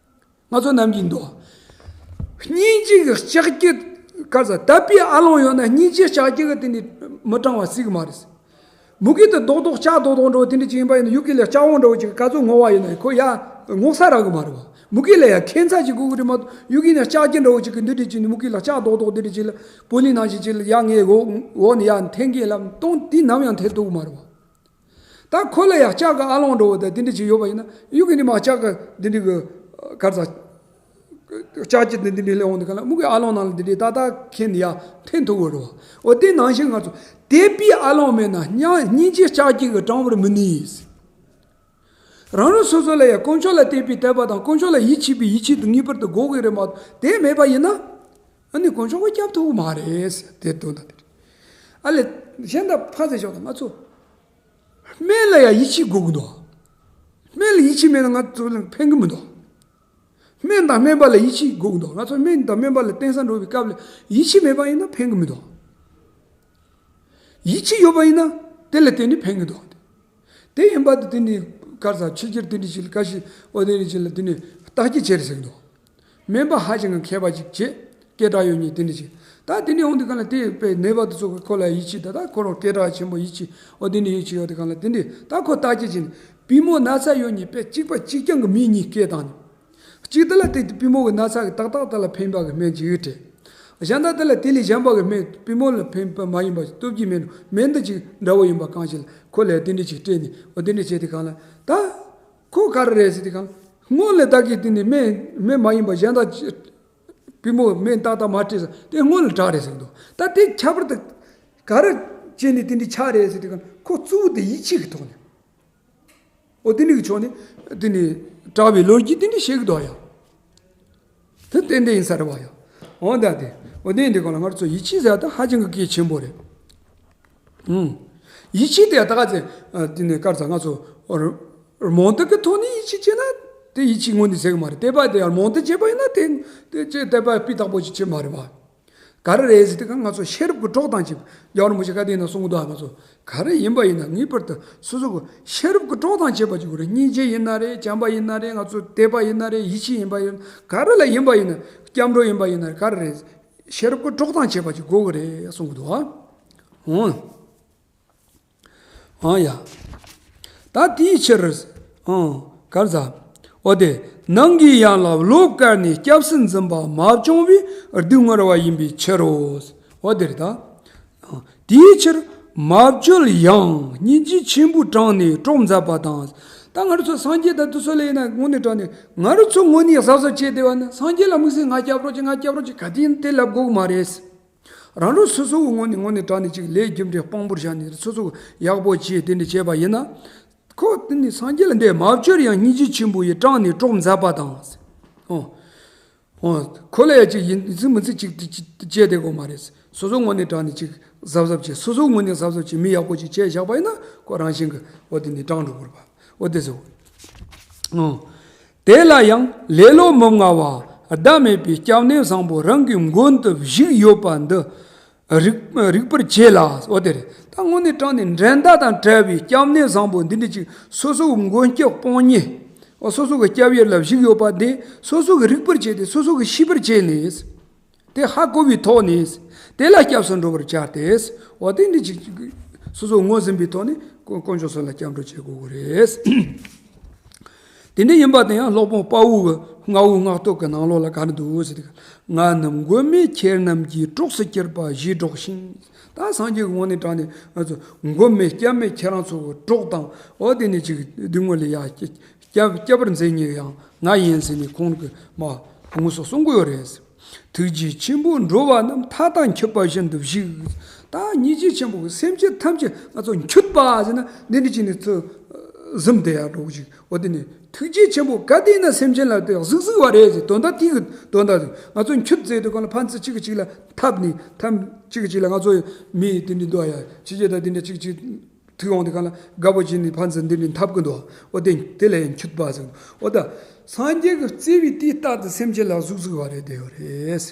ང་ཚོ་ནམ་རྒྱུན་འདུག་སྙིང་རྗེ་གི་ལྕགས་ཀྱུ་ག་རེ་ཟེར། དད་པའི་ཨ་ལོང་ཡོད་ན་སྙིང་རྗེ་ལྕགས་ཀྱུ་གིས་དེ་ནི་མི་དྲང་བ་སྲིད་གི་མ་རེད། མུ་གེ་དེ་རྡོག་རྡོག་ལྕགས་རྡོག་རྡོག་འདྲ་བོ་དེ་འདྲ་ཅིག་ཡིན་པ་ཡིན་ན། ཡུལ་གི་ལ་ལྕགས་བོ་འདྲ་བོ་ཅིག་ག་ཚོད་ངོ་བ་ཡིན་ན་ཁོ་ཡ་ངོ་ས་རག་གི་མ་རེད་བ། མུ་གེ་ལ་ཡ་ཁྱད་མཚར་ཅིག་དགོས་གི་རེད་མ་གཏོགས། ཡུལ་གི་ནས་ལྕགས་ཀྱུ་འདྲ་བོ་ཅིག་གི་འདི་འདྲ་ཅིག་ནི། མུ་གེ་ལ་ལྕགས་རྡོག་རྡོག་འདི་འདྲ་ཅིག་ལ་པོ་ལི་ནང་བཞིན་ཅིག་ལ་ཡ་ངའི་འོག་འོག་ནས་ཡ་འཐེན་གི་ལ་གཏོང་དེ་ནམ་ཡང་འཐེན་ཐུབ་གི་མ་རེད་བ། ད་ཁོ་ལ་ཡང་ལྕགས་ཀྱི་ཨ་ལོང་འདྲ་བོ་དང་དེ་འདྲ་ཅིག་ཡོད་པ་ཡིན་ན། ཡུལ་གི་ནི་མ་ལྕགས་ཀྱི་འདི་འདྲ་གི་ག་རེ་ཟེར། ལྕགས་ཀྱི་འདི་འདྲ་སླེབས་འོང་དུས་ག་ལ་མུ་གེ་ཨ་ལོང་ནང་ལ་འདི་འདྲ་ཏག་ཏག་ཁྱེར་ནས་ཡར་འཐེན་ཐུབ་ཀྱི་རེད་བ། འོ་དེ་ནང་བཞིན་ང་ཚོ་དད་པའི་ཨ་ལོང་མེད་ན་སྙིང་སྙིང་རྗེ་ལྕགས་ཀྱུ་གིས་དྲང་བར་མི་ནུས། རང་རང་སོ་སོ་ལ་ཡང་དཀོན་མཆོག་ལ་དད་པའི་དད་པ་དང་དཀོན་མཆོག་ལ་ཡིད་ཆེས་པའི་ཡིད་ཆེས་དེ་ངེས་པར་དུ་དགོས་ཀྱི་རེད་མ་གཏོགས། དེ་མེད་པ་ཡིན་ན་ཨ་ནི་དཀོན་མཆོག་གིས་སྐྱོབ་ཐུབ་ཀྱི་མ་རེད། དེ་དོན་དག་དེ་རེད། ཨ་ལས་གཞན་དག་ཕར་ཟེར་ཆོག་དང་། ང་ཚོ་སྨན་ལ་ཡང་ཡིད་ཆེས་དགོས་ཀྱི་འདུག་སྨན་ལ་ཡིད་ཆེས་མེད་ན་ང་ཚོ་ལ་ཕན་གྱི་མི་འདུག་སྨན་དང་སྨན་པ་ལ་ཡིད་ཆེས་དགོས་ཀྱི་འདུག་ང་ཚོ་སྨན་དང་སྨན་པ་ལ་བསྟེན་ས་འགྲོ་བའི་སྐབས་ལ་ཡིད་ཆེས་མེད་པ་ཡིན་ན་ཕན་གྱི་མི་འདུག་ཡིད་ཆེས་ཡོད་པ་ཡིན་ན་དེ་ལ་བརྟེན་ནས་ཕན་གྱི་འདུག་དེ་ཡིན་པ་དེ་དེ་ནི་ག་རེ་ཟེར། ཕྱི་རྒྱལ་དེ་འདྲ་ཞིག་ལ་ག་ཞིག་འོ་དེ་འདྲ་ཞིག་ལ་དེ་ནི་བརྟག་དཔྱད་བྱེད་རེས་ཟེར་གྱི་འདུག་སྨན་པ་ཧ་ཅང་གི་མཁས་པ་ཅིག་བྱས། སྐད་གྲགས་ཡོད་མཁན་དེ་འདྲ་ཅིག་ད་དེ་འདྲ་ཡོང་དུས་གང་ལ་དེ་དཔེ་ནད་པ་དེ་ཚོ་གི་ཁོ་ལ་ཡིད་ཆེས། ད་ད་ཁོ་རང་སྐད་གྲགས་ཆེན་པོ་ཡིད་ཆེས། འོ་དེ་འདྲ་ཡིད་ཆེས་ཡོད་དུས་གང་ལ་དེ་འདྲ་ད་ཁོ་བརྟག་དཔྱད་བྱས་ནས། པུས་མོ་ན་ཚ་ཡོད་མཁན་དཔེ་གཅིག་པ་གཅིག་རྐྱང་གི་མི་གཉིས་སྐད་བཏང་ནས། གཅིག་དེ་ལ་དེ་པུས་མོ་གི་ན་ཚ་གི་ཏག་ཏག་དེ་ལ་ཕན་པ་གི་སྨན་ཅིག་སྤྲད། གཞན་དག་དེ་ལ་དེ་ལས་གཞན་པ་གི་སྨན། པུས་མོ་ལ་ཕན་པ་མ་ཡིན་པ་སྟོབས་ཀྱི་སྨན། སྨན་འདི་ཅིག་འདྲ་བོ་ཡིན་པ་གང་ཞིག་ལ་ཁོ་ལ་དེ་འདྲ་ཅིག་སྤྲད་ནས། འོ་དེ་འདྲ་བྱས་དུས་གང་ལ་ད་ཁོ་ག་རེ་རེད་ཟེར་དུས་གང་ལ། སྔོན་ལ་ད་གི་དེ་ནི་སྨན་སྨན་མ་ཡིན་པ་གཞན་དག་ཅིག་པུས་མོ་སྨན་ཏག་ཏག་མ་སྤྲད་ས་དེ་སྔོན་ལ་དྲག་རེད་ཟེར་གི་འདུག་ད་དེ་ཁྱད་པར་དུ་ག་རེ་བྱས་ནས་དེ་འདྲ་ཆགས་རེད་ཟེར་དུས་གང་ཁོ་གཙོ་བོ་དེ་ཡིད་ཆེས་ཀྱི་ཐོག་ནས། འོ་དེ་འདྲ་གི་ཕྱོགས་ནས་དེ་ནི་དྲག་པའི་ལོ་རྒྱུས་དེ་འདྲ་བཤད་གི་འདུག་ཡ། དེ་ཏན་ཏན་ཡིན་ས་རེད་བ་ཡ། འོ་ད་དེ་འོ་དེ་འདྲ་གང་ལ་ང་ཚོ་ཡིད་ཆེས་ཟེར་ཡ་ད་ཧ་ཅང་གི་གལ་ཆེན་པོ་རེད། ཨུམ། ཡིད་ཆེས་དེ་ད་ག་ཚེ་དེ་ནི་ག་རེ་ཟེར། ང་ཚོ་རྨོངས་དད་ཀྱི་ཐོག་ནས་ཡིད་ཆེས་བྱས་ན་དེ་ཡིད་ཆེས་ངོས་འཛིན་ཟེར་གི་མ་རེད། དད་པ་དེ་ཡང་རྨོངས་དད་བྱས་པ་ཡིན་ན་དེ་དེ་ཅི་དད་པ་སྤུས་དག་པོ་ཞིག་བྱེད་མ་རེད་བ། ག་རེ་རེད་ཟེར་དུས་གང་ང་ཚོ་ཤེས་རབ་ཀྱི་གྲོགས་དང་བཅས་པ། རྒྱལ་བ་རིན་པོ་ཆེ་བཀའ་དེ་ན་གསུང་གི་འདུག་ང་ཚོ་ག་རེ་ཡིན་པ་ཡིན་ན་ངེས་པར་དུ་སོ་སོ་གི་ཤེས་རབ་ཀྱི་གྲོགས་དང་བཅས་པ་ཅིག་དགོས་རེད། སྙིང་རྗེ་ཡིན་ན་རེད། བྱམས་པ་ཡིན་ན་རེད། ང་ཚོ་དད་པ་ཡིན་ན་རེད། ཡིད་ཆེས་ཡིན་པ་ཡིན་ན། ག་རེ་ལ་ཡིན་པ་ཡིན་ན། སྐྱབས་འགྲོ་ཡིན་པ་ཡིན་ན་རེད། ག་རེ་རེད། ཤེས་རབ་ཀྱི་གྲོགས་དང་བཅས་པ་ཅིག་དགོས་ཀྱི་རེད་གསུང་གི་འདུག་ཨ། འོང་། ཨང་ཡ། ད་དེའི་ཕྱིར། ཨང་། ག་རེ་ཟེར། འོ་དེ། ནང་གི་ཡན་ལག་བློ་དཀར་ནས་སྐྱབས་སུ་འཛིན་པ་མ་བྱུང་བས་སྡུག་བསྔལ་བ་ཡིན་པའི་ཕྱིར་རོ། འོ་དེ་རེད་ད། ཨང་། དེའི་ཕྱིར་མ་བཅོལ་ཡང་སྙིང་རྗེ་ཆེན་པོས་དྲངས་ནས་གྲོགས་མཛད་པ་དང་། ད་ང་རང་ཚོ་སངས་རྒྱས་དང་དེ་ཚོ་ལ་ཡིན་ན་དངོས་གནས་དྲང་གནས་ང་རང་ཚོ་ངོས་ནས་གཟབ་གཟབ་བྱས་བསྡད་པ་ན། སངས་རྒྱས་ལ་དམིགས་བསལ་ང་སྐྱབས་རོགས་བྱེད། ང་སྐྱབས་རོགས་བྱེད། ག་དུས་ཡིན་དེ་ལབ་དགོས་ཀྱི་མ་རེད། རང་རང་སོ་སོའི་ངོས་ནས་དངོས་གནས་དྲང་གནས་ཅིག་ལས་རྒྱུ་འབྲས་དཔང་པོར་བཞག་ནས་སོ་སོ་ཡག་པོ་བྱས་དེ་འདྲ་བྱས་པ་ཡིན་ན། ཁོ་དེ་ནི་སངས་རྒྱས་ལ་འདི་མ་བཅོལ་ཡང་སྙིང་རྗེ་ཆེན་པོ་ཡིས་དྲངས་ནས་གྲོགས་མཛད་པ་དང་། ཨོ། ཨོ། ཁོ་ལ་ཡ་ཅིག་ཡིན་ཚིག་མིན་ཚིག་ཅིག་བྱས་བསྡད་དགོས་མ་རེད། སོ་སོ་ངོས་ནས་དྲངས་ནས་ཅིག་གཟབ་གཟབ་བྱས། སོ་སོ་ངོས་ནས་གཟབ་གཟབ་བྱས། མི་ཡག་པོ་ཅིག་བྱས་བཞག་པ་ཡིན་ན་ཁོ་རང་བཞིན་གྱིས་འོ་དེ་ནས་དྲང་འགྲོ་དགོས་རེད་པ། འོ་དེ་ཟེར་བ། ཨོ། དེ་ལ་ཡང་ལེ་ལོ་མི་མངའ་བ་ཟླ་མེད་པའི་སྐྱབས་གནས་བཟང་པོ་རང་གི་མགོན་དུ་བཞུགས་ཡོད་པ་འདི་རིག་རིག་པར་བྱེད་ལ། འོ་དེ་རེད། ད་དངོས་གནས་དྲང་ནས་འགྲན་ཟླ་དང་བྲལ་བའི་སྐྱབས་གནས་བཟང་པོ་འདི་འདྲ་ཅིག་སོ་སོའི་མགོན་སྐྱབས་དཔང་ཉིད། འོ་སོ་སོ་གི་སྐྱབས་ཡུལ་ལ་བཞུགས་ཡོད་པ་འདི་སོ་སོ་གི་རིག་པར་བྱས་ཏེ། སོ་སོ་གི་ཤེས་པར་བྱས་ནས། དེ་ཧ་གོ་བའི་ཐོག་ནས། དེ་ལ་སྐྱབས་སུ་འགྲོ་བར་བྱ་སྟེ། འོ་དེ་འདྲ་ཅིག་སོ་སོ་ངོས་ཟིན་པའི་ཐོག་ནས་དཀོན་དཀོན་མཆོག་གསུམ་ལ་སྐྱབས་འགྲོ་བྱེད་དགོས་ཀྱི་རེད། དེ་འདྲ་ཡིན་པ་དེ་ཡང་སློབ་དཔོན་དཔའ་བོ་གི་མངའ་འོག་མངའ་སྟོབས་ཀྱི་ནང་ལོགས་ལ་ག་རེ་འདུག་ཟེར་དུས། ང་ནི་མགོན་མེད་ཁྱེད་རྣམས་ཀྱི་གྲོགས་སུ་གྱུར་པ་ཞེས་སྒྲོགས་ཤིང་། ད་སངས་རྒྱས་ཀྱི་ངོས་ནས་དྲངས་ནས་ང་ཚོ་མགོན་མེད་སྐྱབས་མེད་ཁྱེད་རང་ཚོ་གི་གྲོགས་དང་། འོ་དེ་ནས་ཅིག་སྡུག་བསྔལ་ལས་ཡར་སྐྱབས་སྐྱབས་པར་མཛད་མཁན་ཡང་ང་ཡིན་ཟེར་ནས་ཁོང་གིས་མ་དངོས་སུ་གསུང་གི་ཡོད་རེད། ཐུགས་རྗེ་ཆེན་པོ་འགྲོ་བ་རྣམས་མཐའ་དག་འཁྱུད་པ་བཞིན་དུ་བཞུགས། ད་སྙིང་རྗེ་ཆེན་པོ་གི་སེམས་ཅན་ཐམས་ཅད་ང་ཚོ་འཁྱུད་པ་ཟེར་ན་འདི་འདྲ་ཅིག་ནས་ཚུར་གཟིམ་བསྡད་ཡག་འགྲོ་གི་ཅིག་འོ་དེ་ནས་ཐུགས་རྗེ་ཆེན་པོ་ག་དེ་ཡིན་ན་སེམས་ཅན་ལ་དེ་གཟིགས་གཟིགས་པ་རེད་ཟེར། དོན་དག་དེ་གི་དོན་དག་ང་ཚོ་འཁྱུད་ཟེར་དུས་གང་ལ་ཕན་ཚུན་གཅིག་གིས་གཅིག་ལ་འཐབ་ནས། ཐམས་གཅིག་གིས་གཅིག་ལ། ང་ཚོ་མི་དེ་འདྲ་འདུག་ཡ། ཕྱི་རྒྱལ་དང་དེ་འདྲ་གཅིག་གཅིག་ཐུག་ཡོང་དུས་གང་ལ་དགའ་པོ་བྱས་ནས་ཕན་ཚུན་འདི་འདྲ་འཐབ་ཀྱི་འདུག་འོ་དེ་དེ་ལ་ཡང་འཁྱུད་པ་ཟེར། འོ་ད་སངས་རྒྱས་ཀྱི་བརྩེ་བའི་དུས་རྟག་ཏུ་སེམས་ཅན་ལ་གཟིགས་གཟིགས་པ་རེད་བསྡད་ཡོད་རེད།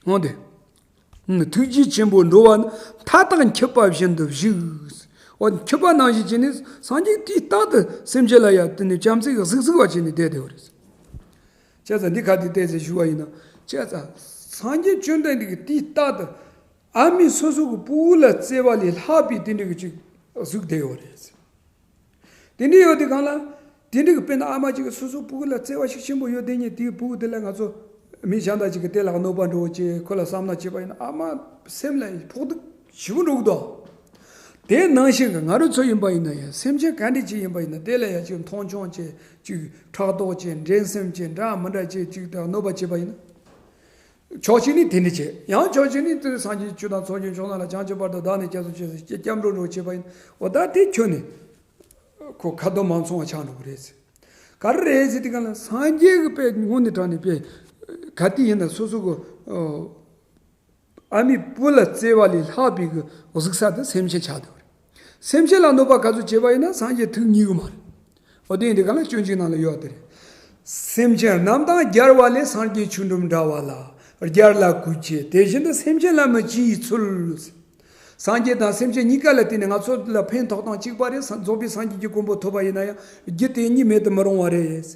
འོ་དེ། ཐུགས་རྗེ་ཆེན་པོ་འགྲོ་བ་ནི་མཐའ་དག་འཁྱུད་པ་བཞིན་དུ་བཞུགས། འོ་འཁྱུད་པ་ནང་བཞིན་བྱས་ནས་སངས་རྒྱས་དུས་རྟག་ཏུ་སེམས་ཅན་ལ་ཡ་དེ་ནས་བྱམས་བརྩེ་གི་གཟིགས་གཟིགས་པ་བྱས་ནས་བསྡད་བསྡད་ཡོད་རེད། བྱས་ཙང་འདི་ག་དེ་བལྟས་ཚེ་ཞུ་བ་ཡིན་ན། བྱས་ཙང་སངས་རྒྱས་བཅོམ་ལྡན་འདས་ཀྱི་དུས་རྟག་ཏུ་ཨ་མས་སོ་སོ་གི་སྤུ་གུ་ལ་བརྩེ་བ་ལས་ལྷག་པའི་དེ་འདྲ་གི་ཅིག་གཟིགས་བསྡད་ཡོད་རེད། དེ་འདྲ་ཡོད་དུས་གང་ལ། དེ་འདྲ་གི་དཔེར་ན་ཨ་མ་ཅིག་གིས་སོ་སོའི་སྤུ་གུ་ལ་བརྩེ་བ་ཤུགས་ཆེན་པོ་ཡོད་དེ་ཉིད་དེའི་སྤུ་གུ་དེ་ལ་ང་ཚོ་མི་གཞན་དག་ཅིག་གིས་དེ་ལ་གནོད་པ་འགྲོ་བྱེད། ཁོ་ལ་བསམ་ན་བྱེད་པ་ཡིན་ན་ཨ་མ་སེམས་ལ་ཕོག་ཐུག་ཞེ་པོ་འགྲོ་གི་འདུག་དེ་ནང་བཞིན་གྱི་ང་རང་ཚོ་ཡིན་པ་ཡིན་ན་ཡང་སེམས་ཅན་ག་འདྲ་ཅིག་ཡིན་པ་ཡིན་ན་དེ་ལ་ཡང་ཅིག་མཐོང་ཆུང་བྱེད། ཅིག་ཕྲག་དོག་བྱེད། འགྲན་སེམས་བྱེད། འདྲ་མི་འདྲ་བྱེད། ཅིག་དང་གནོད་པ་བྱེད་པ་ཡིན་ན། ཕྱོགས་གཅིག་ནས་དེ་འདྲ་བྱེད། ཡང་ཕྱོགས་གཅིག་ནས་དེ་སངས་རྒྱས་ཆོས་དང་ཚོགས་ཀྱི་མཆོག་རྣམས་ལ་བྱང་ཆུབ་བར་དུ་བདག་ནི་སྐྱབས་སུ་མཆི་ཟེར་སྐྱབས་འགྲོ་འགྲོ་བྱེད་པ་ཡིན། འོ་ད་དེ་ཁྱོན་ནས་ཁོ་ཁ་དོག་མ་མཚུངས་པ་ཆགས་འགྲོ་གི་རེད་ཟེར། ག་རེ་རེད་ཟེར་དུས་གང་ལ་སངས་རྒྱས་ཀྱི་དཔེ་དངོས་གནས་དྲང་གནས་དཔེ་ག་དུས་ཡིན་ན་སོ་སོ་གི་ཨ་མའི་བུ་ལ་བརྩེ་བ་ལས་ལྷག་པའི་གི་གཟིགས་ས་དེ་སེམས་ཅན་ཆགས་འདུག་རེད། སེམས་ཅན་ལ་གནོད་པ་ག་ཚོད་བྱས་པ་ཡིན་ན་སངས་རྒྱས་ཐུགས་མཉེས་གི་མ་རེད། འོ་དེ་ཡིན་དུས་གང་ལ་སྤྱོད་འཇུག་ནང་ལ་ཡོད་དེ་རེད། སེམས་ཅན་རྣམས་དང་རྒྱལ་བ་ལས། སངས་རྒྱས་ཆོས་འགྲིམ་འདྲ་བ་ལ། རྒྱལ་ལ་གུས་བྱེད་དེ་བཞིན་དུ། སེམས་ཅན་ལ་མི་བྱའི་ཚུལ། སངས་རྒྱས་དང་སེམས་ཅན་གཉིས་ཀ་ལ་བརྟེན་ནས་ང་ཚོ་ལ་ཕན་ཐོགས་སྟངས་གཅིག་པ་རེད། རྫོགས་པའི་སངས་རྒྱས་ཀྱི་གོ་འཕང་ཐོབ་པ་ཡིན་ན་ཡང་རྒྱུ་དེ་གཉིས་མེད་དུ་མི་རུང་བ་རེད།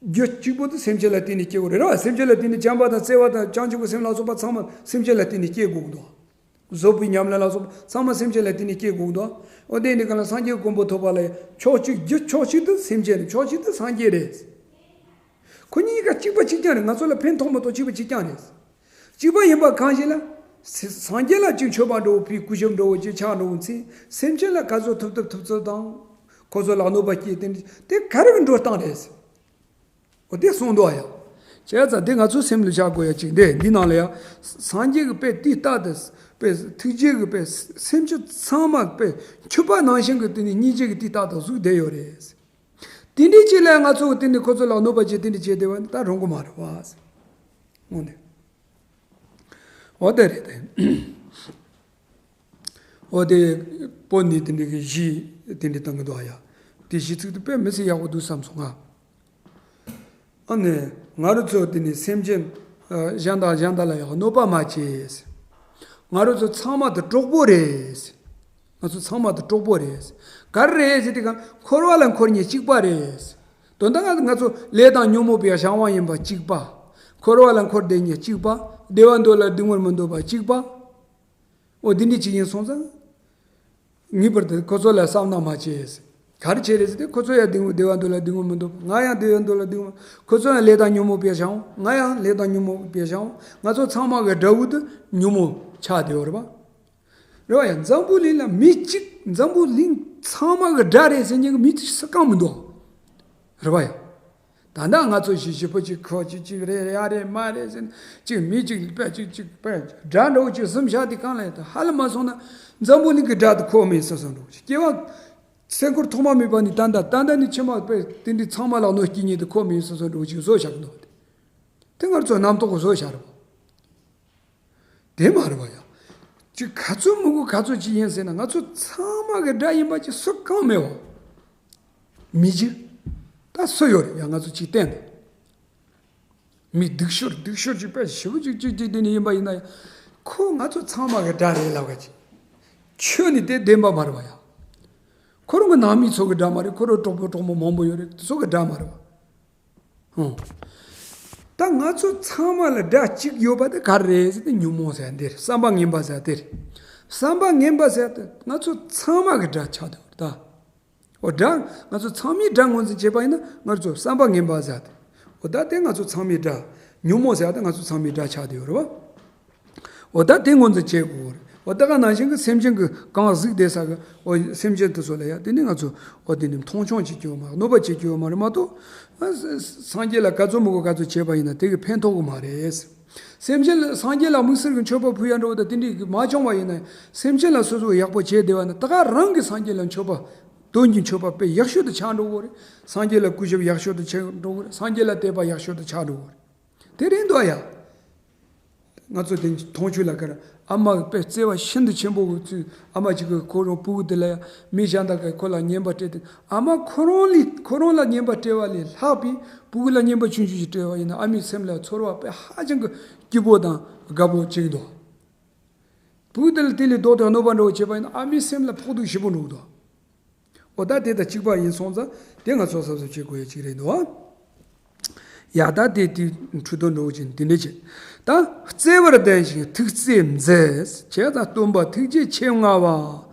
རྒྱུ་གཅིག་པོ་དེ་སེམས་ཅན་ལ་བརྟེན་ནས་སྐྱེ་དགོས་རེད་ར། སེམས་ཅན་ལ་བརྟེན་ནས་བྱམས་པ་དང་བརྩེ་བ་དང་བྱང་ཆུབ་ཀྱི་སེམས་ལ་སོགས་པ་ཚང་མ་སེམས་ཅན་ལ་བརྟེན་ནས་སྐྱེ་དགོས་འདུག་རྫོགས་པའི་ཉམས་ལེན་ལ་སོགས་པ་ཚང་མ་སེམས་ཅན་ལ་བརྟེན་ནས་སྐྱེ་དགོས་འདུག་འོ་དེ་ནི་གང་ལ་སངས་རྒྱས་ཀྱི་གོ་འཕང་ཐོབ་པ་ལ་ཕྱོགས་གཅིག་རྒྱུ་ཕྱོགས་གཅིག་ཏུ་སེམས་ཅན་རེད། ཕྱོགས་གཅིག་ཏུ་སངས་རྒྱས་རེད། ཁོ་གཉིས་ཀ་གཅིག་པ་གཅིག་རྐྱང་རེད། ང་ཚོ་ལ་ཕན་ཐོགས་མི་ཐོགས་གཅིག་པ་གཅིག་རྐྱང་རེད། གཅིག་པ་ཡིན་པ་གང་ཞིག་ལ། སངས་རྒྱས་ལ་གཅིག་མཆོད་པ་འགྲོ་བའི་གུས་ཞབས་འགྲོ་བའི་གཅིག་ཆགས་འགྲོ་བའི་ཚེ་སེམས་ཅན་ལ་ག་ཚོད་ཐུབ་ཐུབ་ཐུབ་ཚོད་དང་། ཁོ་ཚོ་ལ་གནོད་པ་སྐྱེལ་དེ་དེ་ག་རེ་གི་འགྲོ་སྟངས་རེད། འོ་དེ་གསུངས་འདུག་ཡ། བྱས་ཙང་དེ་ང་ཚོ་སེམས་ལ་བཞག་དགོས་ཡ་གཅིག་འདི་འདི་ནང་ལ་ཡ། སངས་རྒྱས་ཀྱི་དཔེ་དུས་རྟག་ཏུ་དཔེ་ཐུགས་རྗེ་གི་དཔེ་སེམས་ཅན་ཚང་མ་དཔེ་འཁྱུད་པ་ནང་བཞིན་གྱི་དེ་ནི་སྙིང་རྗེ་གི་དུས་རྟག་ཏུ་གཟིགས་བསྡད་ཡོད་རེད། དེ་འདྲའི་ཅིག་ལ་ང་ཚོ་དེ་ནི་ཁོ་ཚོ་ལ་གནོད་པ་བྱེད་དེ་འདྲ་བྱས་བསྡད་པ་ནི་ད་རུང་གི་མ་རེད་བ། དངོས་གནས། འོ་དེ་རེད་དེ། འོ་དེ་པོ་ནི་དེ་འདྲའི་གི་གཞི་དེ་འདྲའི་བཏང་གི་འདུག་ཡ། དེ་གཞི་ཚིག་དེ་དཔེ་མི་སྲིད་ཡག་པོ་འདུག་བསམ་སོང་ང་། ཨ་ནི་ང་རང་ཚོ་དེ་ནི་སེམས་ཅན་གཞན་དང་གཞན་དག་ལ་ཡང་གནོད་པ་མ་བྱེད། ང་རང་ཚོ་ཚང་མ་དེ་གྲོགས་པོ་རེད། ང་ཚོ་ཚང་མ་དེ་གྲོགས་པོ་རེད། ག་རེ་རེད་ཟེར་དུས་གང་འཁོར་བ་ལ་འཁོར་མཁན་གཅིག་པ་རེད། དོན་དག་ང་ང་ཚོ་ལས་དང་ཉོན་མོངས་པའི་གཞན་དབང་ཡིན་པ་གཅིག་པ། འཁོར་བ་ལ་འཁོར་བསྡད་མཁན་གཅིག་པ། བདེ་བ་འདོད་ལ་སྡུག་བསྔལ་མི་འདོད་པ་གཅིག་པ། འོ་འདི་འདྲ་ཅིག་ཡིན་སོང་ཙང་། ངེས་པར་དུ་ཁོ་ཚོ་ལ་བསམ་གནག་མ་བྱེད། ག་རེ་བྱེད་རེད་ཟེར་ཏེ་ཁོ་ཚོ་ཡང་བདེ་བ་འདོད་ལ་སྡུག་བསྔལ་མི་འདོད། ང་ཡང་བདེ་བ་འདོད་ལ་སྡུག་བསྔལ། ཁོ་ཚོ་ཡང་ལས་དང་ཉོན་མོངས་པའི་གཞན་དབང་། ང་ཡང་ལས་དང་ཉོན་མོངས་པའི་གཞན་དབང་། ང་ཚོ་ཚང་མ་གི་དགྲ་བོ་དེ་ཉོན་མོངས་ཆགས་བསྡད་ཡོད་རེད་པ། རེད་བ་ཡ། འཛམ་བུ་གླིང་ལ་མི་གཅིག་འཛམ་བུ་གླིང་ཚང་མ་གི་དགྲ་རེད་ཟེར་མཁན་གི་མི་གཅིག་ས་གང་མི་འདུག་རེད་བ་ཡ། ད་ལྟ་ང་ཚོ་ཞི་ཞི་པོ་ཅིག་ཁོ་ཅིག་ཅིག་རེད་ཡ་རེད་མ་རེད་ཟེར་ན་ཅིག་མི་ཅིག་དཔེ་ཅིག་ཅིག་དཔེ་དགྲ་འདྲ་བོ་ཅིག་གསུམ་བཞག་དེ་གང་ལ་ཡ། ད་ཧ་ལམ་མ་སོང་ན་འཛམ་བུ་གླིང་གི་དགྲ་དེ་ཁོ་མིན་སོ་སོ་འདྲ་བོ་ཅིག་སྐྱེ་བ་སེམས་ཁུར་ཐོག་མ་མེད་པ་ནས་ད་ལྟ་ད་ལྟ་ནས་ཕྱི་མ་དཔེ་དེ་འདྲའི་ཚང་མ་ལ་གནོད་སྐྱེལ་མཁན་དེ་ཁོ་མིན་སོ་སོ་འདྲ་བོ་ཅིག་བཟོ་བཞག་གི་འདུག་དེ་ང་ཚོ་རྣམ་རྟོག་གི་བཟོ་བཞག་རེད་པ། དེ་མ་རེད་པ་ཡ། ཅིག་ག་ཚོད་མི་དགོས་ག་ཚོད་ཅིག་ཡིན་ཟེར་ན། ང་ཚོ་ཚང་མ་གི་དགྲ་ཡིན་པ་ཅིག་སུ་གང་མེད་བ། མི་རྒྱུ། ད་སུ་ཡོད་རེད་ཡ། ང་ཚོ་ཅིག་བསྟན་ཏེ། མི་སྡུག་ཤོས་སྡུག་ཤོས་ཅིག་དཔེ་ཞེ་པོ་ཅིག་ཅིག་ཅིག་དེ་ནི་ཡིན་པ་ཡིན་ན་ཡང་། ཁོ་ང་ཚོ་ཚང་མ་གི་དགྲ་རེད་ལབ་ག་ཅིག་ཁྱོད་ནི་དེ་བདེན་པ་མ་རེད་བ་ཡ། ཁོ་རང་གི་ནང་མི་ཚོ་གི་དགྲ་མ་རེད། ཁོ་རང་གྲོགས་པོ་གྲོགས་མོ་མང་པོ་ཡོད་རེད། དེ་ཚོ་གི་དགྲ་མ་རེད་བ། ཧུང་། ད་ང་ཚོ་ཚང་མ་ལ་དགྲ་གཅིག་ཡོད་པ་དེ་ག་རེ་རེད་ཟེར་ཏེ། ཉོན་མོངས་ཟེར་ཡ་དེ་རེད། བསམ་པ་ངན་པ་ཟེར་ཡ་དེ་རེད། བསམ་པ་ངན་པ་ཟེར་ཡ་དེ་ང་ཚོ་ཚང་མ་གི་དགྲ་ཆགས་བསྡད་ཡོད་རེད་ད། འོ་དགྲ། ང་ཚོ་ཚང་མའི་དགྲ་ངོས་འཛིན་བྱས་པ་ཡིན་ན། ང་ཚོ་བསམ་པ་ངན་པ་ཟེར་ཡ་དེ། འོ་ད་དེ་ང་ཚོ་ཚང་མའི་དགྲ། ཉོན་མོངས་ཟེར་ཡ་དེ་ང་ཚོ་ཚང་མའི་དགྲ་ཆགས་བསྡད་ཡོད་རེད་བ། འོ་ད་དེ་ངོས་འཛིན་བྱེད་དགོས་རེད། འོ་ད་ག་ནང་བཞིན་གྱི་སེམས་ཅན་གྱི་གང་གཟིགས་བསྡད་ས་གི་འོ་སེམས་ཅན་དེ་ཚོ་ལ་ཡ་དེ་ནི་ང་ཚོ་འོ་དེ་ནི་མཐོང་ཆུང་བྱེད་རྒྱུ་ཡོད་མ་རེད། གནོད་པ་བྱེད་རྒྱུ་ཡོད་མ་རེད་མ་གཏོགས། ཨ་ས་སངས་རྒྱས་ལ་ག་ཚོད་མི་དགོས་ག་ཚོད་བྱས་པ་ཡིན་ན་དེ་གི་ཕན་ཐོགས་གི་མ་རེད། སེམས་ཅན་ལ་སངས་རྒྱས་ལ་དམིགས་བསལ་གྱི་མཆོད་པ་ཕུལ་ཡ་འདྲ་བོ་དང་དེ་འདྲའི་གི་མ་བྱུང་བ་ཡིན་ན། སེམས་ཅན་ལ་སོ་སོ་ཡག་པོ་བྱས་བསྡད་པ་ན། ད་ག་རང་གི་སངས་རྒྱས་ལ་མཆོད་པ། དོན་གྱི་མཆོད་པ་དཔེ་ཡག་ཤོས་དུ་ཆགས་འགྲོ་གི་རེད། སངས་རྒྱས་ལ་གུས་ཞབས་ཡག་ཤོས་དུ་ཆགས་འགྲོ་གི་རེད། སངས་རྒྱས་ལ་དད་པ་ཡག་ཤོས་དུ་ཆགས་འགྲོ་གི་རེད། དེ་རེད་འདུག་ཡ། ང་ཚོ་དེ་མཐོང་ཆོས་ལ་ཁར་ཨ་མ་དཔེ་བརྩེ་བ་ཤིན་ཏུ་ཆེན་པོ་གི་ཚུལ། ཨ་མ་གཅིག་གི་ཁོ་རང་སྤུ་གུ་དེ་ལ་ཡ་མི་གཞན་དག་གིས་ཁོ་ལ་རྔན་པ་སྤྲད་དེ། ཨ་མ་ཁོ་རང་ལས་ཁོ་རང་ལ་རྔན་པ་སྤྲད་པ་ལས་ལྷག་པའི་སྤུ་གུ་ལ་རྔན་པ་ཆུང་ཆུང་ཞིག་སྤྲད་པ་ཡིན་ན། ཨ་མའི་སེམས་ལ་ཚོར་བ་དཔེ་ཧ་ཅང་གི་སྐྱིད་པོ་དང་དགའ་པོ་ཅིག་འདུག་སྤུ་གུ་དེ་ལ་དེ་ལས་ལྡོག་སྟེ་གནོད་པ་འདྲ་བོ་བྱས་པ་ཡིན་ན། ཨ་མའི་སེམས་ལ་ཕོག་ཐུག་ཞེ་པོ་འགྲོ་གི་འདུག་འོ་ད་དེ་དང་གཅིག་པ་ཡིན་སོང་ཙང་དེ་ང་ཚོ་གཟབ་གཟབ་བྱེད་དགོས་ཡ་གཅིག་རེད་འདུག་ཨ། ཡ་ད་དེ་དེ་འཕྲོས་དོན་འགྲོ་བཞིན་དེ་འདྲ་བྱེད། ད་བརྩེ་བར་ལྡན་ཞིང་ཐུགས་བརྩེས་མཛད། བྱས་ཙང་སྟོན་པ་ཐུགས་རྗེ་ཆེ་མངའ་བ།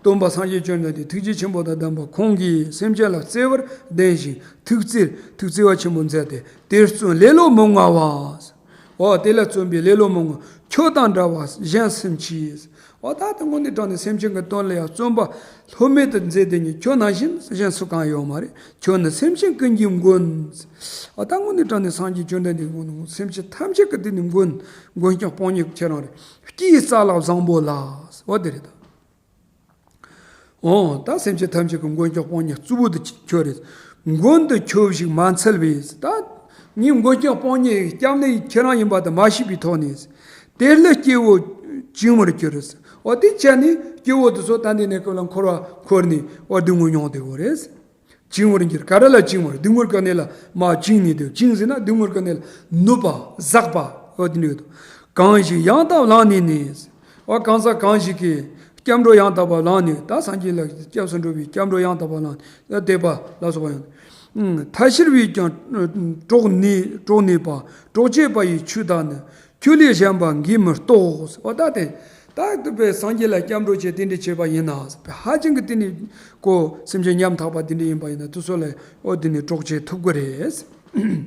སྟོན་པ་སངས་རྒྱས་བཅོམ་ལྡན་འདས་ཐུགས་རྗེ་ཆེན་པོ་དང་ལྡན་པ་ཁོང་གིས་སེམས་ཅན་ལ་བརྩེ་བར་ལྡན་ཞིང་ཐུགས་བརྩེ་ཐུགས་བརྩེ་བ་ཆེན་པོ་མཛད་དེ། དེར་བརྩོན་ལེ་ལོ་མི་མངའ་བ། འོ་དེ་ལ་བརྩོན་པའི་ལེ་ལོ་མི་མངའ། ཁྱོད་དང་འདྲ་བ་གཞན་སུ་མཆིས། འོ་ད་དེ་དངོས་གནས་དྲང་གནས་སེམས་ཅན་གྱི་དོན་ལ་ཡང་བརྩོན་པ་ལྷོད་མེད་དུ་མཛད་དེ་ནི། ཁྱོད་ནང་བཞིན་གཞན་སུ་གང་ཡོད་མ་རེད། ཁྱོད་ནི་སེམས་ཅན་ཀུན་གྱི་མགོན། འོ་ད་དངོས་གནས་དྲང་གནས་སངས་རྒྱས་བཅོམ་ལྡན་འདས་ཀྱི་ངོ་ནས་སེམས་ཅན་ཐམས་ཅད་ཀྱི་དེ་ནི་མགོན། མགོན་སྐྱོབ་དཔུང་གཉེན་ཁྱེད་རང་རེད། སྐྱེས་རྩ་ལག་བཟང་པོ་ལ། འོ་དེ་རེད་ད། འོ་ད་སེམས་ཅན་ཐམས་ཅད་ཀྱི་མགོན་སྐྱོབ་དཔུང་གཉེན་གཙོ་བོ་དེ་ཁྱོད་རེད། མགོན་དུ་ཁྱོད་བཞུགས་མ་འཚལ་བས། ད་ངའི་མགོན་སྐྱོབ་དཔུང་གཉེན་སྐྱབས་གནས་ཁྱེད་རང་ཡིན་པ་དེ་མ་ཤེས་པའི་ཐོག་ནས། དེ་ལས་སྐྱེ་བོ་བཅིང་བར་འགྱུར། འོ་དེ་བྱས་ནས་སྐྱེ་བོ་དེ་ཚོ་ད་འདི་ནས་ཀུན་ལ་འཁོར་བ་འཁོར་ནས་འོ་སྡུག་བསྔལ་མྱོང་བསྡད་ཡོད་རེད། བཅིང་བར་འགྱུར། ག་རེ་ལ་བཅིང་བར། སྡུག་བསྔལ་གྱི་གནས་ལ་མར་བཅིངས་ནས་སྡོད། བཅིངས་ཟེར་ན་སྡུག་བསྔལ་གྱི་གནས་ལ་ནུབ་པ་ཟག་པ། འོ་དེ་འདྲ་ཡོད་དོ། གང་ཞིག་ཡང་དག་བླངས་ནས་ནི། འོ་གང་ཟག་གང་ཞིག་གིས་སྐྱབས་འགྲོ་ཡང་དག་པ་བླངས་ནས། ད་སངས་རྒྱས་ལ་སྐྱབས་སུ་འགྲོ་བའི་སྐྱབས་འགྲོ་ཡང་དག་པ་བླངས་ནས། དད་པ་ལ་སོགས་པ་ཡང་། ཐལ་ཕྱིར་བས་ཀྱང་གྲོགས་ནུས་གྲོགས་ནུས་པ། གྲོགས་བྱེད་པ་ཡི་ཆོས་དག་ནི། ཁྱོད་ལས་གཞན་པ་འགས་མི་རྟོགས། འོ་ད་དེ། ད་དེ་བས་སངས་རྒྱས་ལ་སྐྱབས་འགྲོ་བྱས་དེ་འདྲ་བྱས་པ་ཡིན་ན། ཧ་ཅང་གི་དེ་ནི་ཀོ་སེམས་ཅན་ཉམ་ཐག་པ་དེ་འདྲ་ཡིན་པ་ཡིན་ན། དེ་ཚོ་ལ་འོ་དེ་ནི་གྲོགས་བྱེད་ཐུབ་ཀྱི་རེད།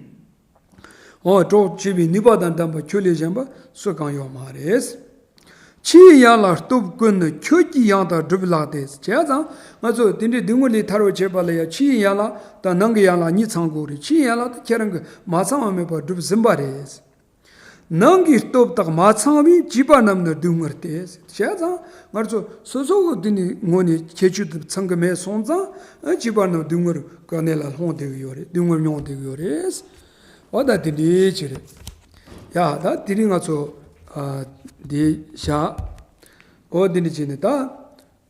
འོ་གྲོགས་བྱེད་པའི་ནུས་པ་དང་ལྡན་པ་ཁྱོད་ལས་གཞན་པ་སུ་གང་ཡོད་མ་རེད། ཕྱི་ཡི་ཡན་ལག་སྟོབས་ཀུན་ནི། ཁྱོད་ཀྱིས་ཡང་དག་བསྒྲུབས་ལགས་ཏེ། བྱས་ཙང་ང་ཚོ་དེ་འདྲའི་སྡུག་བསྔལ་ལས་ཐར་བར་བྱེད་པ་ལ་ཡང་ཕྱི་ཡི་ཡན་ལག་དང་ནང་གི་ཡན་ལག་གཉིས་ཚང་དགོས་རེད། ཕྱི་ཡི་ཡན་ལག་དེ་ཁྱེད་རང་གིས་མ་ཚང་བ་མེད་པར་བསྒྲུབས་ཟིན་པ་རེད། ནང་གི་སྟོབས་དག་མ་ཚང་བས། བྱིས་པ་རྣམས་ནི་སྡུག་བསྔལ་ཏེ། བྱས་ཙང་ང་ཚོ་སོ་སོ་གི་དེ་ནི་ངོ་ནས་ཁྱད་ཆོས་དེ་ཚང་གི་མེད་སོང་ཙང་། བྱིས་པ་རྣམས་སྡུག་བསྔལ་གི་གནས་ལ་ལྷུང་བསྡད་ཀྱི་ཡོད་རེད། སྡུག་བསྔལ་མྱོང་བསྡད་ཀྱི་ཡོད་རེད། འོ་ད་དེ་འདྲའི་ཅིག་རེད། ཡ་ད་དེ་རིང་ང་ཚོ་ཨ་འདི་བཞག་འོ་དེ་འདྲ་བྱས་ནས་ད།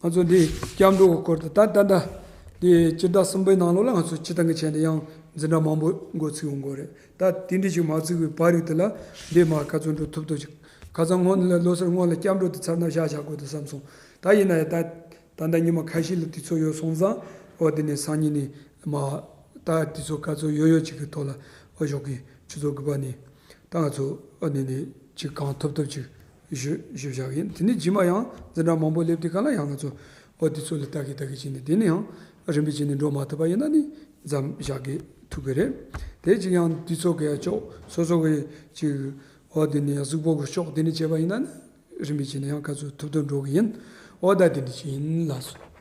ང་ཚོ་འདི་སྐྱབས་འགྲོ་གི་སྐོར་དུ་ད་ད་ད་འདི་སྤྱི་ཟླ་གསུམ་པའི་ནང་ལོགས་ལ་ང་ཚོ་སྤྱི་བཏང་གི་ཆེད་དུ་ཡང་འཛིན་གྲྭ་མང་པོ་འགོ་ཚུགས་ཡོང་གི་རེད། ད་དེ་འདྲ་ཞིག་མ་ཚུགས་པའི་བར་རིགས་དེ་ལ་འདི་མ་ག་ཚོད་འགྲོ་ཐུབ་ཐུབ་ཅིག་ཁ་སང་སྔོན་ལ་ལོ་སར་སྔོན་ལ་སྐྱབས་འགྲོ་དེ་ཚར་ན་བཞག་བཞག་དགོས་དུ་བསམ་སོང་། ད་ཡིན་ན་ཡང་ད་ད་ལྟ་ཉི་མ་ཁ་ཤས་ལ་དུས་ཚོད་ཡོད་སོང་ཙང་། འོ་དེ་ནས་སང་ཉིན་ནས་མ་ད་དུས་ཚོད་ག་ཚོད་ཡོད་ཡོད་ཅིག་གི་ཐོག་ལ་འོ་ཞོགས་ཀྱི་ཆུ་ཚོད་དགུ་པ་ནས་ད་ང་ཚོ་འོ་ནས་ནས་ཅིག་གང་ཐུབ་ཐུབ་ཅིག་ཞུ་ཞུ་བཞག་ཡིན། དེ་ནས་རྗེས་མ་ཡང་འཛིན་གྲྭ་མང་པོ་སླེབས་དུས་ག་ལ་ཡང་ང་ཚོ་འོ་དུས་ཚོད་ལ་ལྟ་གི་ལྟ་གི་བྱས་ནས། དེ་ནས་ཡང་རིམ་པས་བྱས་ནས་འགྲོ་མ་ཐུབ་པ་ཡིན་ན་ནི་མཚམས་བཞག་གི་ཐུབ་གི་རེད། དེ་ཅིག་ཡང་དུས་ཚོད་གི་ཕྱོགས་སོ་སོ་གི་ཅིག་འོ་དེ་ནས་གཟུགས་པོ་གི་ཕྱོགས་དེ་ནས་བྱས་པ་ཡིན་ན་ནི་རིམ་པས་བྱས་ནས་ཡང་ག་ཚོད་ཐུབ་ཐུབ་འགྲོ་གི་ཡིན། འོ་ད་དེ་འདྲ་ཅིག་ཡིན་ལགས་སོ།